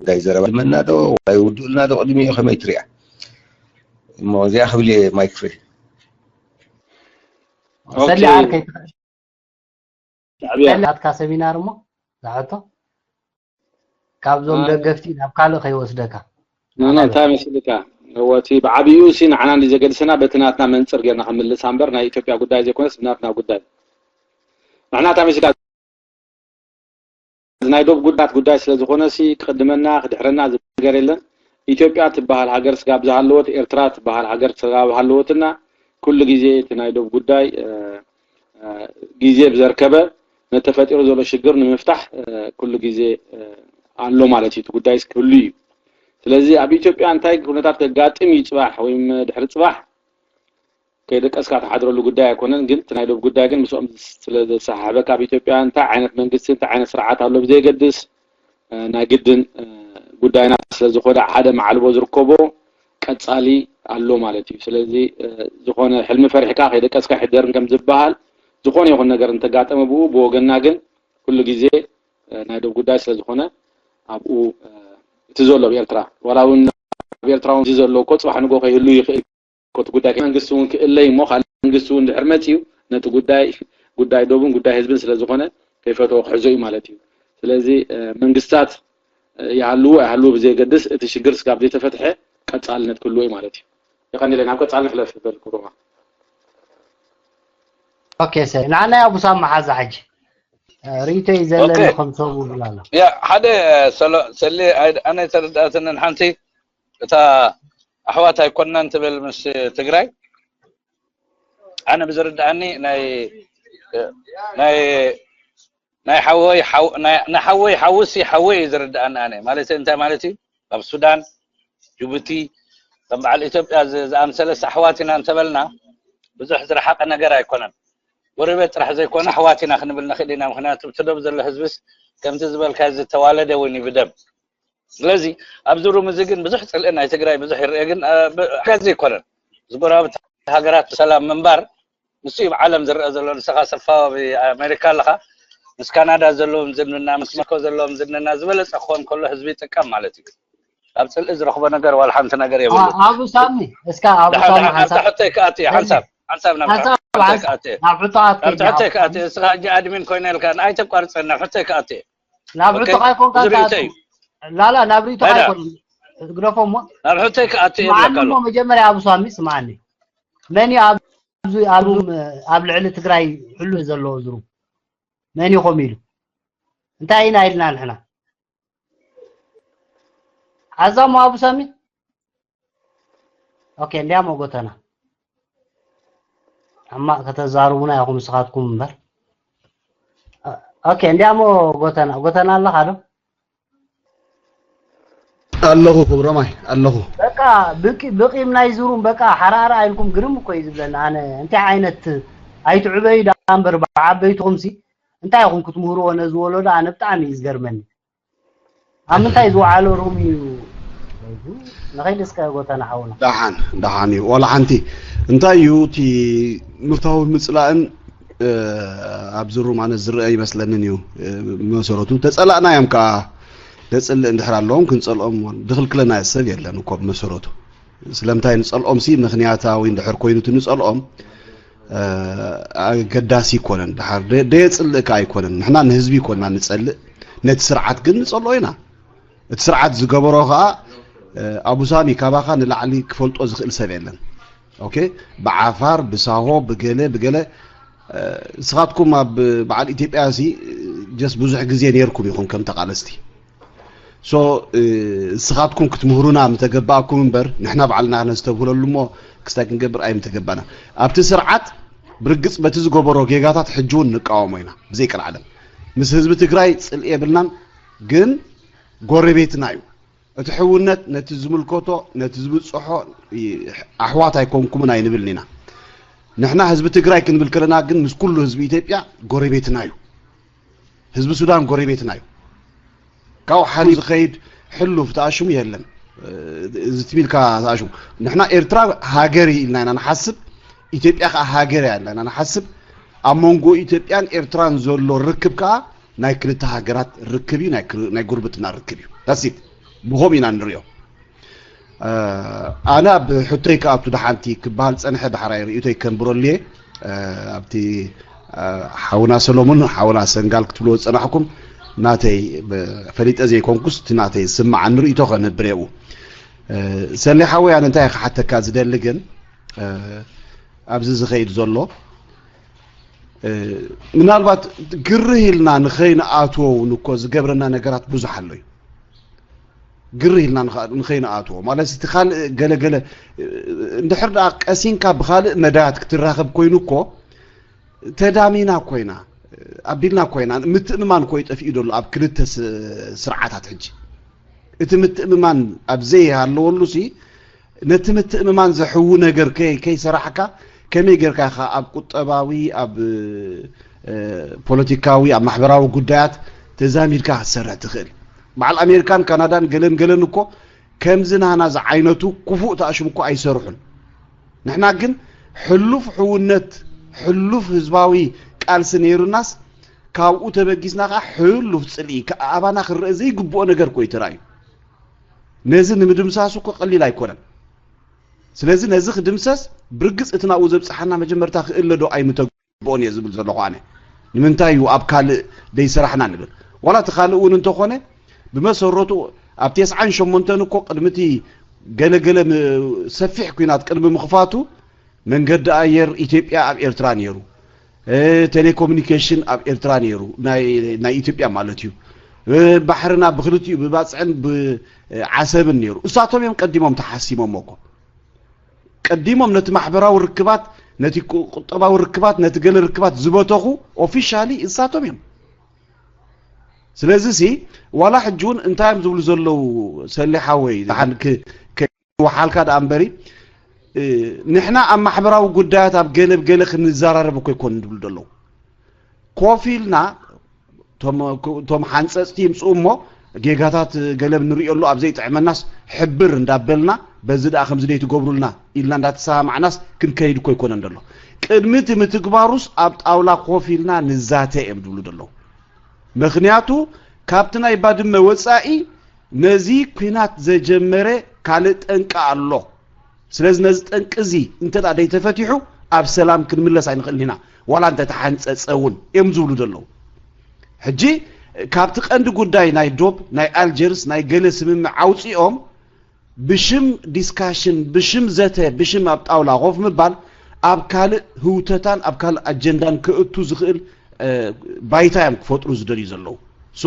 ጉዳይ ዘረባ ድመና ዶ ዋይ ውድእልና ዶ ቅድሚኡ ከመይ ትሪኣ እሞ እዚኣ ክብል እየ ማይክ ፍሬ ሰሊ ዓርከይ ናትካ ሰሚናር እሞ ዛሕቶ ካብዞም ደገፍቲ ናብ ካልእ ከይወስደካ እንታይ መሲልካ እቲ ብዓብኡ ሲ ንዓና እንዲ ዘገድሰና በቲ ናትና መንፅር ጌርና ክምልሳ እምበር ናይ ኢትዮጵያ ጉዳይ ዘይኮነስ ብናትና ጉዳይ ንሕና እንታይ መሲልካ ናይ ዶብ ጉዳት ጉዳይ ስለ ዝኾነ ሲ ክቅድመና ክድሕረና ዝብል ነገር የለን ኢትዮጵያ ትበሃል ሃገር ስጋብ ዝሃለወት ኤርትራ ትበሃል ሃገር ስጋብ ሃለወትና ኩሉ ግዜ እቲ ናይ ዶብ ጉዳይ ግዜ ብዘርከበ ነተፈጢሩ ዘሎ ሽግር ንምፍታሕ ኩሉ ግዜ ኣሎ ማለት እዩ እቲ ጉዳይ ክህሉ እዩ ስለዚ ኣብ ኢትዮጵያ እንታይ ኩነታት ከጋጥም እዩ ፅባሕ ወይ ድሕሪ ፅባሕ ከይደቀስካ ትሓድረሉ ጉዳይ ኣይኮነን ግን እቲ ናይ ዶብ ጉዳይ ግን ምስኦም ስለ ዘሰሓሕበካ ኣብ ኢትዮጵያ እንታይ ዓይነት መንግስቲ እንታይ ዓይነት ስርዓት ኣሎ ብዘየገድስ ናይ ግድን ጉዳይና ስለ ዝኾነ ሓደ መዓልቦ ዝርከቦ ቀፃሊ ኣሎ ማለት እዩ ስለዚ ዝኾነ ሕልሚ ፈሪሕካ ከይደቀስካ ይሕደርን ከም ዝበሃል ዝኾነ ይኹን ነገር እንተጋጠመ ብኡ ብወገንና ግን ኩሉ ግዜ ናይ ዶብ ጉዳይ ስለ ዝኾነ ኣብኡ እቲ ዘሎ ኣብ ኤርትራ ዋላ እውን ኣብ ኤርትራ እውን ዘሎ እኮ ፅባሕ ንጎ ከይህሉ ይኽእል ኮቲ ጉዳይ መንግስቲ እውን ክእለይ እሞ ካልእ መንግስቲ እውን ድሕር መፅዩ ነቲ ጉዳይ ጉዳይ ዶብን ጉዳይ ህዝብን ስለ ዝኾነ ከይፈተዎ ክሕዞ እዩ ማለት እዩ ስለዚ መንግስታት ይሃልዉ ኣይሃልዉ ብዘየገድስ እቲ ሽግር ስጋብ ዘይተፈትሐ ቀፃልነት ክህልዎ እዩ ማለት እዩ የቀኒለ ናብ ቀፃሊ ንሕለፍ በል ክብሮማ ኦኬ ሰ ንዓናይ ኣቡሳ መሓዛ ሕጂ ርእይቶ እዩ ዘለኒ ከም ሰቡ ብላሎ ያ ሓደ ሰሊ ኣነ ተረዳእትንን ሓንቲ እታ ኣሕዋት ኣይኮናን ትብል ምስ ትግራይ ኣነ ብዝርድኣኒ ናይ ናይ ናይ ሓወይ ንሓወይ ሓውሲ ሓወይ እዩ ዝርድኣኒ ኣነ ማለት እንታይ ማለት እዩ ኣብ ሱዳን ጅቡቲ ከም በዓል ኢትዮጵያ ዝኣምሰለስ ኣሕዋት ኢና እንተበልና ብዙሕ ዝረሓቀ ነገር ኣይኮነን ጎረቤት ጥራሕ ዘይኮነ ኣሕዋት ኢና ክንብል ንኽእል ኢና ምክንያቱ እቲ ዶብ ዘሎ ህዝብስ ከምቲ ዝበልካ ዝተዋለደ እውን እዩ ብደም ስለዚ ኣብዚ ሩም እዚ ግን ብዙሕ ፅልኢ ናይ ትግራይ ብዙሕ ይረአ ግን ሓጋዚ ኣይኮነን ዝጎረባብቲ ሃገራት ብሰላም ምንባር ንሱ እዩ ብዓለም ዝረአ ዘሎ ንስኻ ሰፋ ኣብ ኣሜሪካ ኣለኻ ምስ ካናዳ ዘለዎም ዝምድና ምስ ሜክሲኮ ዘለዎም ዝምድና ዝበለፀ ክኾን ከሎ ህዝቢ ይጥቀም ማለት እዩ ኣብ ፅልኢ ዝረኽቦ ነገር ዋላ ሓንቲ ነገር የብሉ ኣቡ ሳሚ እስካ ኣቡ ሳሚ ሓንሳብ ሕቶይ ክኣት ሓንሳብ ሓንሳብ ናብ ሕቶይ ክኣት ናብ ሕቶ ኣት ናብ ሕቶይ ክኣት እስኻ ሕጂ ኣድሚን ኮይነ ኢልካ ኣይተቋርፀን ናብ ሕቶይ ክኣት ናብ ሕቶ ካይኮንካ ዝርእቶ እዩ ላላ ናብ ሪኢቶ ኣይኮነን ግደፎ እሞ ናብ ሕቶይ ክኣቱ እየ ብለካ ኣሎ። መጀመርያ ኣብ ሳሚ ስማኒ መን እዩ ኣብዚ ኣብ ኣብ ልዕሊ ትግራይ ሕሉ ዘለዎ ዝሩ መን ይኾም ኢሉ እንታይ ኢና ኢልና ንሕና ኣዛሞ ኣብ ሳሚ ኦኬ እንዲያሞ ጎተና ሕማቕ ከተዛርቡና ኢኹም ንስኻትኩም እምበር ኦኬ እንዲያሞ ጎተና ጎተና ኣለኻ ዶ ኣለኹ ክብረማይ ኣለኹ በቃ ብቂ ብቂም ናይ ዙሩም በቃ ሓራራ ኢልኩም ግርም እኮ እዩ ዝብለና ኣነ እንታይ ዓይነት ኣይትዕበዩ ዳ እምበር ብዓበይትኹም ሲ እንታይ ኢኹም ክትምህርዎ ነዚ ወለዶ ኣነ ብጣዕሚ እዩ ዝገርመኒ ኣብ ምንታይ ዝወዓለ ሩም እዩ ንኸይድ እስከ ጎተና ሓውና ደሓን ደሓን እዩ ዋላ ሓንቲ እንታይ እዩ እቲ ምርታዊ ምፅላእን ኣብዚ ሩም ኣነ ዝረአ ይመስለንን እዩ መሰረቱ ተፀላእና እዮም ከዓ ደፅልእ እንድሕር ኣለዎም ክንፀልኦም ድኽልክለና ሰብ የለን እኮ ብመሰረቱ ስለምንታይ ንፀልኦም ሲ ምክንያታዊ እንድሕር ኮይኑ እቲ ንፀልኦም ኣገዳሲ ይኮነን ድሓር ደየፅልእ ከዓ ኣይኮነን ንሕና ንህዝቢ ይኮንና ንፀልእ ነቲ ስርዓት ግን ንፀልኦ ኢና እቲ ስርዓት ዝገበሮ ከዓ ኣቡሳሚ ካባኻ ንላዕሊ ክፈልጦ ዝኽእል ሰብ የለን ኦኬ ብዓፋር ብሳሆ ብገለ ብገለ ንስኻትኩም ኣብ በዓል ኢትዮጵያ ሲ ጀስ ብዙሕ ግዜ ነርኩም ኢኹም ከም ተቃለስቲ ሶ ንስኻትኩም ክትምህሩና ምተገባእኩም እምበር ንሕና ባዕልና ነስተብህለሉ እሞ ክስታይ ክንገብር ኣይምተገባና ኣብቲ ስርዓት ብርግፅ በቲ ዝገበሮ ጌጋታት ሕጂ እውን ንቃወሞ ኢና ብዘይ ቀልዓለም ምስ ህዝቢ ትግራይ ፅልኢ የብልናን ግን ጎረቤትና እዩ እቲ ሕውነት ነቲ ዝምልከቶ ነቲ ዝብፅሖ ኣሕዋት ኣይኮንኩምን ኣይንብልን ኢና ንሕና ህዝቢ ትግራይ ክንብል ከለና ግን ምስ ኩሉ ህዝቢ ኢትዮጵያ ጎረቤትና እዩ ህዝቢ ሱዳን ጎረቤትና እዩ ካብኡ ሓሊፉ ዝኸይድ ሕሉፍ ተኣሽሙ የለን እዚ ትቢልካ ተኣሽሙ ንሕና ኤርትራ ሃገር ኢልና ኢና ንሓስብ ኢትዮጵያ ከዓ ሃገር እያ ኢልና ኢና ንሓስብ ኣብ መንጎ ኢትዮጵያን ኤርትራን ዘሎ ርክብ ከዓ ናይ ክልተ ሃገራት ርክብ እዩ ናይ ጉርብትና ርክብ እዩ ታሲት ብኸም ኢና ንሪኦ ኣነ ኣብ ሕቶይ ከኣቱ ደሓንቲ ክበሃል ፀንሐ ዳሕራይ ርእቶይ ከንብረሉ እየ ኣብቲ ሓውና ሰሎሙን ሓውና ሰንጋል ክትብልዎ ዝፀናሕኩም ናተይ ፈሊጠ ዘይኮንኩስ እቲ ናተይ ስማዓኒ ርእቶ ከነብር የብኡ ሰሌ ሓወይ ኣነ እንታይ ክሓተካ ዝደሊ ግን ኣብዚ ዝኸይድ ዘሎ ምናልባት ግርህ ኢልና ንኸይንኣትዎ እውን እኮ ዝገብረና ነገራት ብዙሕ ኣሎ እዩ ግርህ ኢልና ንኸይንኣትዎ ማለት እቲ ካልእ ገለገለ እንድሕር ደኣ ቀሲንካ ብኻልእ መዳያት ክትራኸብ ኮይኑ እኮ ተዳሚና ኮይና ኣቢልና ኮይና ምትእምማን ኮይ ጠፊኡ ደሎ ኣብ ክልተ ስርዓታት ሕጂ እቲ ምትእምማን ኣብ ዘይሃለወሉ ሲ ነቲ ምትእምማን ዘሕዉ ነገር ከይሰራሕካ ከመይ ጌርካ ኢኻ ኣብ ቁጠባዊ ኣብ ፖለቲካዊ ኣብ ማሕበራዊ ጉዳያት ተዛሚድካ ክትሰርሕ ትኽእል በዓል ኣሜሪካን ካናዳን ገለን ገለን እኮ ከምዚ ናህና ዝዓይነቱ ክፉእ ተኣሽም እኮ ኣይሰርሑን ንሕና ግን ሕሉፍ ሕውነት ሕሉፍ ህዝባዊ ቃልሲ ነይሩናስ ካብኡ ተበጊስና ከዓ ሕሉፍ ፅልኢ ኣባና ክረአ ዘይግብኦ ነገር እኮ እዩ ተራእዩ ነዚ ንምድምሳሱ እኮ ቀሊል ኣይኮነን ስለዚ ነዚ ክድምሰስ ብርግፅ እቲ ናብኡ ዘብፅሓና መጀመርታ ክእለ ዶ ኣይምተግብኦን እየ ዝብል ዘለኹ ኣነ ንምንታይ እዩ ኣብ ካልእ ደይሰራሕና ንብል ዋላ እቲ ካልእ እውን እንተኾነ ብመሰረቱ ኣብ ተስዓን ሸሞንተን እኮ ቅድሚ እቲ ገለገለ ሰፊሕ ኩናት ቅድሚ ምኽፋቱ መንገዲ ኣየር ኢትዮጵያ ኣብ ኤርትራ ነይሩ ቴሌኮሙኒኬሽን ኣብ ኤርትራ ነይሩ ናይ ኢትዮጵያ ማለት እዩ ባሕርና ብክልቲኡ ብባፅዕን ብዓሰብን ነይሩ እሳቶም እዮም ቀዲሞም ተሓሲሞም እኮ ቀዲሞም ነቲ ማሕበራዊ ርክባት ነቲ ቁጠባዊ ርክባት ነቲ ገለ ርክባት ዝበተኹ ኦፊሻሊ እሳቶም እዮም ስለዚ ሲ ዋላ ሕጂ እውን እንታይ እዮም ዝብሉ ዘለዉ ሰሊሓወይ ሓልካ ደኣ እምበሪ ንሕና ኣብ ማሕበራዊ ጉዳያት ኣብ ገለ ብገለ ክንዘራረብ እኮ ይኮን ዝብሉ ዘለዉ ኮፍ ኢልና እቶም ሓንፀፅቲ ይምፅኡ እሞ ጌጋታት ገለ ንሪኦ ኣሎ ኣብ ዘይጥዕመናስ ሕብር እንዳበልና በዚ ደኣ ከምዚ ደይ ትገብሩልና ኢልና እንዳተሰማማዕናስ ክንከይድ እኮ ይኮነን ዘሎ ቅድሚ እቲ ምትግባሩስ ኣብ ጣውላ ኮፍ ኢልና ንዛተ እዮም ዝብሉ ዘለዉ ምኽንያቱ ካብቲ ናይ ባድመ ወፃኢ ነዚ ኩናት ዘጀመረ ካልእ ጠንቂ ኣሎ ስለዚ ነዚ ጠንቂ እዚ እንተ ደኣ ደይተፈቲሑ ኣብ ሰላም ክንምለስ ኣይንኽእልን ኢና ዋላ እንተ ተሓንፀፀ እውን እዮም ዝብሉ ዘለዉ ሕጂ ካብቲ ቀንዲ ጉዳይ ናይ ዶብ፣ ናይ ኣልጀርስ፣ ናይ ገለ ስምምዕ ኣውፂኦም ብሽም ዲስካሽን፣ ብሽም ዘተ፣ ብሽም ኣብ ጣውላ ኮፍ ምባል ኣብ ካልእ ህውተታን ኣብ ካልእ ኣጀንዳን ክእቱ ዝኽእል ባይታ እዮም ክፈጥሩ ዝደልዩ ዘለዉ። ሶ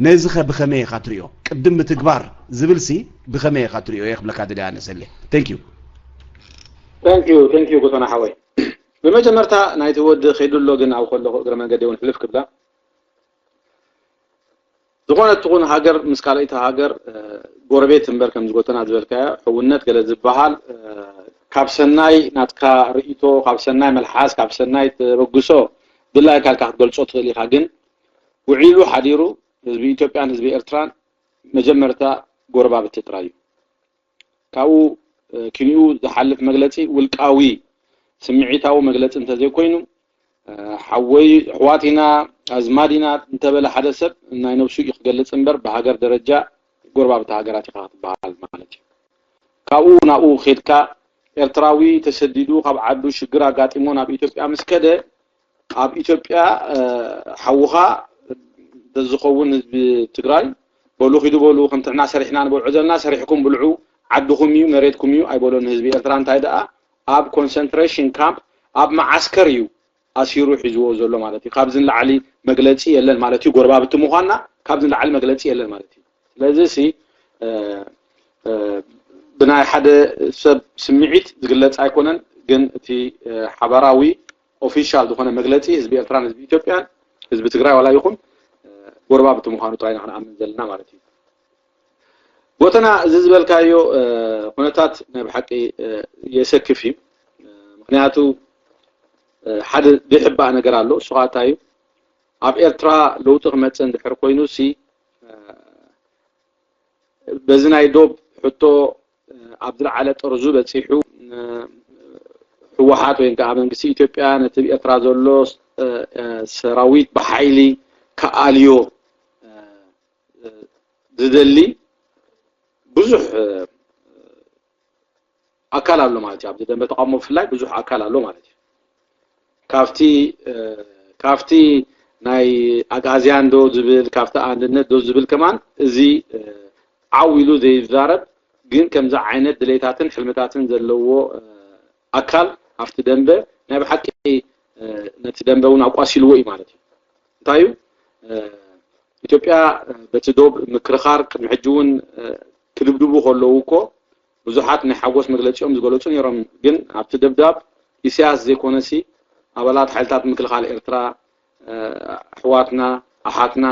ነዚ ኸ ብኸመይ ኢኻ ትሪኦ? ቅድም ምትግባር ዝብል ሲ ብኸመይ ኢኻ ትሪኦ እየ ክብለካ ደልያ ነሰሌ። Thank you. Thank you, thank you ጎተና ሓወይ። ብመጀመርታ ናይቲ ወዲ ከይዱ ኣሎ፣ ግን ኣብ ከለኹ እግረ መንገዲ እውን ሕልፍ ክብላ ዝኾነት ትኹን ሃገር ምስ ካልኣይቲ ሃገር ጎረቤት እምበር ከም ዝጎተና ዝበልካዮ ሕውነት ገለ ዝበሃል ካብ ሰናይ ናትካ ርእይቶ፣ ካብ ሰናይ መልሓስ፣ ካብ ሰናይ ተበግሶ ድላይካ ኢልካ ክትገልጾ ትኽእል ኢኻ። ግን ውዒሉ ሓዲሩ ህዝቢ ኢትዮጵያን ህዝቢ ኤርትራን መጀመርታ ጎረባብቲ ጥራይ እዩ። ካብኡ ኪንኡ ዝሓልፍ መግለጺ ውልቃዊ ስምዒታዊ መግለጺ እንተዘይኮይኑ፣ ሓወይ ኣሕዋት ኢና ኣዝማድ ኢና እንተበለ ሓደ ሰብ ናይ ነብሱ እዩ ክገልጽ እምበር ብሃገር ደረጃ ጎረባብቲ ሃገራት ኢኻ ክትበሃል ማለት እዩ። ካብኡ ናብኡ ኬድካ ኤርትራዊ ተሰዲዱ ካብ ዓዱ ሽግር ኣጋጢሞ ናብ ኢትዮጵያ ምስ ከደ ኣብ ኢትዮጵያ ሓውኻ ዝኸውን ህዝቢ ትግራይ በሉ ኪዱ በሉ ከምቲ ንሕና ሰሪሕና ንበልዖ ዘለና ሰሪሕኩም ብልዑ ዓድኹም እዩ መሬትኩም እዩ ኣይበሎን። ህዝቢ ኤርትራ እንታይ ደኣ ኣብ ኮንሰንትሬሽን ካምፕ ኣብ መዓስከር እዩ ኣሲሩ ሒዝዎ ዘሎ ማለት እዩ። ካብዚ ንላዕሊ መግለጺ የለን ማለት እዩ። ጎረባብቲ ምዃንና ካብዚ ንላዕሊ መግለጺ የለን ማለት እዩ። ስለዚ ሲ ብናይ ሓደ ሰብ ስምዒት ዝግለጽ ኣይኮነን፣ ግን እቲ ሓባራዊ ኦፊሻል ዝኾነ መግለጺ ህዝቢ ኤርትራን ህዝቢ ኢትዮጵያን ህዝቢ ትግራይ ዋላ ይኹን ጎረባብቲ ምዃኑ ጥራይ ኢና ክንኣምን ዘለና ማለት እዩ። ጎተና፣ እዚ ዝበልካዮ ኩነታት ናይ ብሓቂ የሰክፍ እዩ። ምክንያቱ ሓደ ዘይሕባእ ነገር ኣሎ። እሱ ከዓ እንታይ እዩ? ኣብ ኤርትራ ለውጢ ክመፅእ እንድሕር ኮይኑ ሲ በዚ ናይ ዶብ ሕቶ ኣብ ዝለዓለ ጠርዙ በፂሑ ህወሓት ወይ ከዓ መንግስቲ ኢትዮጵያ ነቲ ኣብ ኤርትራ ዘሎ ሰራዊት ብሓይሊ ክኣልዮ ዝደሊ ብዙሕ ኣካል ኣሎ ማለት እዩ። ኣብዚ ደንበ ተቃውሞ ብፍላይ ብዙሕ ኣካል ኣሎ ማለት እዩ። ካብቲ ካብቲ ናይ ኣግኣዝያን ዶ ዝብል ካብቲ ኣንድነት ዶ ዝብል ከማን እዚ ዓው ኢሉ ዘይዛረብ ግን ከምዚ ዓይነት ድሌታትን ሕልምታትን ዘለዎ ኣካል ኣብቲ ደንበ ናይ ብሓቂ ነቲ ደንበ እውን ኣቋሲልዎ እዩ ማለት እዩ። እንታይ እዩ ኢትዮጵያ በቲ ዶብ ምክርኻር ቅድሚ ሕጂ እውን ክድብድቡ ከለዉ እኮ ብዙሓት ናይ ሓጎስ መግለፂኦም ዝገለፁ ነይሮም። ግን ኣብቲ ደብዳብ ኢሳያስ ዘይኮነሲ ኣባላት ሓይልታት ምክልኻል ኤርትራ ኣሕዋትና ኣሓትና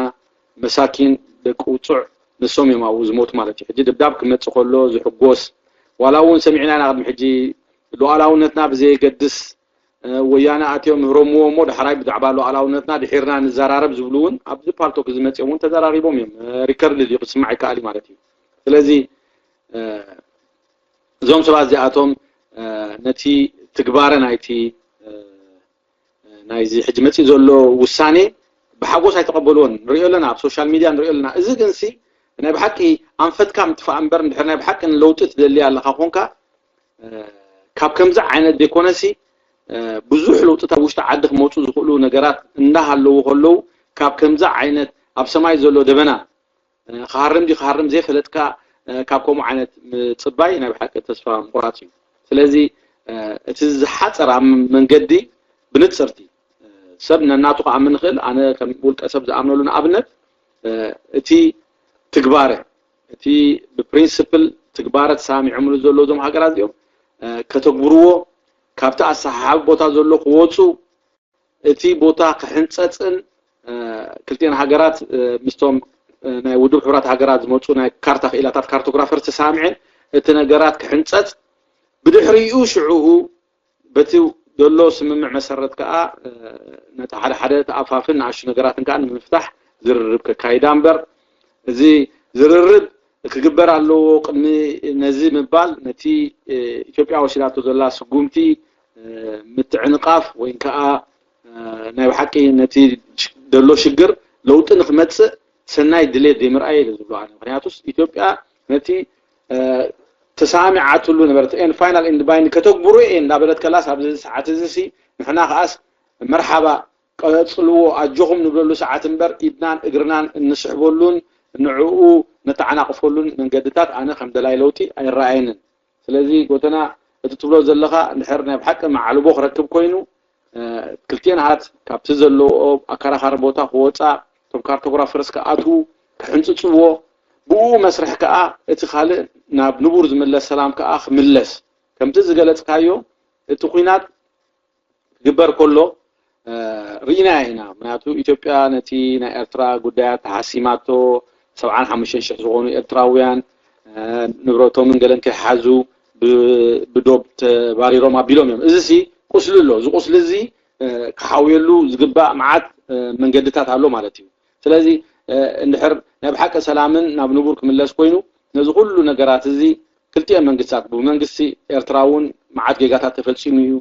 መሳኪን ደቂ ውፁዕ ንሶም እዮም ኣብኡ ዝሞቱ ማለት እዩ። ሕጂ ደብዳብ ክመፅእ ከሎ ዝሕጎስ ዋላ እውን ሰሚዕና ኢና ቅድሚ ሕጂ ሉዓላውነትና ብዘየገድስ ወያነ ኣትዮም ምህረምዎ እሞ ዳሕራይ ብዛዕባ ሉዓላውነትና ድሒርና ንዘራረብ ዝብሉ እውን ኣብዚ ፓልቶክ ዝመፅኦም እውን ተዘራሪቦም እዮም። ሪከርድ ድዩ ክስማዕ ይከኣል እዩ ማለት እዩ። ስለዚ እዞም ሰባት እዚኣቶም ነቲ ትግባረ ናይቲ ናይዚ ሕጂ መፂእ ዘሎ ውሳኔ ብሓጎስ ኣይተቐበልዎን ንሪኦ ኣለና፣ ኣብ ሶሻል ሚድያ ንሪኦ ኣለና። እዚ ግንሲ ናይ ብሓቂ ኣንፈትካ ምጥፋእ እምበር እንድሕር ናይ ብሓቂ ንለውጢ ትደሊ ኣለካ ኮንካ ካብ ከምዚ ዓይነት ዘይኮነሲ ብዙሕ ለውጥታት ውሽጢ ዓዲ ክመፁ ዝኽእሉ ነገራት እንዳሃለዉ ከለዉ ካብ ከምዚ ዓይነት ኣብ ሰማይ ዘሎ ደበና ክሃርም ድዩ ክሃርም ዘይፈለጥካ ካብ ከምኡ ዓይነት ምፅባይ ናይ ብሓቂ ተስፋ ምቁራፅ እዩ። ስለዚ እቲ ዝሓፀረ ኣብ መንገዲ ብንፅርቲ ሰብ ነናቱ ክኣምን ይኽእል። ኣነ ከም ውልቀ ሰብ ዝኣምነሉ ንኣብነት እቲ ትግባረ እቲ ብፕሪንስፕል ትግባረ ተሰማሚዖምሉ ዘለዉ እዞም ሃገራት እዚኦም ከተግብርዎ ካብቲ ኣሰሓሓቢ ቦታ ዘሎ ክወፁ እቲ ቦታ ክሕንፀፅን ክልቲኤን ሃገራት ምስቶም ናይ ውድብ ሕቡራት ሃገራት ዝመፁ ናይ ካርታ ክኢላታት ካርቶግራፈር ተሰማሚዐን እቲ ነገራት ክሕንፀፅ ብድሕሪኡ ሽዑኡ በቲ ዘሎ ስምምዕ መሰረት ከዓ ነቲ ሓደ ሓደ ተኣፋፍን ንኣሽቱ ነገራትን ከዓ ንምፍታሕ ዝርርብ ከካይዳ እምበር እዚ ዝርርብ ክግበር ኣለዎ ቅድሚ ነዚ ምባል ነቲ ኢትዮጵያ ወሲዳቶ ዘላ ስጉምቲ ምትዕንቃፍ ወይ ከዓ ናይ ብሓቂ ነቲ ዘሎ ሽግር ለውጢ ንክመፅእ ሰናይ ድሌት ዘይምርኣየ ኢለ ዝብሎ ኣነ። ምክንያቱስ ኢትዮጵያ ነቲ ተሰማሚዓትሉ ነበረት and final and binding ከተግብሮ እየ እንዳበለት ከላስ ኣብዚ ሰዓት እዚ ሲ ንሕና ከኣስ መርሓባ ቀጽልዎ ኣጆኹም ንብለሉ ሰዓት እምበር ኢድናን እግርናን እንስሕበሉን ንዕኡ ነተዓናቕፈሉን መንገድታት ኣነ ከም ደላይ ለውጢ ኣይረኣየንን። ስለዚ ጎተና እቲ ትብሎ ዘለኻ እንድሕር ናይ ብሓቂ መዓልቦ ክረክብ ኮይኑ ክልቲኤን ሃት ካብቲ ዘለዎ ኣከራኻሪ ቦታ ክወፃ እቶም ካርቶግራፈርስ ክኣትዉ ክሕንፅፅዎ ብኡ መስርሕ ከዓ እቲ ካልእ ናብ ንቡር ዝምለስ ሰላም ከዓ ክምለስ ከምቲ ዝገለፅካዮ እቲ ኩናት ክግበር ከሎ ርኢና ኢና። ምክንያቱ ኢትዮጵያ ነቲ ናይ ኤርትራ ጉዳያት ተሓሲማቶ ሰብዓን ሓሙሽተን ሽሕ ዝኾኑ ኤርትራውያን ንብረቶምን ገለን ከይሓዙ ብዶብ ተባሪሮም ኣቢሎም እዮም። እዚ ሲ ቁስሊ ኣሎ። እዚ ቁስሊ እዚ ክሓውየሉ ዝግባእ መዓት መንገድታት ኣሎ ማለት እዩ። ስለዚ እንድሕር ናይ ብሓቂ ሰላምን ናብ ንቡር ክምለስ ኮይኑ ነዚ ኩሉ ነገራት እዚ ክልቲኤን መንግስታት ብመንግስቲ ኤርትራ እውን መዓት ጌጋታት ተፈፂሙ እዩ።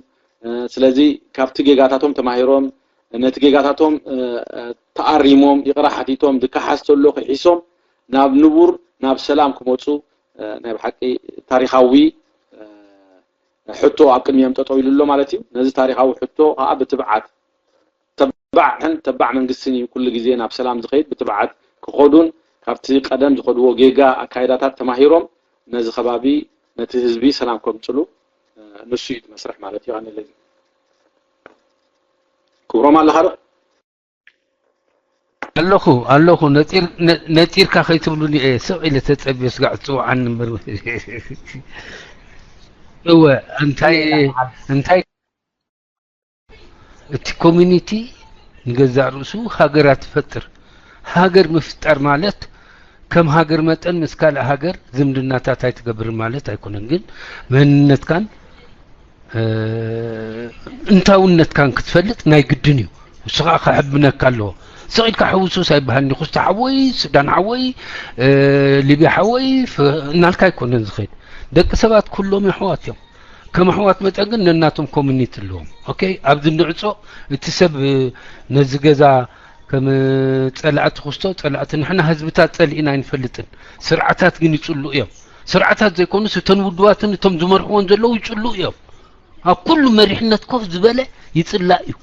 ስለዚ ካብቲ ጌጋታቶም ተማሂሮም ነቲ ጌጋታቶም ተኣሪሞም ይቕረ ሓቲቶም ድከሓስ ተሎ ክሒሶም ናብ ንቡር ናብ ሰላም ክመፁ ናይ ብሓቂ ታሪኻዊ ሕቶ ኣብ ቅድሚኦም ጠጠው ኢሉ ኣሎ ማለት እዩ። ነዚ ታሪኻዊ ሕቶ ከዓ ብትብዓት ተባዕን ተባዕ መንግስትን እዩ ኩሉ ግዜ ናብ ሰላም ዝኸይድ ብትብዓት ክኸዱን ካብቲ ቀደም ዝኸድዎ ጌጋ ኣካይዳታት ተማሂሮም ነዚ ከባቢ ነቲ ህዝቢ ሰላም ከምፅሉ ንሱ እዩ መስርሕ ማለት እዩ። ኣነ ለዚ ክብሮም ኣለኻ ዶ? ኣለኹ ኣለኹ ነፂርካ ከይትብሉኒ እየ ስቕ ኢለ ተፀብዮ ስጋዕ ትፅውዓኒ እምበር እወ እንታይ እንታይ እቲ ኮሚኒቲ ንገዛእ ርእሱ ሃገራት ትፈጥር። ሃገር ምፍጣር ማለት ከም ሃገር መጠን ምስ ካልእ ሃገር ዝምድናታት ኣይትገብርን ማለት ኣይኮነን፣ ግን መንነትካን እንታውነትካን ክትፈልጥ ናይ ግድን እዩ። ንሱ ከዓ ከሕብነካ ኣለዎ። ስቕ ኢልካ ሕውሱስ ኣይበሃልን። ኩስታ ሓወይ፣ ሱዳን ሓወይ፣ ሊብያ ሓወይ እናልካ ኣይኮነን ዝኸይድ። ደቂ ሰባት ኩሎም የሕዋት እዮም። ከም ኣሕዋት መጠን ግን ነናቶም ኮሚኒቲ ኣለዎም። ኦኬ ኣብዚ ንዕጾ እቲ ሰብ ነዚ ገዛ ከም ጸላእቲ ክስቶ ጸላእቲ ንሕና ህዝብታት ጸሊእና ኣይንፈልጥን። ስርዓታት ግን ይጽሉ እዮም። ስርዓታት ዘይኮኑስ እተን ውድባትን እቶም ዝመርሕዎን ዘለዉ ይጽሉ እዮም። ኣብ ኩሉ መሪሕነት ኮፍ ዝበለ ይጽላእ እዩ።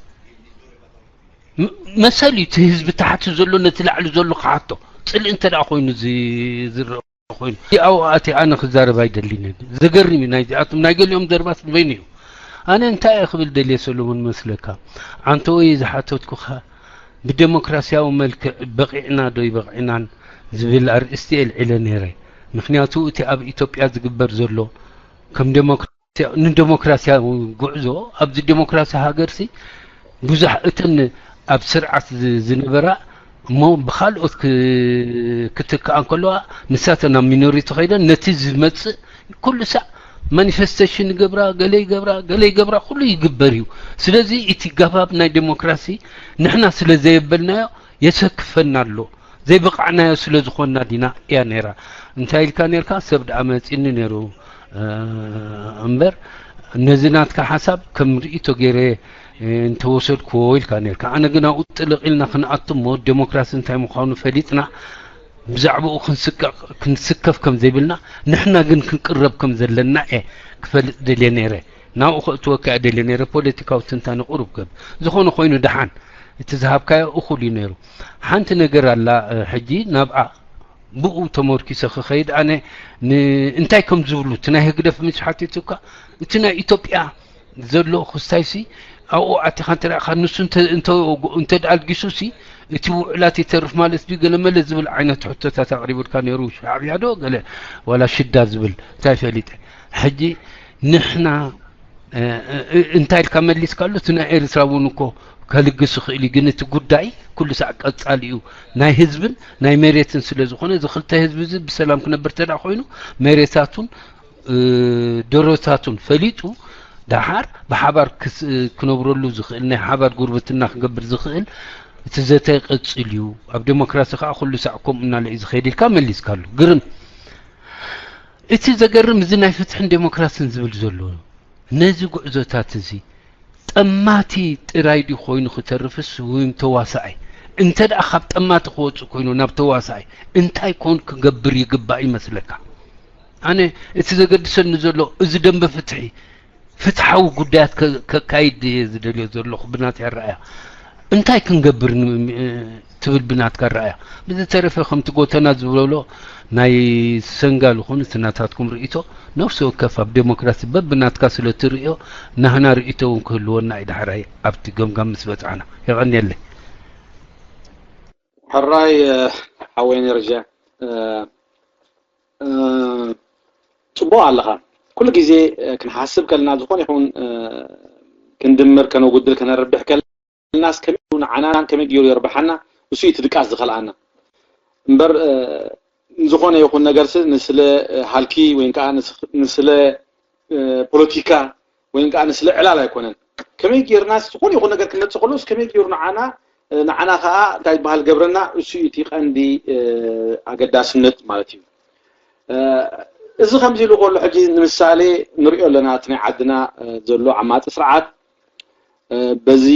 መሰል እዩ እቲ ህዝቢ ታሕቲ ዘሎ ነቲ ላዕሊ ዘሎ ክሓቶ ጽልኢ እንተ ደኣ ኮይኑ ዝረአ ኮይኑ ኣውኣቲ ኣነ ክዛረብ ኣይደሊንን። ዘገርም እዩ ናይዚኣቶም ናይ ገሊኦም ዘርባት ዝበይኑ እዩ። ኣነ እንታይ እየ ክብል ደልየ ሰሎሞን መስለካ? ኣንተ ወይ ዝሓተትኩኻ ብደሞክራሲያዊ መልክዕ በቒዕና ዶ ይበቕዕናን ዝብል ኣርእስቲ እየ ኣልዒለ ነይረ። ምክንያቱ እቲ ኣብ ኢትዮጵያ ዝግበር ዘሎ ከም ደሞክራሲያ ንደሞክራሲያዊ ጉዕዞ ኣብዚ ደሞክራሲ ሃገርሲ ብዙሕ እተን ኣብ ስርዓት ዝነበራ እሞ ብካልኦት ክትከኣ እንከለዋ ንሳተን ኣብ ሚኖሪቲ ከይደን ነቲ ዝመፅእ ኩሉ ሳዕ ማኒፌስቴሽን ይገብራ ገለ ይገብራ ገለ ይገብራ ኩሉ ይግበር እዩ። ስለዚ እቲ ገባብ ናይ ዴሞክራሲ ንሕና ስለ ዘየበልናዮ የሰክፈና ኣሎ። ዘይበቃዕናዮ ስለ ዝኾንና ዲና እያ ነይራ። እንታይ ኢልካ ነርካ? ሰብ ደኣ መጺኒ ነይሩ እምበር ነዚ ናትካ ሓሳብ ከም ርእይቶ ገይረ እንተወሰድክዎ ኢልካ ነርካ። ኣነ ግን ኣብኡ ጥልቕ ኢልና ክንኣቱ እሞ ዴሞክራሲ እንታይ ምዃኑ ፈሊጥና ብዛዕባኡ ክንስከፍ ከም ዘይብልና ንሕና ግን ክንቅረብ ከም ዘለና እየ ክፈልጥ ደልየ ነይረ። ናብኡ ከእትወካ እየ ደልየ ነይረ። ፖለቲካዊ ትንታነ ቁሩብ ገብ ዝኾነ ኮይኑ ደሓን እቲ ዝሃብካዮ እኹል እዩ ነይሩ። ሓንቲ ነገር ኣላ ሕጂ ናብኣ ብኡ ተመርኪሰ ክኸይድ ኣነ እንታይ ከም ዝብሉ እቲ ናይ ህግደፍ ምስ ሓቲቱካ እቲ ናይ ኢትዮጵያ ዘሎ ክስታይሲ ኣብኡ ኣቲኻ እንተ ደኣ ንሱ እንተ ደኣ ኣልጊሱሲ እቲ ውዕላት ይተርፍ ማለት ድዩ ገለ መለ ዝብል ዓይነት ሕቶታት ኣቕሪቡልካ ነይሩ። ሻዕብያ ዶ ገለ ዋላ ሽዳ ዝብል እንታይ ፈሊጠ። ሕጂ ንሕና እንታይ ኢልካ መሊስካሉ? እቲ ናይ ኤርትራ እውን እኮ ከልግስ ይኽእል እዩ፣ ግን እቲ ጉዳይ ኩሉ ሳዕ ቀጻሊ እዩ። ናይ ህዝብን ናይ መሬትን ስለ ዝኾነ እዚ ክልተ ህዝቢ እዚ ብሰላም ክነብር ተዳ ኮይኑ መሬታቱን ደሮታቱን ፈሊጡ ደሓር ብሓባር ክነብረሉ ዝኽእል ናይ ሓባር ጉርብትና ክገብር ዝኽእል እቲ ዘተ ይቐጽል እዩ። ኣብ ዴሞክራሲ ከዓ ኩሉ ሳዕ ከምኡ እናለ እዩ ዝኸይድ ኢልካ መሊስካሉ። ግርም እቲ ዘገርም እዚ ናይ ፍትሕን ዴሞክራሲን ዝብል ዘሎ ነዚ ጉዕዞታት እዚ ጠማቲ ጥራይ ድዩ ኮይኑ ክተርፍስ ወይም ተዋሳኣይ? እንተ ደኣ ካብ ጠማቲ ክወጽእ ኮይኑ ናብ ተዋሳኣይ እንታይ ኮን ክገብር ይግባእ ይመስለካ? ኣነ እቲ ዘገድሰኒ ዘሎ እዚ ደንበ ፍትሒ ፍትሓዊ ጉዳያት ከካይድ እየ ዝደልዮ ዘለኹ ብናተይ ኣረኣያ። እንታይ ክንገብር ን- ትብል ብናትካ ረኣያ። ብዝተረፈ ከምቲ ጎተና ዝበሎ ናይ ሰንጋል ይኹን እቲ ናታትኩም ርእይቶ ነፍሲ ወከፍ ኣብ ዴሞክራሲ በብናትካ ስለ ትርእዮ ናህና ርእይቶ እውን ክህልወና እዩ ዳሕራይ ኣብቲ ገምጋም ምስ በጻዕና። የቐንየለይ። ሕራይ ሓወይ ነርጃ ጽቡቕ ኣለኻ። ኩሉ ግዜ ክንሓስብ ከለና ዝኾነ ይኹን ክንድምር ከነጉድል ከነርብሕ ከለናስ ከመይ ገይሩ ንዓናን ከመይ ገይሩ የርብሓና እሱ እዩ እቲ ድቃስ ዝኸልኣና እምበር ዝኾነ ይኹን ነገር ንስለ ሃልኪ ወይ ከዓ ንስለ ፖለቲካ ወይ ከዓ ንስለ ዕላል ኣይኮነን። ከመይ ጌርና ዝኾነ ይኹን ነገር ክመፅእ ከሎስ ከመይ ገይሩ ንዓና ንዓና ከዓ እንታይ ዝበሃል ገብረና እሱ እዩ እቲ ቀንዲ ኣገዳስነት ማለት እዩ። እዚ ከምዚ ኢሉ ከሎ ሕጂ ንምሳሌ ንሪኦ ኣለና እቲ ናይ ዓድና ዘሎ ዓማፂ ስርዓት በዚ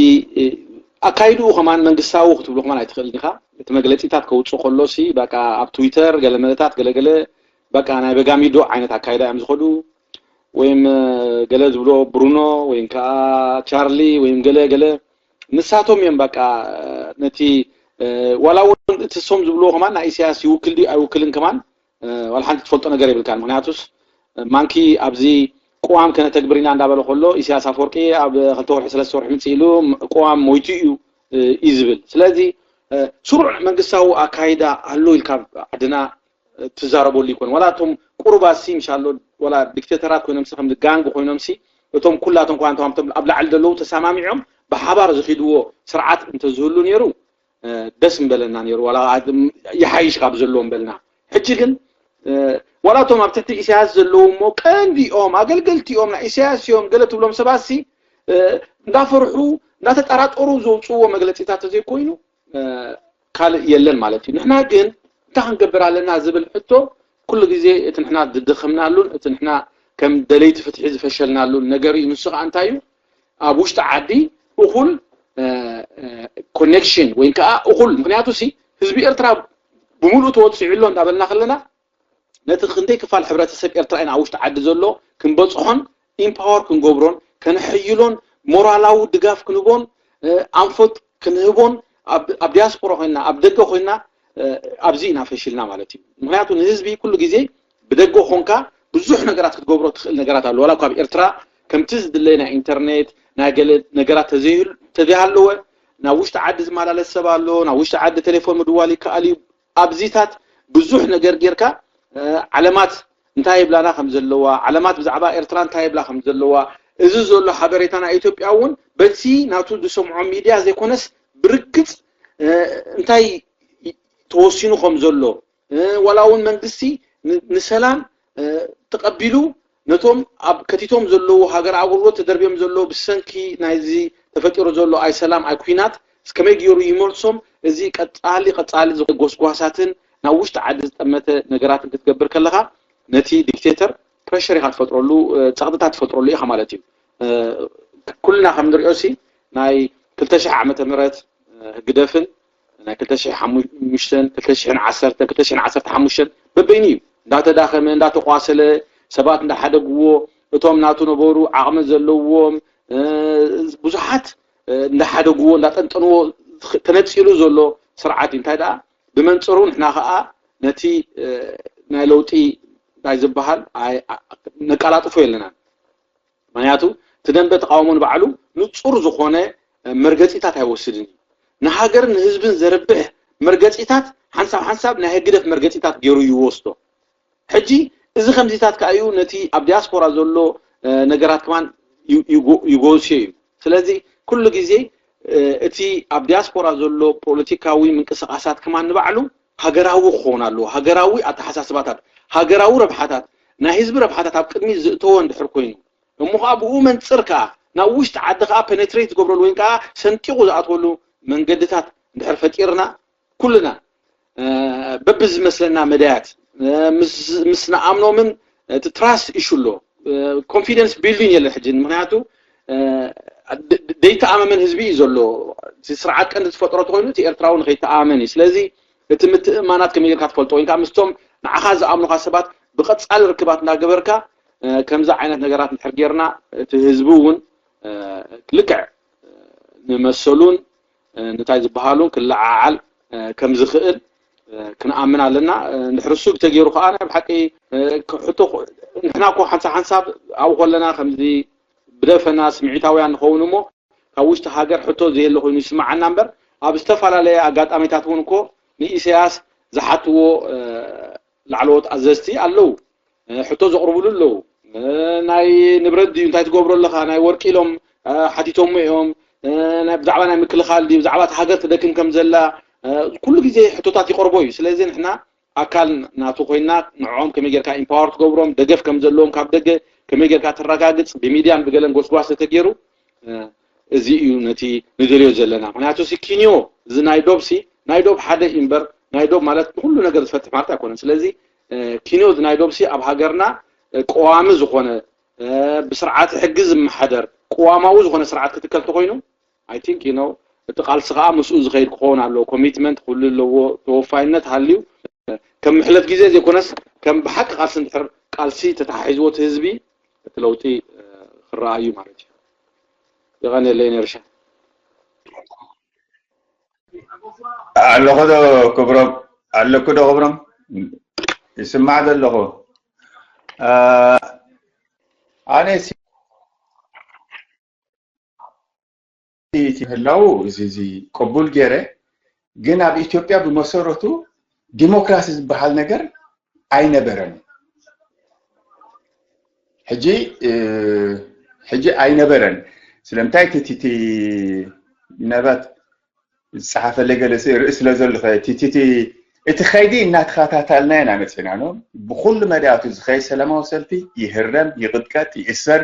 ኣካይድኡ ከማን መንግስታዊ ክትብሎ ከማን ኣይትኽእልን ኢኻ። እቲ መግለፂታት ከውፅእ ከሎ ሲ በቃ ኣብ ትዊተር ገለመለታት ገለገለ በቃ ናይ በጋሚዶ ዓይነት ኣካይዳ እዮም ዝኸዱ ወይም ገለ ዝብሎ ብሩኖ ወይም ከዓ ቻርሊ ወይም ገለ ገለ ንሳቶም እዮም በቃ ነቲ ዋላ እውን እቲ ሶም ዝብልዎ ከማን ናይ ኢሳያስ ይውክል ድዩ ኣይውክልን ከማን ዋላ ሓንቲ ትፈልጦ ነገር የብልካን። ምክንያቱስ ማንኪ ኣብዚ ቅዋም ከነተግብር ኢና እንዳበለ ከሎ ኢሳያስ ኣፈወርቂ ኣብ ክልተ ወርሒ ሰለስተ ወርሒ ምፅእ ኢሉ ቅዋም ሞይቱ እዩ እዩ ዝብል። ስለዚ ስሩዕ መንግስታዊ ኣካይዳ ኣሎ ኢልካ ዓድና ትዛረበሉ ይኮን ዋላ እቶም ቁሩባት ሲ ምሻሎ ዋላ ዲክቴተራት ኮይኖም ሲ ከም ጋንግ ኮይኖም ሲ እቶም ኩላቶም ከዋንቶም ኣብ ላዕሊ ዘለዉ ተሰማሚዖም ብሓባር ዝኺድዎ ስርዓት እንተዝህሉ ነይሩ ደስ ምበለና ነይሩ ዋላ ይሓይሽ ካብ ዘለዎም በልና። ሕጂ ግን ዋላ እቶም ኣብ ትሕቲ ኢሳያስ ዘለዉ እሞ ቀንዲኦም ኣገልገልቲኦም ናይ ኢሳያስ እዮም ገለ ትብሎም ሰባት ሲ እንዳፈርሑ እንዳተጠራጠሩ ዘውፅእዎ መግለፂታት ተዘይኮይኑ ካልእ የለን ማለት እዩ። ንሕና ግን እንታይ ክንገብር ኣለና ዝብል ሕቶ ኩሉ ግዜ እቲ ንሕና ዝደኸምናሉን እቲ ንሕና ከም ደለይቲ ፍትሒ ዝፈሸልናሉን ነገር እዩ። ንሱ ከዓ እንታይ እዩ ኣብ ውሽጢ ዓዲ እኹል ኮኔክሽን ወይ ከዓ እኹል ምክንያቱ ሲ ህዝቢ ኤርትራ ብምሉእ ተወፂዑ ኣሎ እንዳበልና ከለና ነቲ ክንደይ ክፋል ሕብረተሰብ ኤርትራ ኢና ኣብ ውሽጢ ዓዲ ዘሎ ክንበፅሖን ኢምፓወር ክንገብሮን ከነሐይሎን ሞራላዊ ድጋፍ ክንህቦን ኣንፈት ክንህቦን ኣብ ዲያስፖራ ኮይና ኣብ ደገ ኮይና ኣብዚ ኢና ፈሽልና ማለት እዩ። ምክንያቱ ንህዝቢ ኩሉ ግዜ ብደገ ኮንካ ብዙሕ ነገራት ክትገብሮ ትኽእል ነገራት ኣሎ። ዋላ ካብ ኤርትራ ከምቲ ዝድለይ ናይ ኢንተርኔት ናይ ገለ ነገራት ተዘይሃለወ ናብ ውሽጢ ዓዲ ዝመላለስ ሰብ ኣሎ። ናብ ውሽጢ ዓዲ ቴሌፎን ምድዋል ይከኣል እዩ። ኣብዚታት ብዙሕ ነገር ጌርካ ዓለማት እንታይ ይብላና ከም ዘለዋ ዓለማት ብዛዕባ ኤርትራ እንታይ ይብላ ከም ዘለዋ እዚ ዘሎ ሓበሬታ ናይ ኢትዮጵያ እውን በቲ ናቱ ዝሰምዖ ሚድያ ዘይኮነስ ብርግፅ እንታይ ተወሲኑ ከም ዘሎ ዋላ እውን መንግስቲ ንሰላም ተቐቢሉ ነቶም ኣብ ከቲቶም ዘለዉ ሃገር ኣገልግሎት ተደርብዮም ዘለዉ ብሰንኪ ናይዚ ተፈጢሩ ዘሎ ኣይ ሰላም ኣይ ኩናት እስከመይ ገይሩ ይመልሶም እዚ ቀፃሊ ቀፃሊ ዝኾነ ጎስጓሳትን ናብ ውሽጢ ዓዲ ዝጠመተ ነገራትን ክትገብር ከለካ ነቲ ዲክቴተር ፕረሸር ኢካ ትፈጥረሉ ፀቕጥታት ትፈጥረሉ ኢካ ማለት እዩ። ኩልና ከም ንሪኦ ሲ ናይ ክልተ ሽሕ ዓመተ ምህረት ህግደፍን ናይ ክልተ ሽሕ ሓሙሽተ ክልተ ሽሕን ዓሰርተ ክልተ ሽሕን ዓሰርተ ሓሙሽተ በበይኑ እዩ እንዳተዳኸመ እንዳተቋሰለ ሰባት እንዳሓደግዎ እቶም ናቱ ነበሩ ዓቕሚ ዘለዎም ብዙሓት እንዳሓደግዎ እንዳጠንጠንዎ ተነፂሉ ዘሎ ስርዓት እዩ። እንታይ ደኣ ብመንፅሩ ንሕና ከዓ ነቲ ናይ ለውጢ ናይ ዝበሃል ነቃላጥፎ የለናን። ምክንያቱ እቲ ደንበ ተቃውሞ ንባዕሉ ንፁር ዝኾነ መርገፂታት ኣይወስድን እዩ። ንሃገርን ንህዝብን ዘርብሕ መርገፂታት ሓንሳብ ሓንሳብ ናይ ህግደፍ መርገፂታት ገይሩ ይወስዶ። ሕጂ እዚ ከምዚታት ከዓ እዩ ነቲ ኣብ ዲያስፖራ ዘሎ ነገራት ከማን ይጎስዮ እዩ። ስለዚ ኩሉ ግዜ እቲ ኣብ ዲያስፖራ ዘሎ ፖለቲካዊ ምንቅስቃሳት ከማን ንባዕሉ ሃገራዊ ክኸውን ኣለዎ። ሃገራዊ ኣተሓሳስባታት፣ ሃገራዊ ረብሓታት፣ ናይ ህዝቢ ረብሓታት ኣብ ቅድሚት ዝእተወ እንድሕር ኮይኑ እሞ ከዓ ብኡ መንፅር ከዓ ናብ ውሽጢ ዓዲ ከዓ ፔኔትሬት ዝገብረሉ ወይ ከዓ ሰንጢቑ ዝኣትወሉ መንገድታት እንድሕር ፈጢርና ኩልና በብዝመስለና መዳያት ምስ ንኣምኖምን እቲ ትራስት ኢሹ ኣሎ ኮንፊደንስ ቢልዲንግ የለን ሕጂ ምክንያቱ ደይተኣመመን ህዝቢ እዩ ዘሎ። እቲ ስርዓት ቀንዲ ዝፈጥሮ ተኮይኑ እቲ ኤርትራዊ ንከይተኣመን እዩ። ስለዚ እቲ ምትእማናት ከመይ ጌርካ ትፈልጦ ወይ ከዓ ምስቶም ንዓኻ ዝኣምኑኻ ሰባት ብቐጻሊ ርክባት እንዳገበርካ ከምዚ ዓይነት ነገራት እንድሕር ጌርና እቲ ህዝቢ እውን ልክዕ ንመሰሉን እንታይ ዝበሃሉን ክለዓዓል ከም ዝኽእል ክንኣምን ኣለና። እንድሕር እሱ ተገይሩ ከዓ ናይ ብሓቂ ሕቶ ንሕና እኮ ሓንሳብ ሓንሳብ ኣብኡ ከለና ከምዚ ብደፈና ስምዒታውያን ንኸውን እሞ ካብ ውሽጢ ሃገር ሕቶ ዘየለ ኮይኑ ይስምዓና እምበር ኣብ ዝተፈላለየ ኣጋጣሚታት እውን እኮ ንኢሳያስ ዝሓትዎ ላዕለዎት ኣዘዝቲ ኣለዉ። ሕቶ ዘቕርብሉ ኣለዉ። ናይ ንብረት ድዩ እንታይ ትገብሮ ኣለኻ ናይ ወርቂ ኢሎም ሓቲቶሞ እዮም። ብዛዕባ ናይ ምክልኻል ድዩ ብዛዕባ እቲ ሃገር ትደክም ከም ዘላ ኩሉ ግዜ ሕቶታት ይቐርቦ እዩ። ስለዚ ንሕና ኣካል ናቱ ኮይና ንዕኦም ከመይ ጌርካ ኢምፓወር ትገብሮም ደገፍ ከም ዘለዎም ካብ ደገ ከመይ ጌርካ ተረጋግፅ ብሚድያን ብገለን ጎስጓስ ተተገይሩ እዚ እዩ ነቲ ንደልዮ ዘለና። ምክንያቱ ሲ ኪንዮ እዚ ናይ ዶብ ሲ ናይ ዶብ ሓደ እዩ እምበር ናይ ዶብ ማለት ንኩሉ ነገር ዝፈትሕ ማለት ኣይኮነን። ስለዚ ኪንዮ እዚ ናይ ዶብ ሲ ኣብ ሃገርና ቀዋሚ ዝኾነ ብስርዓት ሕጊ ዝመሓደር ቅዋማዊ ዝኾነ ስርዓት ክትከል ተኮይኑ I think you know እቲ ቃልሲ ከዓ ምስኡ ዝኸይድ ክኸውን ኣለዎ። ኮሚትመንት ክህሉ ኣለዎ። ተወፋይነት ሃልዩ ከም ምሕለት ግዜ ዘይኮነስ ከም ብሓቂ ቃልሲ እንድሕር ቃልሲ ተተሓሒዝዎ እቲ ህዝቢ እቲ ለውጢ ክረኣዩ ማለት እዩ። የቐንየለይ ነርሻ ኣለኹ ዶ ክብሮም ኣለኩ ዶ ክብሮም ይስማዕ ዘለኹ ኣነ ምህላው እዚ እዚ ቅቡል ገይረ ግን ኣብ ኢትዮጵያ ብመሰረቱ ዲሞክራሲ ዝበሃል ነገር ኣይነበረን። ሕጂ ሕጂ ኣይነበረን። ስለምንታይ እቲ እቲ ምናልባት ዝፀሓፈለ ገለ ርእሲ ስለ ዘሎ እቲ እቲ ከይዲ እናተኸታታልና ኢና መፅና ነው። ብኩሉ መዳያቱ ዝኸይ ሰላማዊ ሰልፊ ይህረም፣ ይቕጥቀጥ፣ ይእሰር።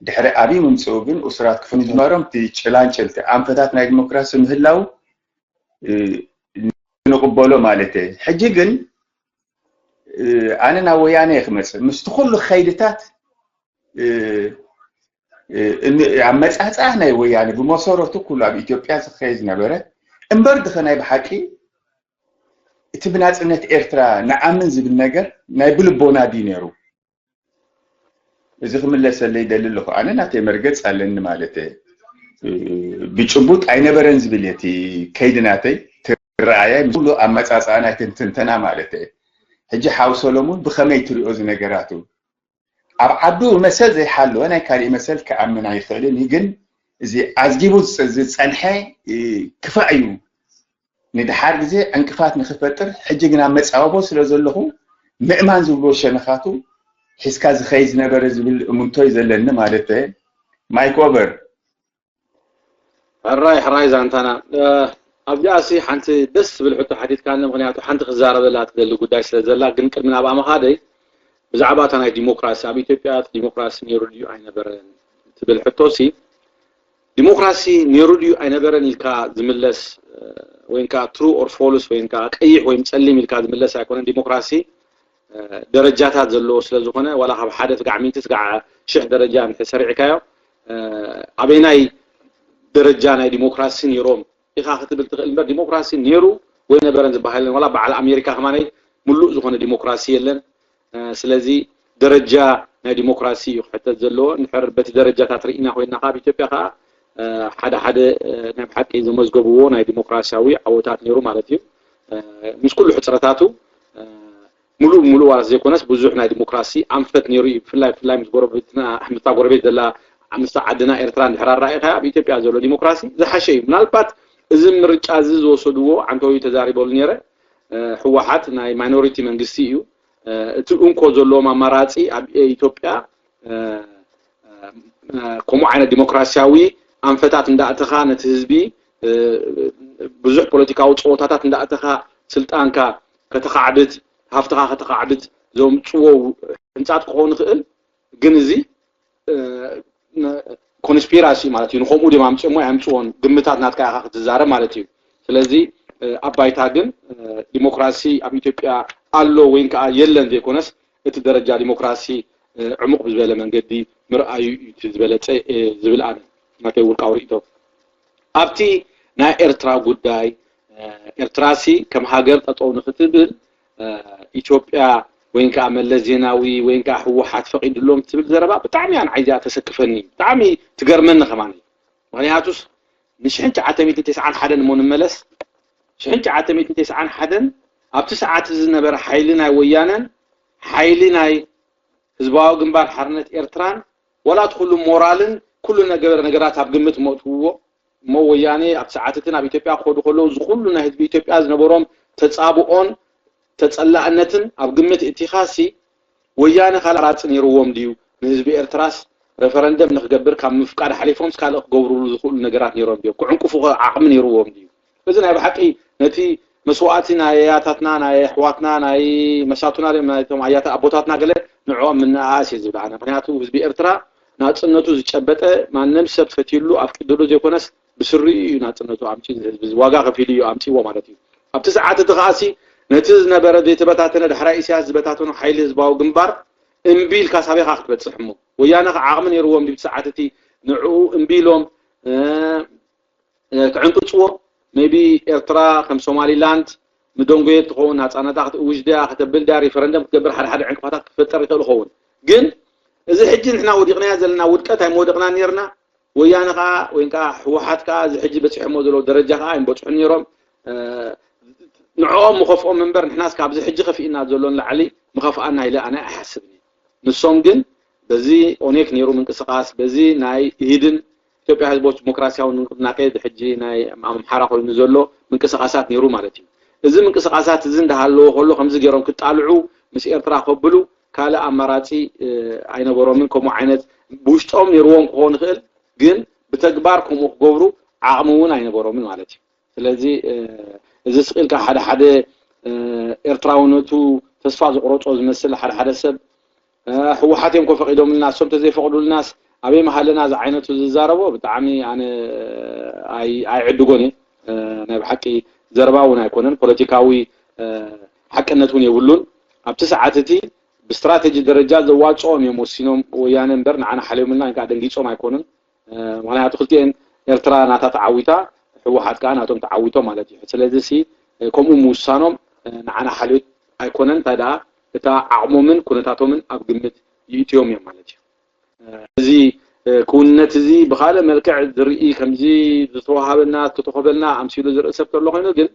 ድሕሪ ኣብይ ምምፅኡ ግን እሱራት ክፍኑ ጅማሮም እቲ ጭላንጭል እቲ ኣንፈታት ናይ ዲሞክራሲ ምህላው ንቕበሎ ማለት እየ። ሕጂ ግን ኣነ ናብ ወያነ እየ ክመፅእ ምስቲ ኩሉ ከይድታት ኣመፃፅኣ ናይ ወያነ ብመሰረቱ ኩሉ ኣብ ኢትዮጵያ ዝኸይ ዝነበረ እምበር ድኸ ናይ ብሓቂ እቲ ብናፅነት ኤርትራ ንኣምን ዝብል ነገር ናይ ብልቦና ድዩ ነይሩ? እዚ ክምለሰለይ ይደሊ ኣለኹ። ኣነ ናተይ መርገፅ ኣለኒ ማለት ብጭቡጥ ኣይነበረን ዝብል እየ እቲ ከይዲ ናተይ ትረኣየ ምስ ኩሉ ኣመፃፅኣ ናይ ትንትንተና ማለት ሕጂ ሓው ሰሎሙን ብኸመይ ትሪኦ እዚ ነገራቱ ኣብ ዓዱ መሰል ዘይሓለወ ናይ ካሊእ መሰል ክኣምን ኣይኽእልን እዩ ግን እዚ ኣዝጊቡ ዝፀንሐ ክፋእ እዩ ንድሓር ግዜ ዕንቅፋት ንክፈጥር ሕጂ ግና መፃወቦ ስለ ዘለኹ ምእማን ዝብልዎ ሸነኻቱ ሒዝካ ዝኸይድ ዝነበረ ዝብል እምንቶ እዩ ዘለኒ ማለት ማይክ ኦቨር ሕራይ ሕራይ ዛንታና ኣብዚኣ ሲ ሓንቲ ደስ ትብል ሕቶ ሓቲትካኒ ምክንያቱ ሓንቲ ክዛረበላ ትደሊ ጉዳይ ስለ ዘላ ግን ቅድሚ ናብኣ ምኻደይ ብዛዕባ እታ ናይ ዲሞክራሲ ኣብ ኢትዮጵያ ዲሞክራሲ ነይሩ ድዩ ኣይነበረን ትብል ሕቶ ሲ ዲሞክራሲ ነይሩ ድዩ ኣይነበረን ኢልካ ዝምለስ ወይ ከዓ true or false ወይ ከዓ ቀይሕ ወይ ፀሊም ኢልካ ዝምለስ ኣይኮነን። ዲሞክራሲ ደረጃታት ዘለዎ ስለ ዝኾነ ዋላ ካብ ሓደ ስጋዕ ሚእቲ ስጋዕ ሽሕ ደረጃ እንተ ሰሪዕካዮ ኣበይናይ ደረጃ ናይ ዲሞክራሲ ነይሮም ኢኻ ክትብል ትኽእል እምበር ዲሞክራሲ ነይሩ ወይ ነበረን ዝበሃል የለን። ዋላ በዓል ኣሜሪካ ከማነይ ምሉእ ዝኾነ ዲሞክራሲ የለን። ስለዚ ደረጃ ናይ ዲሞክራሲ እዩ ክሕተት ዘለዎ። እንድሕር በቲ ደረጃታት ርኢና ኮይና ከዓ ኣብ ኢትዮጵያ ከዓ ሓደ ሓደ ናይ ብሓቂ ዘመዝገብዎ ናይ ዲሞክራሲያዊ ዓወታት ነይሩ ማለት እዩ። ምስ ኩሉ ሕፅረታቱ ሙሉእ ብሙሉእ ዋላ ዘይኮነስ ብዙሕ ናይ ዲሞክራሲ ኣንፈት ነይሩ እዩ። ብፍላይ ብፍላይ ምስ ጎረቤትና ምስታ ጎረቤት ዘላ ምስታ ዓድና ኤርትራ እንድሕር ኣረኣኢኻያ ኣብ ኢትዮጵያ ዘሎ ዲሞክራሲ ዝሓሸ እዩ። ምናልባት እዚ ምርጫ እዚ ዝወሰድዎ ዓንተወዩ ተዛሪበሉ ነይረ። ህወሓት ናይ ማይኖሪቲ መንግስቲ እዩ። እቲ እንኮ ዘለዎም ኣማራፂ ኣብ ኢትዮጵያ ከምኡ ዓይነት ዲሞክራሲያዊ ኣንፈታት እንዳእተኻ ነቲ ህዝቢ ብዙሕ ፖለቲካዊ ፀወታታት እንዳእተኻ ስልጣንካ ከተኻዕብት ሃፍትኻ ከተኻዕብት ዘምፅዎ ህንፃት ክኸውን ይኽእል ግን እዚ ኮንስፒራሲ ማለት እዩ ንከምኡ ድም ኣምፅኦሞ ኣምፅዎን ግምታት ናትካ ኢኻ ክትዛረብ ማለት እዩ ስለዚ ኣብ ባይታ ግን ዲሞክራሲ ኣብ ኢትዮጵያ ኣሎ ወይም ከዓ የለን ዘይኮነስ እቲ ደረጃ ዲሞክራሲ ዕሙቕ ብዝበለ መንገዲ ምርኣዩ እዩ ዝበለፀ ዝብል ኣነ ናተይ ውልቃዊ ርእቶ ኣብቲ ናይ ኤርትራ ጉዳይ ኤርትራሲ ከም ሃገር ጠጠው ንክትብል ኢትዮጵያ ወይን ከዓ መለስ ዜናዊ ወይን ከዓ ህወሓት ፈቂድሎም ትብል ዘረባ ብጣዕሚ እያ ንዓይ እዚኣ ተሰክፈኒ ብጣዕሚ ትገርመኒ ከማን ምክንያቱስ ን ሽሕን ትሽዓተ ሚእትን ተስዓን ሓደን እሞ ንመለስ። ሽሕን ትሽዓተ ሚእትን ተስዓን ሓደን ኣብቲ ሰዓት እዚ ዝነበረ ሓይሊ ናይ ወያነን ሓይሊ ናይ ህዝባዊ ግንባር ሓርነት ኤርትራን ዋላ እቲ ኩሉ ሞራልን ኩሉ ነገር ነገራት ኣብ ግምት መእትውዎ እሞ ወያኔ ኣብ ሰዓትትን ኣብ ኢትዮጵያ ክኸዱ ከለዉ እዚ ኩሉ ናይ ህዝቢ ኢትዮጵያ ዝነበሮም ተጻብኦን ተጸላእነትን ኣብ ግምት እቲኻሲ ወያነ ካልእ ኣማራጺ ነይርዎም ድዩ? ንህዝቢ ኤርትራስ ረፈረንደም ንክገብር ካብ ምፍቃድ ሓሊፎምስ ካልእ ክገብሩሉ ዝኽእሉ ነገራት ነይሮም ድዮም? ክዕንቅፉ ዓቕሚ ነይርዎም ድዩ? እዚ ናይ ብሓቂ ነቲ መስዋእቲ ናይ ኣያታትና ናይ ኣሕዋትና ናይ መሳቱና ድዮም ናይቶም ኣያታ ኣቦታትና ገለ ንዕኦም ምንኣኣስ እየ ዝብል ኣነ። ምክንያቱ ህዝቢ ኤርትራ ናጽነቱ ዝጨበጠ ማንም ሰብ ፈትዩሉ ኣፍቂዱሉ ዘይኮነስ ብስሪኡ እዩ ናጽነቱ ኣምጺኡ ንህዝቢ ዋጋ ከፊሉ እዩ ኣምጺዎ ማለት እዩ። ኣብቲ ሰዓት እቲ ከኣሲ ነቲ ዝነበረ ዘይተበታተነ ዳሕራይ ኢሳያስ ዝበታተኖ ሓይሊ ህዝባዊ ግንባር እምቢ ኢልካ ሳቤኻ ክትበጽሕ እሞ ወያነ ከዓ ዓቕሚ ነይርዎም ድብቲ ሰዓት እቲ ንዕኡ እምቢ ኢሎም ክዕንቅፅዎ maybe ኤርትራ ከም ሶማሊላንድ ምደንጎየት ትኸውን ናፃነታ ክትእውጅ ድያ ከተብል ድያ ሪፈረንደም ክትገብር ሓደ ሓደ ዕንቅፋታት ክፈጠር ይኽእል ይኸውን ግን እዚ ሕጂ ንሕና ወዲቕናዮ ዘለና ውድቀት ኣይመወደቕና ነርና ወያነ ከዓ ወይ ከዓ ህወሓት ከዓ እዚ ሕጂ በፂሖሞ ዘለዉ ደረጃ ከዓ ኣይምበፅሑን ነይሮም ንዕኦም ምኸፍኦም እምበር ንሕናስ ካብዚ ሕጂ ከፊእና ዘሎ ንላዕሊ ምኸፍኣና ኢለ ኣነ ኣይሓስብን ንሶም ግን በዚ ኦኔክ ነይሩ ምንቅስቃስ በዚ ናይ ኢህድን ኢትዮጵያ ህዝቦች ዲሞክራሲያዊ ንቅናቄ ሕጂ ናይ ኣምሓራ ኮይኑ ዘሎ ምንቅስቃሳት ነይሩ ማለት እዩ እዚ ምንቅስቃሳት እዚ እንዳሃለዎ ከሎ ከምዚ ገይሮም ክጣልዑ ምስ ኤርትራ ከብሉ ካልእ ኣማራፂ ኣይነበሮምን ከምኡ ዓይነት ብውሽጦም ነይርዎም ክኾን ይኽእል ግን ብተግባር ከምኡ ክገብሩ ዓቕሚ እውን ኣይነበሮምን ማለት እዩ ስለዚ እዚ ስቕ ኢልካ ሓደ ሓደ ኤርትራውነቱ ተስፋ ዝቑረጾ ዝመስል ሓደ ሓደ ሰብ ህወሓት እዮም ኮ ፈቒዶምልና እሶም ተዘይፈቕዱልናስ ኣበይ መሃለና ዝዓይነቱ ዝዛረቦ ብጣዕሚ ኣነ ኣይዕድጎን እየ ናይ ብሓቂ ዘረባ እውን ኣይኮነን ፖለቲካዊ ሓቅነት እውን የብሉን ኣብቲ ሰዓት እቲ ብስትራቴጂ ደረጃ ዘዋፅኦም እዮም ወሲኖም ወያነ እምበር ንዓና ሓልዮምልና ወይ ከዓ ደንጊፆም ኣይኮኑን ምክንያቱ ክልቲኤን ኤርትራ ናታ ተዓዊታ ህወሓት ከዓ ናቶም ተዓዊቶም ማለት እዩ ስለዚ ሲ ከምኡ ምውሳኖም ንዓና ሓልዮት ኣይኮነን እንታይ ደኣ እታ ዓቕሞምን ኩነታቶምን ኣብ ግምት ይእትዮም እዮም ማለት እዩ እዚ ክውንነት እዚ ብካልእ መልክዕ ዝርኢ ከምዚ ዝተዋሃበና ዝተተኸበልና ኣምሲሉ ዝርኢ ሰብ ተሎ ኮይኑ ግን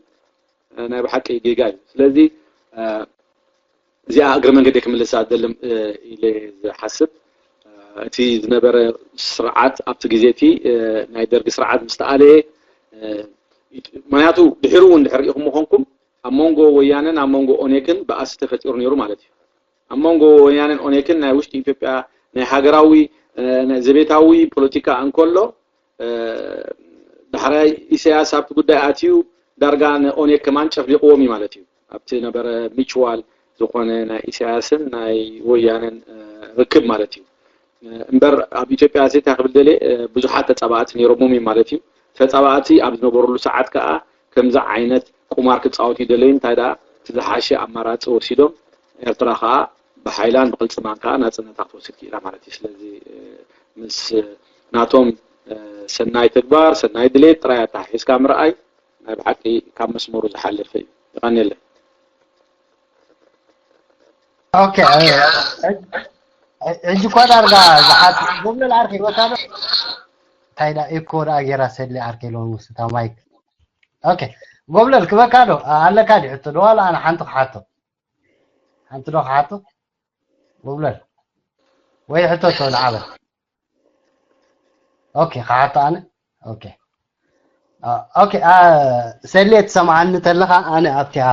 ናይ ብሓቂ ጌጋ እዩ ስለዚ እዚኣ እግረ መንገዲ ክምልሳ ዘለም ኢለ ዝሓስብ እቲ ዝነበረ ስርዓት ኣብቲ ግዜ እቲ ናይ ደርጊ ስርዓት ምስ ተኣለየ ምክንያቱ ድሕሪ እውን ድሕሪ ኢኹም ምኾንኩም ኣብ መንጎ ወያነን ኣብ መንጎ ኦኔክን በኣሲ ተፈጢሩ ነይሩ ማለት እዩ ኣብ መንጎ ወያነን ኦኔክን ናይ ውሽጢ ኢትዮጵያ ናይ ሃገራዊ ዘቤታዊ ፖለቲካ እንከሎ ዳሕራይ ኢሳያስ ኣብቲ ጉዳይ ኣትዩ ዳርጋ ንኦኔግ ከማን ጨፍሊቕዎም እዩ ማለት እዩ ኣብቲ ነበረ ሚችዋል ዝኾነ ናይ ኢሳያስን ናይ ወያነን ርክብ ማለት እዩ እምበር ኣብ ኢትዮጵያ ሲ እንታይ ክብል ደልየ ብዙሓት ተፃባእቲ ነይሮሞም እዩ ማለት እዩ ተፃባእቲ ኣብ ዝነበረሉ ሰዓት ከዓ ከምዚ ዓይነት ቁማር ክፃወት ይደለዩ እንታይ ደኣ እቲ ዝሓሸ ኣማራፂ ወሲዶም ኤርትራ ከዓ ብሓይላን ብቅልፅማን ከዓ ናፅነታ ክትወስድ ክኢላ ማለት እዩ ስለዚ ምስ ናቶም ሰናይ ተግባር ሰናይ ድሌት ጥራይ ኣተሓሒዝካ ምርኣይ ናይ ብሓቂ ካብ መስመሩ ዝሓለፈ እዩ ይቀንየለይ ኦኬ ሕጂ እኳ ዳርጋ ዝሓት ጎብለል ዓርኪ ይወታ ዶ እንታይ ዳ ኢኮ ዳ ጌራ ሰሊ ዓርኪ ኢሎም ውስታ ማይክ ኦኬ ጎብለል ክበካ ዶ ኣለካ ዲ ሕቶ ዶ ዋላ ኣነ ሓንቲ ክሓቶ ሓንቲ ዶ ክሓቶ ጎብለል ወይ ሕቶ ቶ ንዓበል ኦኬ ክሓቶ ኣነ ኦኬ ኦኬ ሰሌ ትሰምዓኒ ተለኻ ኣነ ኣብቲኣ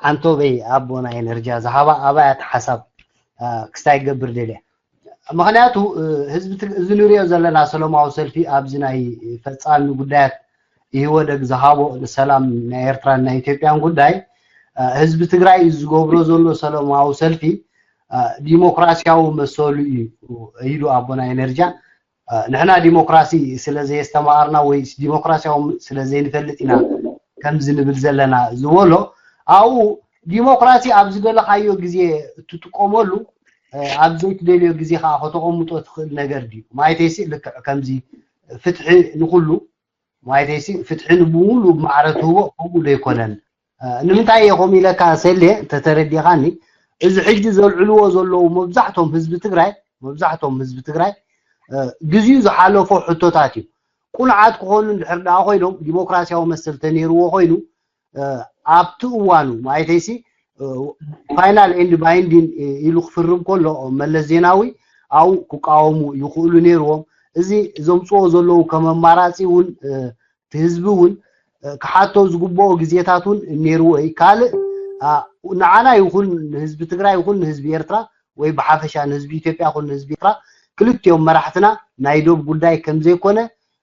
ሓንቶበይ ኣቦና ኤነርጂያ ዝሃባ ኣባያ ሓሳብ ክስታይ ገብር ደልያ ምክንያቱ ህዝቢ እዚ ንሪኦ ዘለና ሰላማዊ ሰልፊ ኣብዚ ናይ ፈፃሚ ጉዳያት ኢህወደግ ዝሃቦ ንሰላም ናይ ኤርትራን ናይ ኢትዮጵያን ጉዳይ ህዝቢ ትግራይ ዝገብሮ ዘሎ ሰላማዊ ሰልፊ ዲሞክራሲያዊ መሰሉ እዩ ኢሉ ኣቦና ኤነርጂያ ንሕና ዲሞክራሲ ስለ ዘየስተማሃርና ወይ ዲሞክራሲያዊ ስለ ዘይንፈልጥ ኢና ከምዚ ንብል ዘለና ዝበሎ ኣብኡ ዲሞክራሲ ኣብ ዝደለኻዮ ግዜ እትጥቀመሉ ኣብ ዘይትደልዮ ግዜ ከዓ ከተቐምጦ ትኽእል ነገር ድዩ ማለተይሲ ልክዕ ከምዚ ፍትሒ ንኩሉ ማለተይሲ ፍትሒ ንብሙሉ ማዕረ ትህቦ ከምኡ ዶ ይኮነን ንምንታይ እየ ከምኡ ኢለካ ሰሌ እንተተረዲኻኒ እዚ ሕጂ ዘልዕልዎ ዘለዉ መብዛሕቶም ህዝቢ ትግራይ መብዛሕቶም ህዝቢ ትግራይ ግዜኡ ዝሓለፎ ሕቶታት እዩ ቁኑዓት ክኾኑ እንድሕር ደኣ ኮይኖም፣ ዲሞክራሲያዊ መሰል ተነይርዎ ኮይኑ፣ ኣብቲ እዋኑ ማለተይሲ፣ ፋይናል ኤንድ ባይንዲን ኢሉ ክፍርም ከሎ፣ መለስ ዜናዊ ኣብኡ ክቃወሙ ይኽእሉ ነይርዎም። እዚ ዘምፅዎ ዘለዉ ከም ኣማራፂ እውን፣ እቲ ህዝቢ እውን ክሓቶ ዝግብኦ ግዜታት እውን ነይርዎ እዩ። ካልእ ንዓና ይኹን ንህዝቢ ትግራይ ይኹን ንህዝቢ ኤርትራ ወይ ብሓፈሻ ንህዝቢ ኢትዮጵያ ይኹን ንህዝቢ ኤርትራ፣ ክልቲኦም መራሕትና ናይ ዶብ ጉዳይ ከም ዘይኮነ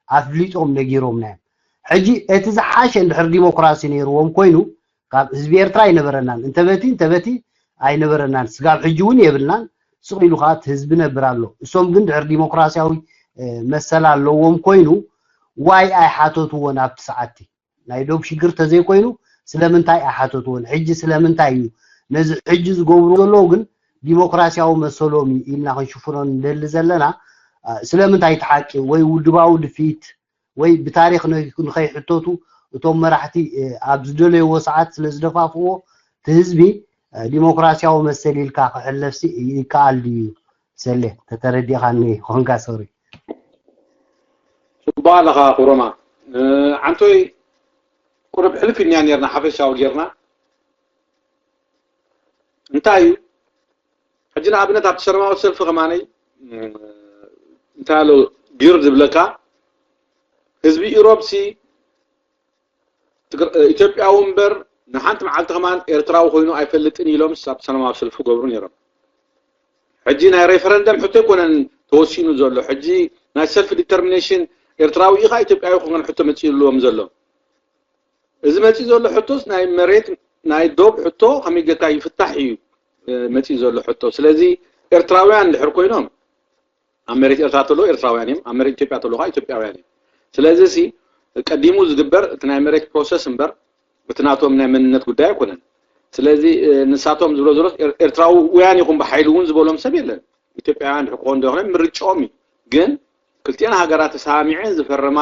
ኣፍሊጦም ነጊሮምና እዮም። ሕጂ እቲ ዝሓሸ እንድሕር ዲሞክራሲ ነይርዎም ኮይኑ፣ ካብ ህዝቢ ኤርትራ ኣይነበረናን፣ እንተበቲ እንተበቲ ኣይነበረናን፣ ስጋብ ሕጂ እውን የብልናን። ስቕ ኢሉ ከዓ እቲ ህዝቢ ነብር ኣሎ። እሶም ግን ድሕር ዲሞክራሲያዊ መሰል ኣለዎም ኮይኑ፣ ዋይ ኣይሓተትዎን ኣብቲ ሰዓትቲ? ናይ ዶብ ሽግር ተዘይኮይኑ ስለምንታይ ኣይሓተትዎን? ሕጂ ስለምንታይ እዩ ነዚ ሕጂ ዝገብሩ ዘለዉ ግን ዲሞክራሲያዊ መሰሎም እዩ ኢልና ክንሽፍኖ እንደሊ ዘለና? ስለምንታይ እቲ ሓቂ ወይ ውድባዊ ድፊት ወይ ብታሪኽ ንኸይሕተቱ እቶም መራሕቲ ኣብ ዝደለይዎ ሰዓት ስለ ዝደፋፍዎ፣ እቲ ህዝቢ ዲሞክራሲያዊ መሰል ኢልካ ክሕለፍሲ ይከኣል ድዩ? ሰሌ፣ ተተረዲኻኒ ኾንካ፣ ሶሪ። ጽቡቕ ኣለኻ ክብሮማ። ዓንቶይ፣ ቁሩብ ሕልፍ ኢልና ኔርና፣ ሓፈሻዊ ጌርና። እንታይ እዩ ሕጂ ንኣብነት ኣብቲ ሰላማዊ ሰልፊ ከማነይ እንታይ ኣሎ ጊር ዝብለካ፣ ህዝቢ ኢሮብ ሲ ኢትዮጵያዊ እምበር ንሓንቲ መዓልቲ ከማን ኤርትራዊ ኮይኑ ኣይፈልጥን ኢሎም ኣብ ሰላማዊ ሰልፊ ገብሩ ነይሮም። ሕጂ ናይ ሬፈረንደም ሕቶ ኣይኮነን ተወሲኑ ዘሎ። ሕጂ ናይ ሰልፍ ዲተርሚኔሽን ኤርትራዊ ኢኻ ኢትዮጵያዊ ኢኻ ሕቶ መፂእልዎም ዘሎ። እዚ መፂእ ዘሎ ሕቶስ ናይ መሬት ናይ ዶብ ሕቶ ከመይ ጌርካ ይፍታሕ እዩ መፂእ ዘሎ ሕቶ። ስለዚ ኤርትራውያን እንድሕር ኮይኖም ኣብ መሬት ኤርትራ ተለዉ ኤርትራውያን እዮም፣ ኣብ መሬት ኢትዮጵያ ተለዉ ከዓ ኢትዮጵያውያን እዮም። ስለዚ ሲ ቀዲሙ ዝግበር እቲ ናይ መሬት ፕሮሰስ እምበር እቲ ናቶም ናይ መንነት ጉዳይ ኣይኮነን። ስለዚ ንሳቶም ዝብሎ ዘሎ ኤርትራውያን ይኹን ብሓይሊ እውን ዝበሎም ሰብ የለን። ኢትዮጵያውያን ድሕር ክኾኑ ዶ ይኾነ ምርጫኦም እዩ። ግን ክልቲአን ሃገራት ተሰማሚዐን ዝፈረማ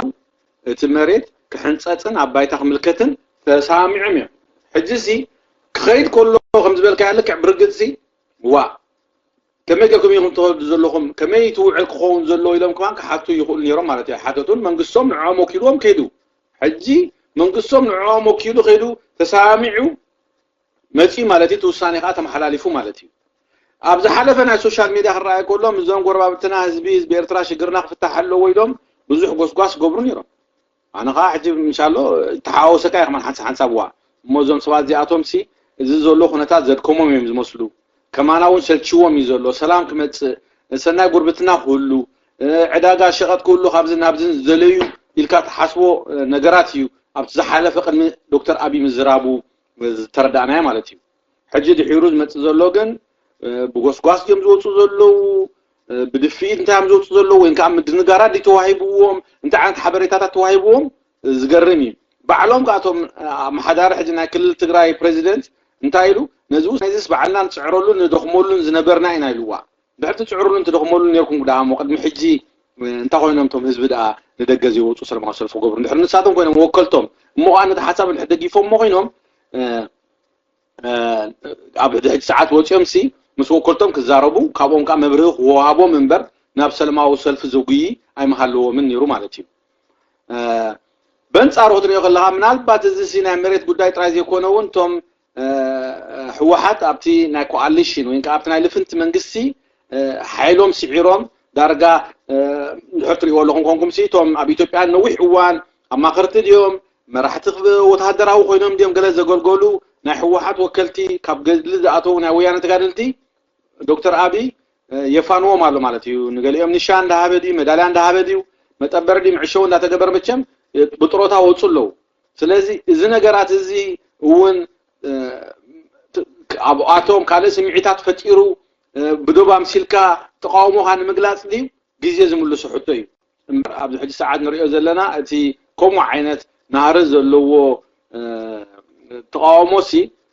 እቲ መሬት ክሕንፀፅን ኣብ ባይታ ክምልከትን ተሰማሚዖም እዮም። ሕጂ ሲ ክኸይድ ከሎ ከም ዝበልካዮ ልክዕ ብርግፅ ሲ ዋ ከመይ ጌርኩም ኢኹም ትኸዱ ዘለኹም፣ ከመይ ትውዕል ክኸውን ዘለዎ ኢሎም ከማን ክሓቱ ይኽእሉ ነይሮም ማለት እዩ። ሓተቱን መንግስቶም ንዕኦም ወኪልዎም ከይዱ። ሕጂ መንግስቶም ንዕኦም ወኪሉ ከይዱ ተሰማሚዑ መፂኡ ማለት እዩ። እቲ ውሳኔ ከዓ ተመሓላሊፉ ማለት እዩ። ኣብ ዝሓለፈ ናይ ሶሻል ሚድያ ክረኣየ ከሎ ምስዞም ጎረባብትና ህዝቢ ህዝቢ ኤርትራ ሽግርና ክፍታሕ ኣለዎ ኢሎም ብዙሕ ጎስጓስ ገብሩ ነይሮም። ኣነ ከዓ ሕጂ ምሻሎ ተሓዋወሰካ እየ ከማን ሓንሳ ሓንሳብ እዋ እሞ እዞም ሰባት እዚኣቶም ሲ እዚ ዘሎ ኩነታት ዘድከሞም እዮም ዝመስሉ። ከማና እውን ሰልችዎም እዩ ዘሎ። ሰላም ክመፅእ፣ ሰናይ ጉርብትና ክህሉ፣ ዕዳጋ ሸቐጥ ክህሉ ካብዚ ናብዚ ዝደለዩ ኢልካ ትሓስቦ ነገራት እዩ ኣብቲ ዝሓለፈ ቅድሚ ዶክተር ኣብይ ምዝራቡ ዝተረዳእናዮ ማለት እዩ። ሕጂ ድሒሩ ዝመፅእ ዘሎ ግን ብጎስጓስ እዮም ዝወፁ ዘለዉ፣ ብድፍኢት እንታይ እዮም ዝወፁ ዘለዉ ወይ ከዓ ምድንጋራት ድዩ ተዋሂብዎም፣ እንታይ ዓይነት ሓበሬታታት ተዋሂብዎም ዝገርም እዩ። ባዕሎም ከኣቶም ኣመሓዳሪ ሕጂ ናይ ክልል ትግራይ ፕሬዚደንት እንታይ ኢሉ፣ ነዚ ውስ ነዚስ ባዕልና ንፅዕረሉ ንደኽመሉን ዝነበርና ኢና ኢልዋ። ድሕርቲ ፅዕሩሉን ትደኽመሉን ነርኩም ደኣ እሞ ቅድሚ ሕጂ እንታይ ኮይኖም እቶም ህዝቢ ደኣ ንደገ ዘይወፁ ሰለማዊ ሰልፊ ክገብሩ ድሕሪ ንሳቶም ኮይኖም ወከልቶም እሞ ከዓ ነቲ ሓሳብ እንድሕር ደጊፎም እሞ ኮይኖም ኣብ ሕጂ ሰዓት ወፂኦም ሲ ምስ ወከልቶም ክዛረቡ ካብኦም ከዓ መብርሂ ክወሃቦም እምበር ናብ ሰለማዊ ሰልፊ ዘጉይ ኣይምሃለዎምን ነይሩ ማለት እዩ። በንፃሩ ክትሪኦ ከለካ ምናልባት እዚ ሲ ናይ መሬት ጉዳይ ጥራይ ዘይኮነ እውን እቶም ህወሓት ኣብቲ ናይ ኮኣሊሽን ወይ ከዓ ኣብቲ ናይ ልፍንቲ መንግስቲ ሓይሎም ስዒሮም ዳርጋ ድሕር ትሪእዎ ኣለኹም ኮንኩም ሲ እቶም ኣብ ኢትዮጵያ ነዊሕ እዋን ኣማኸርቲ ድዮም መራሕቲ ወተሃደራዊ ኮይኖም ድዮም ገለ ዘገልገሉ ናይ ህወሓት ወከልቲ ካብ ገድሊ ዝኣተዉ ናይ ወያነ ተጋደልቲ ዶክተር ኣብይ የፋንዎም ኣሎ ማለት እዩ። ንገሊኦም ኒሻ እንዳሃበ ድዩ መዳልያ እንዳሃበ ድዩ መጠበሪ ድዩ ምዕሸው እንዳተገበረ መቸም ብጥሮታ ወፁ ኣለዉ። ስለዚ እዚ ነገራት እዚ እውን ኣብኣቶም ካልእ ስምዒታት ፈጢሩ ብዶብ ኣምሲልካ ተቃውሞካ ንምግላፅ ድዩ ግዜ ዝምልሶ ሕቶ እዩ። እምበር ኣብዚ ሕጂ ሰዓት ንሪኦ ዘለና እቲ ከምኡ ዓይነት ናህሪ ዘለዎ ተቃውሞ ሲ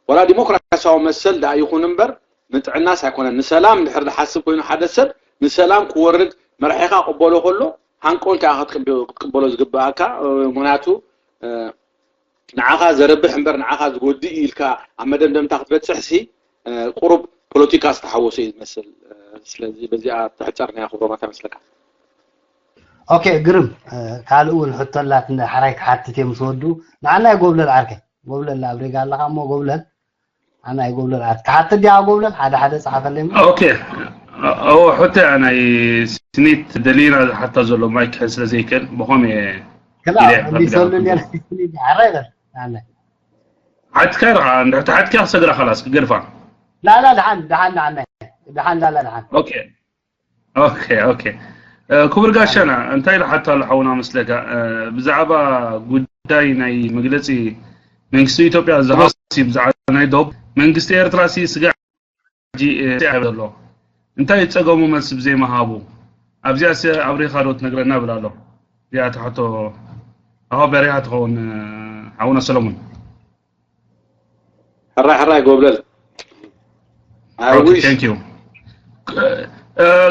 ዋላ ዲሞክራሲያዊ መሰል ደኣ ይኹን እምበር ንጥዕናስ ኣይኮነን። ንሰላም እንድሕር ዝሓስብ ኮይኑ ሓደ ሰብ ንሰላም ክወርድ መራሒኻ ቅበሎ ከሎ ሃንቆልካ ክትቅበሎ ዝግብኣካ ምክንያቱ ንዓኻ ዘረብሕ እምበር ንዓኻ ዝጎድእ ኢልካ ኣብ መደምደምታ ክትበፅሕ ሲ ቁሩብ ፖለቲካ ዝተሓወሶ እዩ ዝመስል። ስለዚ በዚኣ ተሕፀርናያ ክብሮማት ይመስለካ። ኦኬ ግርም ካልእ እውን ሕቶ ኣላት እንዳ ሓራይ ክሓትት እየ ምስ ወዱ ንዓና ይጎብለል ዓርከይ ጎብለል ኣብሪጋ ኣለኻ እሞ ጎብለል ኣና ይጎብለል ዓት ክሓትት ዲያ ጎብለል ሓደ ሓደ ጸሓፈለይ እሞ ኦኬ ኦ ሕቶ እያ ናይ ስኒት ደሊና ዝሓታ ዘሎ ማይክ ክሕዝ ስለ ዘይክእል ብኾም እየ ክላ እንዲሰሉ እንዲያ ሓራይ በል ኣነ ሓትካ ኢኻ እንድሕር ተሓትካ ክሰግራ ኸላስ ክገድፋ ላላ ድሓን ድሓን ንዓና ድሓን ላላ ድሓን ኦኬ ኦኬ ኦኬ ክቡር ጋሻና እንታይ ኢሉ ሓቶ ኣሎ ሓውና መስለካ ብዛዕባ ጉዳይ ናይ መግለፂ መንግስቲ ኢትዮጵያ ዝሃሲ ብዛዕባ ናይ ዶብ መንግስቲ ኤርትራ ሲ ስጋዕ ኣሎ እንታይ ጸገሙ መልሲ ብዘይመሃቡ ኣብዚኣ ሲ ኣብሪኻ ዶ ትነግረና ብል ኣሎ እዚኣ ተሓቶ ኣሆ በሪኻ ትኸውን ሓውና ሰለሙን ሕራይ ሕራይ ጎብለል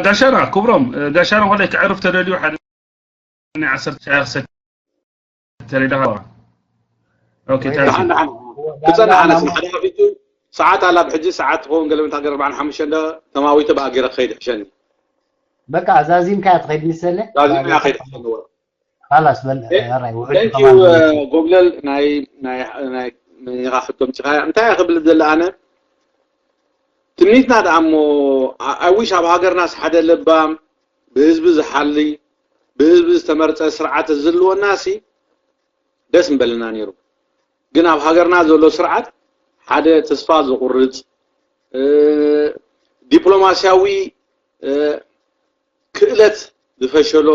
ጋሻና ክብሮም ጋሻና ኮለይ ክዕርፍ ተደልዩ ሓደ ናይ ዓሰርተ ሻያ ክሰት ተሪዳ ሃዋ ክፀንሕ ኣነስ ሓደ ከፊቱ ሰዓት ኣላ ብሕጂ ሰዓት ትኸውን ገለመንታ ገር ኣርባዓን ሓሙሽተን ዶ ተማዊተ ብኣ ገይረ ክኸይድ ሕሸኒ በቃ ዛዚምካ ትኸይድ ሚሰለ ዛዚምካ ከይድ ሕሸኒ خلاص በል ራይ ውሕድ Thank you ጎብለል ናይ ናይ ናይ ኒኻ ሕቶ ምጽኻ እንታይ ክብል ዘለ ኣነ ትምኒትና ደኣ እሞ ኣዊሽ ኣብ ሃገርናስ ሓደ ለባም ብህዝቢ ዝሓሊ ብህዝቢ ዝተመርፀ ስርዓት ዝልወና ሲ ደስ ምበለና ነይሩ ግን ኣብ ሃገርና ዘሎ ስርዓት ሓደ ተስፋ ዝቁርፅ ዲፕሎማሲያዊ ክእለት ዝፈሸሎ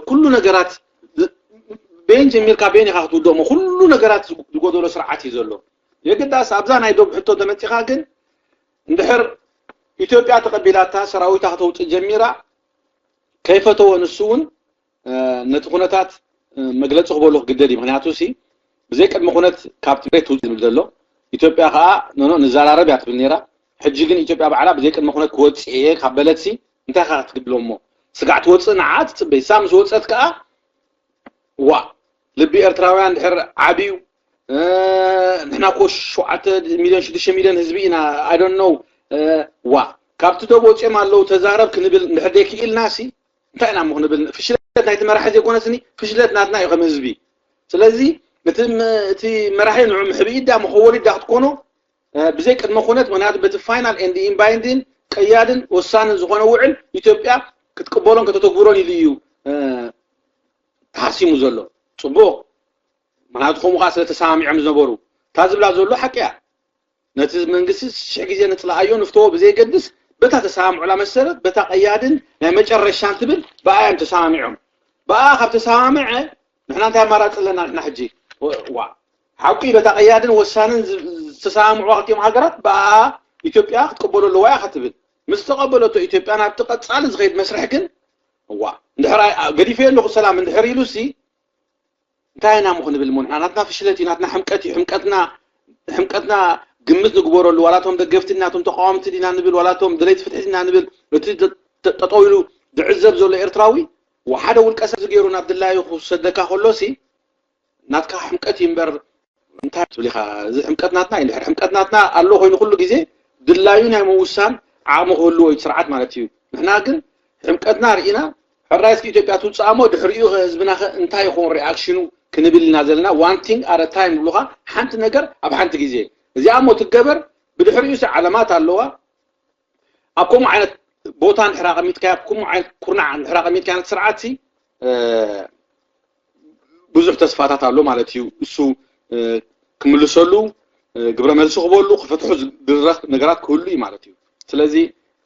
ኩሉ ነገራት ቤን ጀሚርካ ቤን ኢኻ ክትውድኦ እሞ ኩሉ ነገራት ዝጎደሎ ስርዓት እዩ ዘሎ የግዳስ ኣብዛ ናይ ዶብ ሕቶ ተመፂኻ ግን እንድሕር ኢትዮጵያ ተቐቢላታ ሰራዊታ ከተውፅእ ጀሚራ ከይፈተወ ንሱ እውን ነቲ ኩነታት መግለፂ ክበሉ ክግደድ እዩ ምክንያቱ ሲ ብዘይ ቅድሚ ኩነት ካብ ትግራይ ትውፅእ ዝብል ዘሎ ኢትዮጵያ ከዓ ኖኖ ንዘራረብ እያ ትብል ነይራ ሕጂ ግን ኢትዮጵያ ባዕላ ብዘይ ቅድሚ ኩነት ክወፅእ እየ ካብ በለት ሲ እንታይ ካ ክትግብሎ እሞ ስጋዕ ትወፅእ ንዓ ትፅበይ ሳ ምስ ወፀት ከዓ ዋ ልቢ ኤርትራውያን ድሕር ዓብዩ ንሕና ኮ ሸውዓተ ሚሊዮን ሽዱሽተ ሚሊዮን ህዝቢ ኢና I don't know ዋ ካብቲ ዶብ ወፂኦም ኣለዉ ተዛረብ ክንብል እንድሕር ደይክኢልና ሲ እንታይ ኢና እሞ ክንብል ፍሽለት ናይቲ መራሒ ዘይኮነስኒ ፍሽለት ናትና እዩ ከም ህዝቢ ስለዚ እቲ እቲ መራሒ ንዑ ምሕብኢ ዳ መኸወሊ ዳ ክትኮኖ ብዘይ ቅድመ ኩነት ምክንያቱ በቲ final and binding ቀያድን ወሳንን ዝኾነ ውዕል ኢትዮጵያ ክትቅበሎን ከተተግብሮን ኢሉ እዩ ተሓሲሙ ዘሎ ፅቡቕ ምክንያቱ ከምኡ ከዓ ስለ ተሰማሚዖም ዝነበሩ እታ ዝብላ ዘሎ ሓቂ እያ ነቲ መንግስቲ ሽሕ ግዜ ንፅላኣዮ ንፍተዎ ብዘይገድስ በታ ተሰማምዑላ መሰረት በታ ቀያድን ናይ መጨረሻን ትብል ብኣያ እዮም ተሰማሚዖም ብኣ ካብ ተሰማምዐ ንሕና እንታይ ኣማራፂ ኣለና ንሕና ሕጂ ዋ ሓቂ በታ ቀያድን ወሳንን ዝተሰማምዑዋ ክልቲኦም ሃገራት ብኣ ኢትዮጵያ ክትቀበሎ ኣለዋ እያ ክትብል ምስ ተቐበለቶ ኢትዮጵያ ናብቲ ቀፃሊ ዝኸይድ መስርሕ ግን እዋ እንድሕር ገዲፈ ኣለኹ ሰላም እንድሕር ኢሉ ሲ እንታይ ኢና ሞ ክንብል ሞ ንሕና ናትና ፍሽለት እዩ ናትና ሕምቀት እዩ ሕምቀትና ሕምቀትና ግምት ንግበረሉ ዋላቶም ደገፍቲ ናቶም ተቃወምቲ ዲና ንብል ዋላቶም ደለይቲ ፍትሒ ዲና ንብል እቲ ጠጠው ኢሉ ዝዕዘብ ዘሎ ኤርትራዊ ሓደ ውልቀ ሰብ ዝገይሩ ናብ ድላዩ ክሰደካ ከሎ ሲ ናትካ ሕምቀት እዩ እምበር እንታይ ትብል ኢኻ እዚ ሕምቀት ናትና እዩ ድሕር ሕምቀት ናትና ኣሎ ኮይኑ ኩሉ ግዜ ድላዩ ናይ ምውሳን ዓቕሚ ክህልዎ እዩ ስርዓት ማለት እዩ ንሕና ግን ሕምቀትና ርኢና ሕራይ እስኪ ኢትዮጵያ ትውፅኣ እሞ ድሕሪኡ ከ ህዝብና ከ እንታይ ይኸውን ሪኣክሽኑ ክንብል ኢና ዘለና one thing at a time ይብሉኻ ሓንቲ ነገር ኣብ ሓንቲ ግዜ እዚኣ እሞ ትገበር ብድሕሪኡ ሲ ዓለማት ኣለዋ ኣብ ከምኡ ዓይነት ቦታ እንድሕር ኣቐሚጥካያ ኣብ ከምኡ ዓይነት ኩርናዕ እንድሕር ኣቐሚጥካያ ነቲ ስርዓት ሲ ብዙሕ ተስፋታት ኣሎ ማለት እዩ እሱ ክምልሰሉ ግብረ መልሲ ክበሉ ክፈትሑ ዝድረኽ ነገራት ክህሉ እዩ ማለት እዩ ስለዚ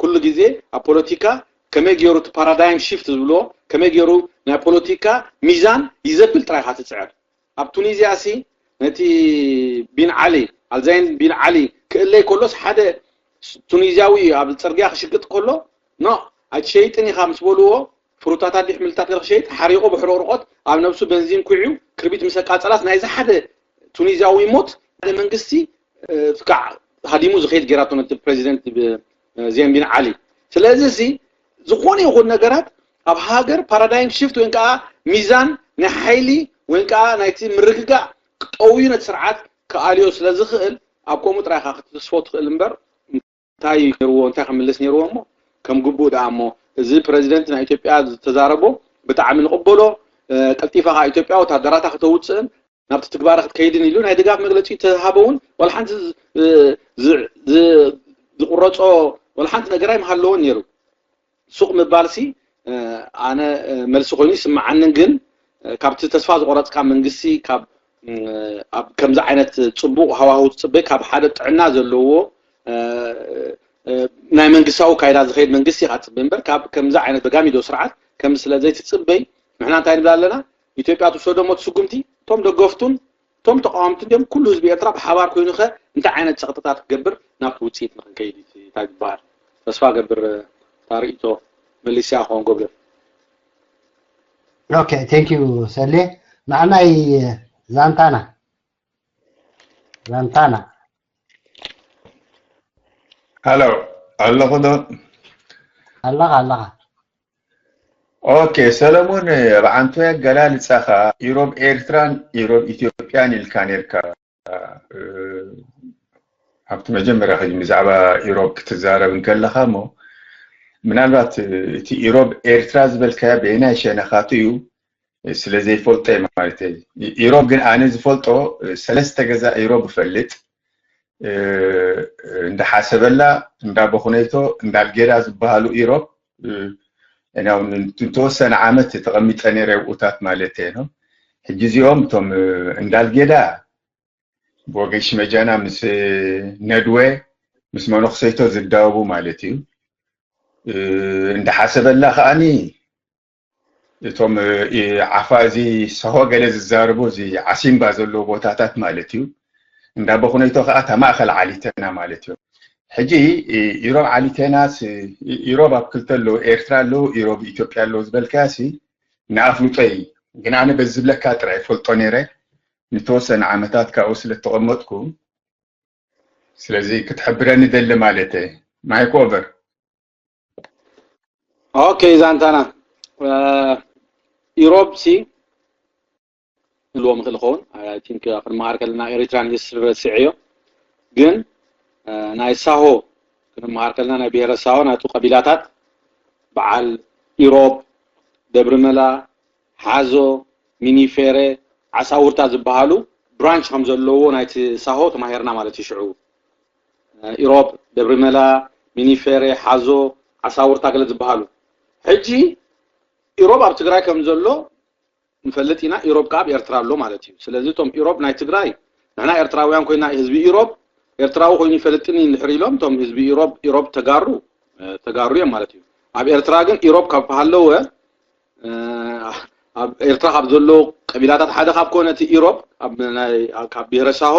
ኩሉ ግዜ ኣብ ፖለቲካ ከመይ ገይሩ እቲ ፓራዳይም ሽፍት ዝብልዎ ከመይ ገይሩ ናይ ፖለቲካ ሚዛን ይዘብል ጥራይ ኢኻ ትፅዕር ኣብ ቱኒዝያ ሲ ነቲ ቢን ዓሊ ኣልዛይን ቢን ዓሊ ክእለይ ከሎስ ሓደ ቱኒዝያዊ ኣብ ፅርግያ ክሽቅጥ ከሎ ኖ ኣይትሸይጥን ኢኻ ምስ በልዎ ፍሩታታት ድዩ ሕምልታት ገለ ክሸይጥ ሓሪቑ ብሕርቕርቆት ኣብ ነብሱ በንዚን ኩዒዩ ክርቢት ምስ ኣቃጸላስ ናይዚ ሓደ ቱኒዝያዊ ሞት ሓደ መንግስቲ ክዓ ሃዲሙ ዝኸይድ ገይራቶ ነቲ ፕሬዚደንት ዜን ቢን ዓሊ ስለዚ እዚ ዝኾነ ይኹን ነገራት ኣብ ሃገር ፓራዳይም ሽፍት ወይ ከዓ ሚዛን ናይ ሓይሊ ወይ ከዓ ናይቲ ምርግጋእ ክጠውዩ ነቲ ስርዓት ክኣልዮ ስለ ዝኽእል ኣብ ከምኡ ጥራይ ኢኻ ክትስፎ ትኽእል እምበር እንታይ ነርዎ እንታይ ክምልስ ነርዎ እሞ ከም ግቡእ ደኣ እሞ እዚ ፕረዚደንት ናይ ኢትዮጵያ ዝተዛረቦ ብጣዕሚ ንቕበሎ። ቀልጢፋ ከዓ ኢትዮጵያ ወታደራታ ክተውፅእን ናብቲ ትግባረ ክትከይድን ኢሉ ናይ ድጋፍ መግለፂ ተሃበ እውን ዋላ ሓንቲ ዝቁረፆ ዋላ ሓንቲ ነገር ኣይምሃለዎን ነይሩ። ሱቕ ምባልሲ ኣነ መልሲ ኮይኑ ይስምዓንን፣ ግን ካብቲ ተስፋ ዝቆረፅካ መንግስቲ ኣብ ከምዚ ዓይነት ፅቡቕ ሃዋሁ ትፅበይ ካብ ሓደ ጥዕና ዘለዎ ናይ መንግስታዊ ካይዳ ዝኸይድ መንግስቲ ኢኻ ትፅበይ እምበር ካብ ከምዚ ዓይነት በጋሚዶ ስርዓት ከም ስለ ዘይትፅበይ ንሕና እንታይ ንብል ኣለና? ኢትዮጵያ ትውሰዶ ሞ ስጉምቲ እቶም ደገፍቱን እቶም ተቃወምቲ እንዲኦም ኩሉ ህዝቢ ኤርትራ ብሓባር ኮይኑ ከ እንታይ ዓይነት ፀቕጥታት ክገብር ናብቲ ውፅኢት ንክንከይድ እንታይ ዝበሃል ተስፋ ገብር ታርእቶ መሊስያ ክኾን ገብር okay thank you ሰሌ ንዓናይ ዛንታና ዛንታና ሃሎ ኣለኹ ዶ ኣለኻ ኣለኻ okay ሰለሙን ኣብ ዓንቶ ኣገላልጻኻ ኢሮብ ኤርትራን ኢሮብ ኢትዮጵያን ኢልካ ነርካ ኣብቲ መጀመርያ ሕጂ ብዛዕባ ኢሮብ ክትዛረብ እንከለኻ እሞ ምናልባት እቲ ኢሮብ ኤርትራ ዝበልካዮ በየናይ ሸነኻቱ እዩ ስለ ዘይፈልጦ ማለት እዩ ኢሮብ ግን ኣነ ዝፈልጦ ሰለስተ ገዛ ኢሮብ እፈልጥ እንዳሓሰበላ እንዳቦኹነይቶ እንዳልጌዳ ዝበሃሉ ኢሮብ ንተወሰነ ዓመት ተቐሚጠ ነይረ ኣብኡታት ማለት እየ ሕጂ እዚኦም እቶም እንዳልጌዳ ብወገን ሽመጃና ምስ ነድወ ምስ መነኽሰይቶ ዝዳወቡ ማለት እዩ እንዳሓሰበላ ከዓኒ እቶም ዓፋ እዚ ሰሆ ገለ ዝዛረቡ እዚ ዓሲምባ ዘለዎ ቦታታት ማለት እዩ እንዳቦኹነይቶ ከዓ እታ ማእኸል ዓሊተና ማለት እዩ ሕጂ ኢሮብ ዓሊተናስ ኢሮብ ኣብ ክልተ ኣለዉ ኤርትራ ኣለዉ ኢሮብ ኢትዮጵያ ኣለዉ ዝበልካያ ሲ ንኣፍልጦይ ግን ኣነ በዚ ዝብለካ ጥራይ ፈልጦ ነይረ ንተወሰነ ዓመታት ካብኡ ስለ ተቐመጥኩ ስለዚ ክትሕብረኒ ደሊ ማለት ማይክ ኦቨር okay ዛንታና ኢሮብ ሲ ንልዎም ይኽእል ይኸውን I think ክንመሃር ከለና ኤሪትራን ሂስትሪ ረሲዐዮ ግን ናይ ሳሆ ክንመሃር ከለና ናይ ብሄረ ሳሆ ናቱ ቀቢላታት በዓል ኢሮብ ደብሪመላ ሓዞ ሚኒፌረ ዓሳውርታ ዝበሃሉ ብራንች ከም ዘለዎ ናይቲ ሳሆ ተማሂርና ማለት እዩ ሽዑ ኢሮብ ደብሪመላ ሚኒፌረ ሓዞ ዓሳውርታ ገለ ዝበሃሉ ሕጂ ኢሮብ ኣብ ትግራይ ከም ዘሎ ንፈልጥ ኢና ኢሮብ ከዓ ኣብ ኤርትራ ኣሎ ማለት እዩ ስለዚ እቶም ኢሮብ ናይ ትግራይ ንሕና ኤርትራውያን ኮይና ህዝቢ ኢሮብ ኤርትራዊ ኮይኑ ይፈልጥኒ እንድሕር ኢሎም እቶም ህዝቢ ኢሮብ ኢሮብ ተጋሩ ተጋሩ እዮም ማለት እዩ ኣብ ኤርትራ ግን ኢሮብ ካብ ሃለወ ኣብ ኤርትራ ካብ ዘለዉ ቀቢላታት ሓደ ካብ ኮነ እቲ ኢሮብ ካብ ብሄረ ሳሆ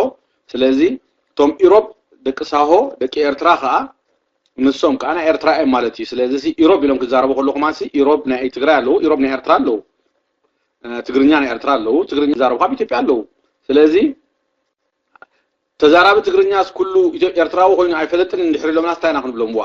ስለዚ እቶም ኢሮብ ደቂ ሳሆ ደቂ ኤርትራ ከዓ ንሶም ከዓ ናይ ኤርትራ እዮም ማለት እዩ ስለዚ ኢሮብ ኢሎም ክዛረቡ ከለኹም ኣንሲ ኢሮብ ናይ ትግራይ ኣለዉ ኢሮብ ናይ ኤርትራ ኣለዉ ትግርኛ ናይ ኤርትራ ኣለዉ ትግርኛ ዝዛረቡ ካብ ኢትዮጵያ ኣለዉ ስለዚ ተዛራቢ ትግርኛስ ኩሉ ኤርትራዊ ኮይኑ ኣይፈለጥን እንድሕር ኢሎምና እንታይ ኢና ክንብሎም ዋ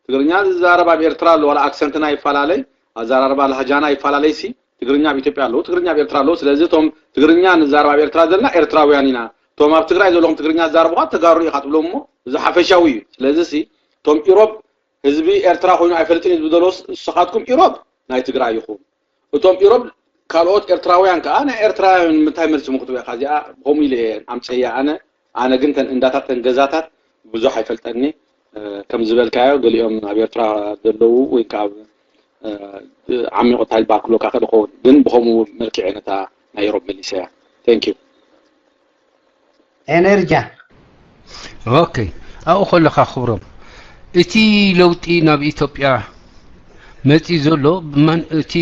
ትግርኛ ዝዛረብ ኣብ ኤርትራ ኣሎ ዋላ ኣክሰንትና ይፈላለይ ኣዘራርባ ላህጃና ይፈላለይ ሲ ትግርኛ ኣብ ኢትዮጵያ ኣለዉ ትግርኛ ኣብ ኤርትራ ኣለዉ ስለዚ እቶም ትግርኛ ንዛረብ ኣብ ኤርትራ ዘለና ኤርትራውያን ኢና እቶም ኣብ ትግራይ ዘለኹም ትግርኛ ዝዛረቡ ከዓ ተጋሩ ኢኻ ትብሎም እሞ እዚ ሓፈሻዊ እዩ ስለዚ ሲ እቶም ኢሮብ ህዝቢ ኤርትራ ኮይኑ ኣይፈልጥን እዩ ዝብደለስ ንስኻትኩም ኢሮብ ናይ ትግራይ ኢኹም እቶም ኢሮብ ካልኦት ኤርትራውያን ከዓ ናይ ኤርትራውያን ንምንታይ መልሲ ምክትበ ኢኻ እዚኣ ከምኡ ኢለ ኣምፀያ ኣነ ኣነ ግን ተን እንዳታት ተን ገዛታት ብዙሕ ኣይፈልጠኒ ከም ዝበልካዮ ገሊኦም ኣብ ኤርትራ ዘለዉ ወይ ከዓ ዓሚቑ እንታይ ዝበሃል ክብለካ ክእል ይኸውን ግን ብከምኡ መልክዕ ነታ ናይ ሮብ መሊሰያ thank you ኤነርጃ okay ኣብኡ ከለኻ ክብሮም እቲ ለውጢ ናብ ኢትዮጵያ መፂኡ ዘሎ እቲ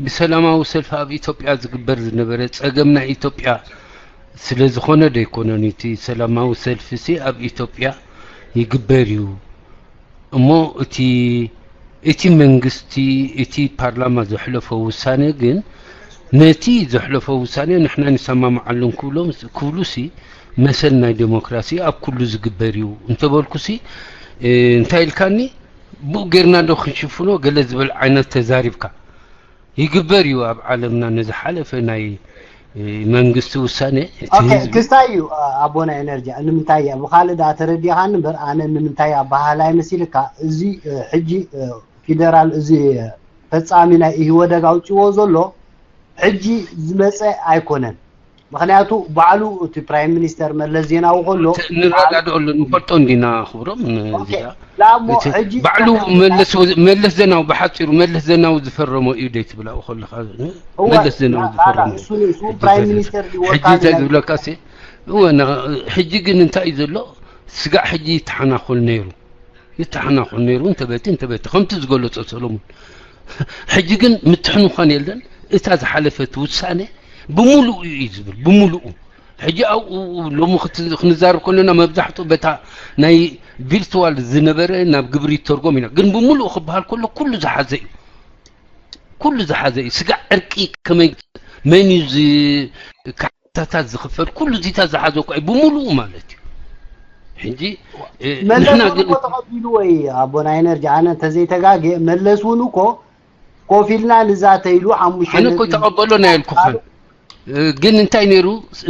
ብሰላማዊ ሰልፊ ኣብ ኢትዮጵያ ዝግበር ዝነበረ ፀገም ናይ ኢትዮጵያ ስለ ዝኾነ ዶ ኣይኮነን እቲ ሰላማዊ ሰልፊ ሲ ኣብ ኢትዮጵያ ይግበር እዩ እሞ እቲ እቲ መንግስቲ እቲ ፓርላማ ዘሕለፎ ውሳነ ግን ነቲ ዘሕለፎ ውሳነ ንሕና ንሰማምዓሉን ክብሎም ክብሉሲ መሰል ናይ ዴሞክራሲ ኣብ ኩሉ ዝግበር እዩ እንተበልኩሲ እንታይ ኢልካኒ ብኡ ጌርና ዶ ክንሽፍኖ ገለ ዝብል ዓይነት ተዛሪብካ ይግበር እዩ ኣብ ዓለምና ንዝሓለፈ ናይ መንግስቲ ውሳነ እቲ ኦኬ ህዝቢ ክስታይ እዩ ኣቦና ኤነርጂ ንምንታይ እያ ብካልእ ዳ ተረዲኻኒ እምበር ኣነ ንምንታይ ኣበሃላይ መሲልካ እዚ ሕጂ ፊደራል እዚ ፈጻሚ ናይ ኢህወደግ ኣውጺዎ ዘሎ ሕጂ ዝመጸ ኣይኮነን። ምኽንያቱ ባዕሉ እቲ ፕራይም ሚኒስተር መለስ ዜናዊ ከሎ ንረዳድኦሉ ንፈልጦ እንዲና ክብሮም። ላሞ ሕጂ ባዕሉ መለስ ዜናዊ፣ ብሓፂሩ መለስ ዜናዊ ዝፈረሞ እዩ ደይ ትብላኡ ከለካ፣ መለስ ዜናዊ ዝፈረሞ እሱ ፕራይም ሚኒስተር ዝብለካ። ሕጂ ግን እንታይ እዩ ዘሎ? ስጋዕ ሕጂ ይተሓናኮል ነይሩ፣ ይተሓናኮል ነይሩ እንተበቲ እንተበቲ ከምቲ ዝገለፆ ሰሎሙን። ሕጂ ግን ምትሕንኳን የለን። እታ ዝሓለፈት ውሳነ ብምሉኡ እዩ ዝብል፣ ብምሉኡ። ሕጂ ኣብኡ ሎሚ ክንዛረብ ከለና መብዛሕትኡ በታ ናይ ቪርትዋል ዝነበረ ናብ ግብሪ ይተርጎም ኢና፣ ግን ብምሉኡ ክበሃል ከሎ ኩሉ ዝሓዘ እዩ። ኩሉ ዝሓዘ እዩ። ስጋዕ ዕርቂ ከመይ፣ መን እዩ ካሕሳታት ዝኽፈል፣ ኩሉ እዚታት ዝሓዘ እኮ እዩ ብምሉኡ ማለት እዩ። ሕጂ መለስ እውን እኮ ተቐቢሉ ወይ ኣቦና ኤነርጂ፣ ኣነ እንተዘይተጋግየ መለስ እውን እኮ ኮፍ ኢልና ንዛተ ኢሉ ሓሙሽተ ኣነ እኮ ተቐበሎ ናይ ኢልኩኸን። ግን እንታይ ነይሩ?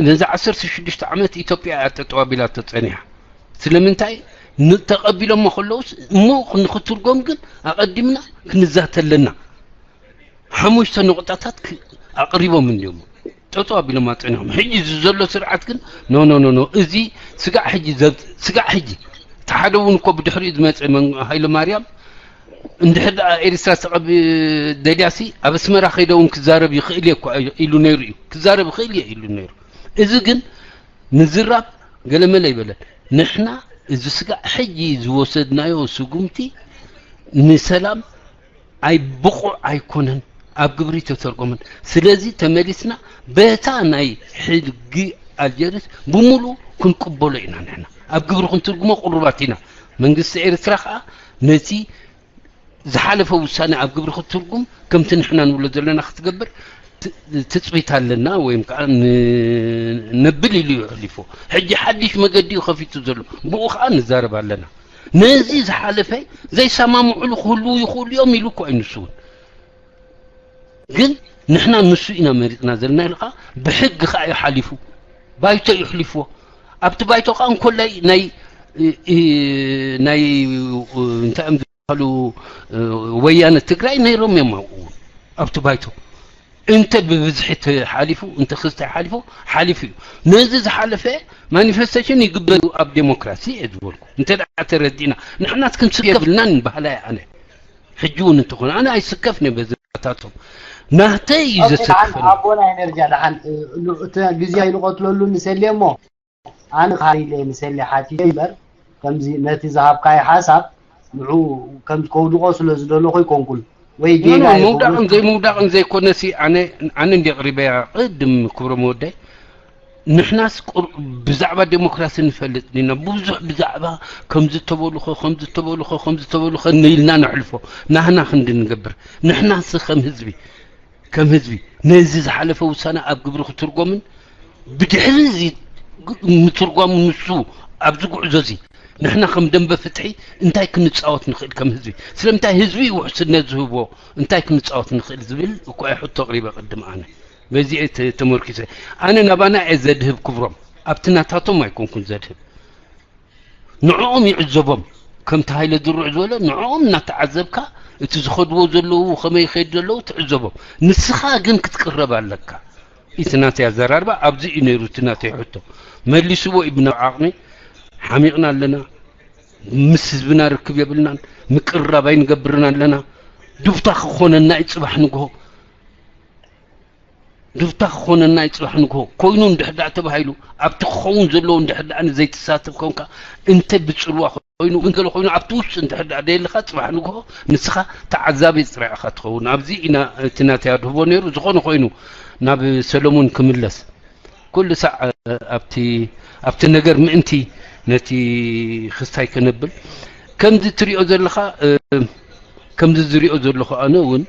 ነዚ ዓሰርተ ሽዱሽተ ዓመት ኢትዮጵያ እያ ጠጠው ኣቢላቶ ጸኒሓ። ስለምንታይ? ተቐቢሎሞ ከለውስ እሞ ንክትርጎም ግን ኣቐዲምና ክንዛተ ኣለና። ሓሙሽተ ነቑጣታት ኣቕሪቦም እንዲዮም ጠጠው ኣቢሎም ኣጸኒሖም። ሕጂ እዚ ዘሎ ስርዓት ግን ኖ ኖ ኖ ኖ፣ እዚ ስጋዕ ሕጂ ስጋዕ ሕጂ እቲ ሓደ እውን እኮ ብድሕሪኡ ዝመፀ ሃይለ ማርያም እንድሕር ደኣ ኤርትራ ተቐቢ ደልያሲ ኣብ ኣስመራ ከይደ እውን ክዛረብ ይኽእል እየ እኳ ኢሉ ነይሩ እዩ። ክዛረብ ይኽእል እየ ኢሉ ነይሩ። እዚ ግን ምዝራብ ገለመለ ይበለን። ንሕና እዚ ስጋዕ ሕጂ ዝወሰድናዮ ስጉምቲ ንሰላም ኣይ ብቑዕ ኣይኮነን፣ ኣብ ግብሪ ተተርጎመን። ስለዚ ተመሊስና በታ ናይ ሕጊ ኣልጀርስ ብምሉእ ክንቅበሎ ኢና። ንሕና ኣብ ግብሪ ክንትርጉሞ ቅሩባት ኢና። መንግስቲ ኤርትራ ከዓ ነቲ ዝሓለፈ ውሳነ ኣብ ግብሪ ክትትርጉም ከምቲ ንሕና ንብሎ ዘለና ክትገብር ትፅቢት ኣለና ወይም ከዓ ነብል ኢሉ እዩ ኣሕሊፎ። ሕጂ ሓድሽ መገዲ እዩ ከፊቱ ዘሎ፣ ብኡ ከዓ ንዛረብ ኣለና። ነዚ ዝሓለፈ ዘይሰማምዕሉ ክህልዉ ይኽእሉ እዮም ኢሉ እኮ እዩ ንሱ እውን። ግን ንሕና ንሱ ኢና መሪፅና ዘለና ኢሉ ከዓ ብሕጊ ከዓ እዩ ሓሊፉ፣ ባይቶ እዩ ኣሕሊፍዎ። ኣብቲ ባይቶ ከዓ እንኮላይ ናይ ናይ እንታይ እዮም ዝበሃሉ ወያነ ትግራይ ነይሮም እዮም ኣብኡ ኣብቲ ባይቶ። እንተ ብብዝሒ ተሓሊፉ፣ እንተ ክስታይ ሓሊፉ ሓሊፉ እዩ። ነዚ ዝሓለፈ ማኒፌስቴሽን ይግበር ኣብ ዴሞክራሲ እየ ዝበልኩ። እንተ ደኣ ተረዲእና ንሕናስ ክንስከፍ የብልናን በሃላይ ኣነ። ሕጂ እውን እንተኾነ ኣነ ኣይስከፍን እየ በዚ ናታቶም። ናተይ እዩ ዘሰክፈኒ። ኣቦና ኤነርጂ ደሓን እቲ ግዜ ኣይንቐትለሉ ንሰልየ እሞ ኣነ ካሪለ ንሰሊ ሓቲተ እምበር ከምዚ ነቲ ዝሃብካዮ ሓሳብ ንዑ ከም ከውድቆ ስለ ዝደለኹ ኣይኮንኩን ወይ ጌጋ ምውዳቕን ዘይምውዳቕን ዘይኮነሲ ኣነ ኣነ እንዲ ኣቕሪበያ ቅድም ክብሮም ወደይ ንሕናስ ብዛዕባ ዴሞክራሲ ንፈልጥ ዲና ብዙሕ ብዛዕባ ከምዚ ተበሉኸ ከምዚ ተበሉኸ ከምዚ ተበሉኸ ንኢልና ነሕልፎ ናህና ክንዲ ንገብር ንሕናስ ከም ህዝቢ ከም ህዝቢ ነዚ ዝሓለፈ ውሳነ ኣብ ግብሪ ክትርጎምን ብድሕሪ እዚ ምትርጓሙ ንሱ ኣብዚ ጉዕዞ እዚ ንሕና ከም ደንበ ፍትሒ እንታይ ክንፃወት ንኽእል ከም ህዝቢ ስለምንታይ ህዝቢ ውሕስነት ዝህቦ እንታይ ክንፃወት ንኽእል ዝብል እኮ ሕቶ ኣቕሪበ ቅድም ኣነ በዚ ተመርኪሰ ኣነ ናባና እየ ዘድህብ ክብሮም ኣብቲ ናታቶም ኣይኮንኩን ዘድህብ ንዕኦም ይዕዘቦም ከምቲ ሃይለ ድሩዕ ዝበሎ ንዕኦም እናተዓዘብካ እቲ ዝኸድዎ ዘለዉ ከመይ ይኸይድ ዘለዉ ትዕዘቦም ንስኻ ግን ክትቅረብ ኣለካ እቲ ናተይ ኣዘራርባ ኣብዚ እዩ ነይሩ እቲ ናተይ ሕቶ መሊስዎ እዩ ብናብ ዓቕሚ ሓሚቕና ኣለና ምስ ህዝብና ርክብ የብልናን ምቅርራብ ኣይንገብርን ኣለና ዱብታ ክኾነና እዩ ፅባሕ ንግሆ ዱብታ ክኾነና እዩ ፅባሕ ንግሆ ኮይኑ እንድሕር ደኣ ተባሂሉ ኣብቲ ክኸውን ዘለዎ እንድሕር ደኣ ንዘይትሳተፍ ኮንካ እንተ ብፅልዋ ኮይኑ እንገለ ኮይኑ ኣብቲ ውሽጢ እንድሕር ደኣ ደየልኻ ፅባሕ ንግሆ ንስኻ ተዓዛቢ ጥራይ ኢኻ ትኸውን ኣብዚ ኢና እቲ ናተይ ኣድህቦ ነይሩ ዝኾነ ኮይኑ ናብ ሰለሙን ክምለስ ኩሉ ሳዕ ኣብቲ ኣብቲ ነገር ምእንቲ ነቲ ክስታይ ከነብል ከምዚ ትሪኦ ዘለኻ ከምዚ ዝሪኦ ዘለኹ ኣነ እውን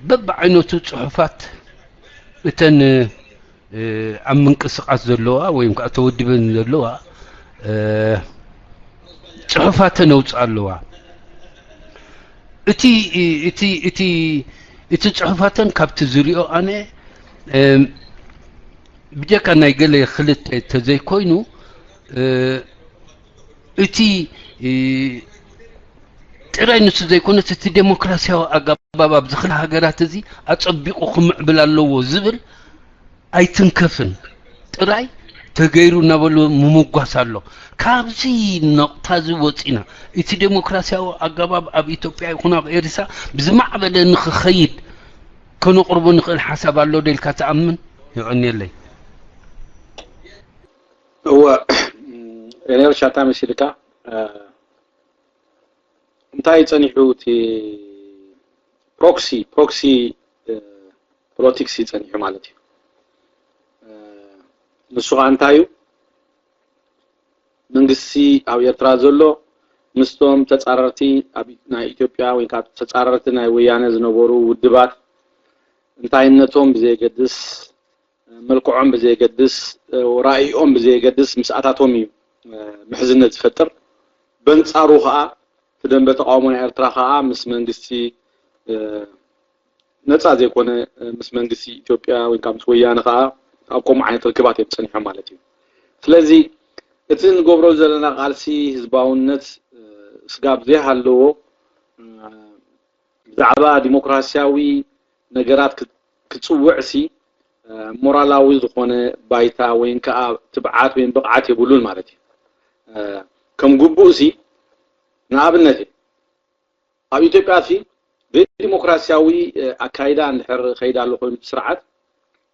በብዓይነቱ ፅሑፋት እተን ኣብ ምንቅስቃስ ዘለዋ ወይ ከዓ ተወዲበን ዘለዋ ፅሑፋተን ኣውፅኣ ኣለዋ እቲ እቲ እቲ እቲ ፅሑፋተን ካብቲ ዝሪኦ ኣነ ብጀካ ናይ ገለ ክልተ ተዘይኮይኑ እቲ ጥራይ ንሱ ዘይኮነስ እቲ ዴሞክራሲያዊ ኣገባብ ኣብዚ ክልተ ሃገራት እዚ ኣጸቢቑ ክምዕብል ኣለዎ ዝብል ኣይትንከፍን ጥራይ ተገይሩ እናበሉ ምምጓስ ኣሎ። ካብዚ ነቕታ እዚ ወፂና እቲ ዴሞክራሲያዊ ኣገባብ ኣብ ኢትዮጵያ ይኹን ኣብ ኤርትራ ብዝማዕበለ ንክኸይድ ከነቕርቦ ንኽእል ሓሳብ ኣሎ ዶ ኢልካ ትኣምን? ይቐንየለይ። እወ፣ ኔር ሻታ መሲልካ። እንታይ ጸኒሑ? እቲ ፕሮክሲ ፕሮክሲ ፖለቲክስ እዩ ጸኒሑ ማለት እዩ። ንሱ ከዓ እንታይ እዩ? መንግስቲ ኣብ ኤርትራ ዘሎ ምስቶም ተጻረርቲ ኣብ ናይ ኢትዮጵያ ወይ ካብ ተጻረርቲ ናይ ወያነ ዝነበሩ ውድባት እንታይነቶም ብዘየገድስ፣ መልክዖም ብዘየገድስ፣ ራእይኦም ብዘየገድስ ምስኣታቶም እዩ ምሕዝነት ዝፈጥር። በንጻሩ ከዓ እቲ ደንበ ተቃውሞ ናይ ኤርትራ ከዓ ምስ መንግስቲ ነፃ ዘይኮነ ምስ መንግስቲ ኢትዮጵያ ወይ ከዓ ምስ ወያነ ከዓ ኣብ ከምኡ ዓይነት ርክባት እዮም ፀኒሖም ማለት እዩ። ስለዚ እቲ ንገብሮ ዘለና ቃልሲ ህዝባውነት ስጋብ ዘይሃለዎ ብዛዕባ ዲሞክራሲያዊ ነገራት ክፅውዕ ሲ ሞራላዊ ዝኾነ ባይታ ወይ ከዓ ትብዓት ወይ ብቕዓት የብሉን ማለት እዩ። ከም ግቡእ ሲ ንኣብነት እዩ ኣብ ኢትዮጵያ ሲ ብዲሞክራሲያዊ ኣካይዳ እንድሕር ከይዳ ኣሎ ኮይኑ ስርዓት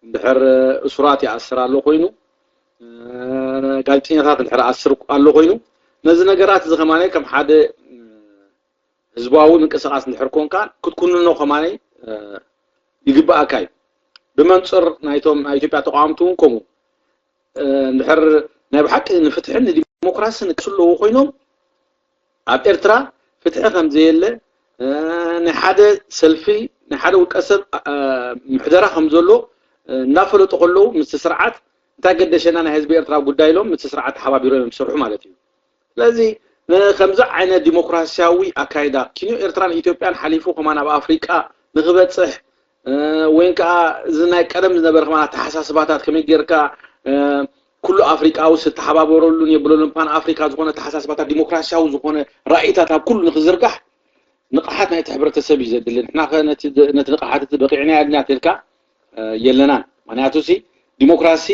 እንድሕር እሱራት ይኣስር ኣሎ ኮይኑ ጋዜጠኛታት እንድሕር ኣስር ኣሎ ኮይኑ ነዚ ነገራት እዚ ከማነ ከም ሓደ ህዝባዊ ምንቅስቃስ እንድሕር ኮንካ ክትኩንኖ ከማነ ይግባኣካ እዩ። ብመንፅር ናይቶም ናይ ኢትዮጵያ ተቃወምቲ እውን ከምኡ እንድሕር ናይ ብሓቂ ንፍትሕን ንዲሞክራስን ንቅሱ ኣለዎ ኮይኖም ኣብ ኤርትራ ፍትሒ ከም ዘየለ ናይ ሓደ ሰልፊ ናይ ሓደ ውልቀ ሰብ ምሕደራ ከም ዘሎ እናፈለጡ ከለዉ ምስቲ ስርዓት እንታይ ገደሸና ናይ ህዝቢ ኤርትራ ጉዳይ ኢሎም ምስቲ ስርዓት ተሓባቢሮም እዮም ዝሰርሑ ማለት እዩ። ስለዚ ከምዚ ዓይነት ዲሞክራሲያዊ ኣካይዳ ኪንዮ ኤርትራን ኢትዮጵያን ሓሊፉ ከማን ኣብ ኣፍሪቃ ንክበፅሕ ወይን ከዓ እዚ ናይ ቀደም ዝነበረ ከማን ኣተሓሳስባታት ከመይ ጌርካ ኩሉ ኣፍሪቃዊ ዝተሓባበረሉን የብለሉን ፓን ኣፍሪካ ዝኾነ ኣተሓሳስባታት ዲሞክራሲያዊ ዝኾነ ራእይታት ኣብ ኩሉ ንክዝርጋሕ ንቕሓት ናይቲ ሕብረተሰብ እዩ ዘድሊ። ንሕና ከ ነቲ ነቲ ንቕሓት እቲ በቂዕና ያድና ተልካ የለናን። ምክንያቱ ሲ ዲሞክራሲ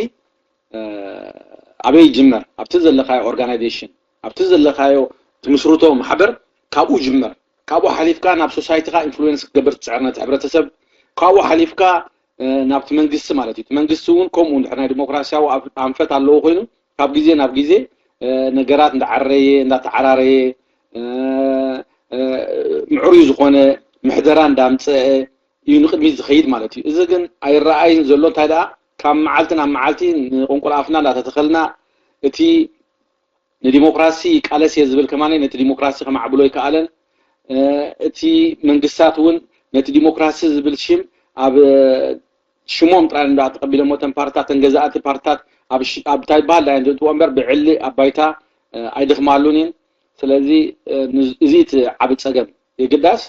ኣበይ ይጅመር? ኣብቲ ዘለካዮ ኦርጋናይዜሽን ኣብቲ ዘለካዮ ትምስርቶ ማሕበር ካብኡ ይጅመር። ካብኡ ሓሊፍካ ናብ ሶሳይቲካ ኢንፍሉዌንስ ክትገብር ትፅዕር ነቲ ሕብረተሰብ። ካብኡ ሓሊፍካ ናብቲ መንግስቲ ማለት እዩ። እቲ መንግስቲ እውን ከምኡ እንድሕር ናይ ዲሞክራሲያዊ ኣንፈት ኣለዎ ኮይኑ ካብ ግዜ ናብ ግዜ ነገራት እንዳዓረየ እንዳተዓራረየ ምዕሩይ ዝኾነ ምሕደራ እንዳምፀአ እዩ ንቅድሚት ዝኸይድ ማለት እዩ። እዚ ግን ኣይረኣይን ዘሎ። እንታይ ደኣ ካብ መዓልቲ ናብ መዓልቲ ንቁንቁል ኣፍና እንዳተተኸልና እቲ ንዲሞክራሲ ይቃለስ እየ ዝብል ከማን ነቲ ዲሞክራሲ ከማዕብሎ ይከኣለን። እቲ መንግስታት እውን ነቲ ዲሞክራሲ ዝብል ሽም ኣብ ሽሞም ጥራይ እንዳ ተቐቢሎሞ እተን ፓርትታት እተን ገዛእቲ ፓርትታት ኣብ እንታይ ይበሃል ዳይ እንትእትዎ እምበር ብዕሊ ኣብ ባይታ ኣይደኽማሉን እየን። ስለዚ እዚ እቲ ዓቢ ጸገም የግዳስ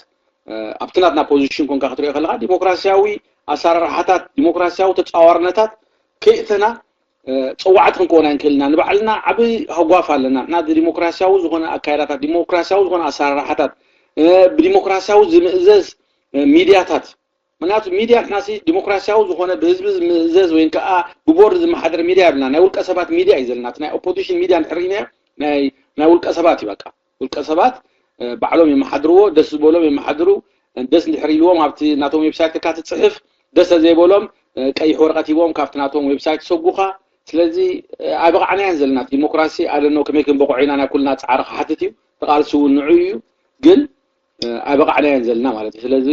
ኣብቲ ናትና ፖዚሽን ኮንካ ክትሪኦ ከለካ ዲሞክራሲያዊ ኣሰራርሓታት ዲሞክራሲያዊ ተጻዋርነታት ከይእተና ፀዋዕቲ ክንከውን ኣይንክእልና። ንባዕልና ዓብይ ሃጓፍ ኣለና። ንሕና ዲሞክራሲያዊ ዝኾነ ኣካይዳታት፣ ዲሞክራሲያዊ ዝኾነ ኣሰራርሓታት፣ ብዲሞክራሲያዊ ዝምእዘዝ ሚድያታት። ምክንያቱ ሚድያ ንሕናሲ ዲሞክራሲያዊ ዝኾነ ብህዝቢ ዝምእዘዝ ወይ ከዓ ብቦርድ ዝመሓደር ሚድያ የብልና። ናይ ውልቀ ሰባት ሚድያ እዩ ዘለና። እቲ ናይ ኦፖዚሽን ሚድያ እንድሕር ርኢናዮ ናይ ውልቀ ሰባት እዩ በቃ። ውልቀ ሰባት ባዕሎም የመሓድርዎ፣ ደስ ዝበሎም የመሓድሩ። ደስ እንድሕር ኢልዎም ኣብቲ ናቶም ዌብሳይት ከካ ትፅሕፍ፣ ደስ ዘይበሎም ቀይሕ ወረቐት ሂቦም ካብቲ ናቶም ዌብሳይት ይሰጉኻ። ስለዚ ኣይበቃዕናያን ዘለና። ዲሞክራሲ ኣደኖ ከመይ ክንበቑዖ ኢና ናይ ኩልና ፃዕሪ ክሓትት እዩ። ተቓልሲ እውን ንዑ እዩ። ግን ኣይበቃዕናያን ዘለና ማለት እዩ። ስለዚ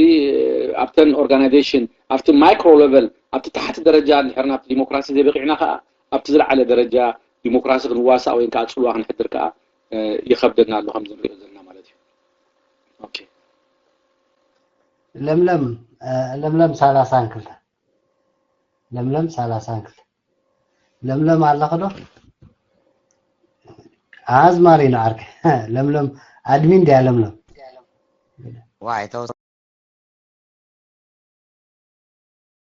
ኣብተን ኦርጋናይዜሽን ኣብቲ ማይክሮ ሌቨል ኣብቲ ታሕቲ ደረጃ እንድሕር ናብቲ ዲሞክራሲ ዘይበቂዕና ከዓ ኣብቲ ዝለዓለ ደረጃ ዲሞክራሲ ክንዋሳእ ወይ ከዓ ፅልዋ ክንሕድር ከዓ ይኸብደና ኣሎ ከምዚ ንሪኦ ዘለና ማለት እዩ። ኦኬ። ለምለም ለምለም ሰላሳን ክልተ ለምለም ሰላሳን ክልተ ለምለም ኣለኺ ዶ? ኣዝማሪ ነው ዓርከይ። ለምለም ኣድሚን ድያ ለምለም? ዋይ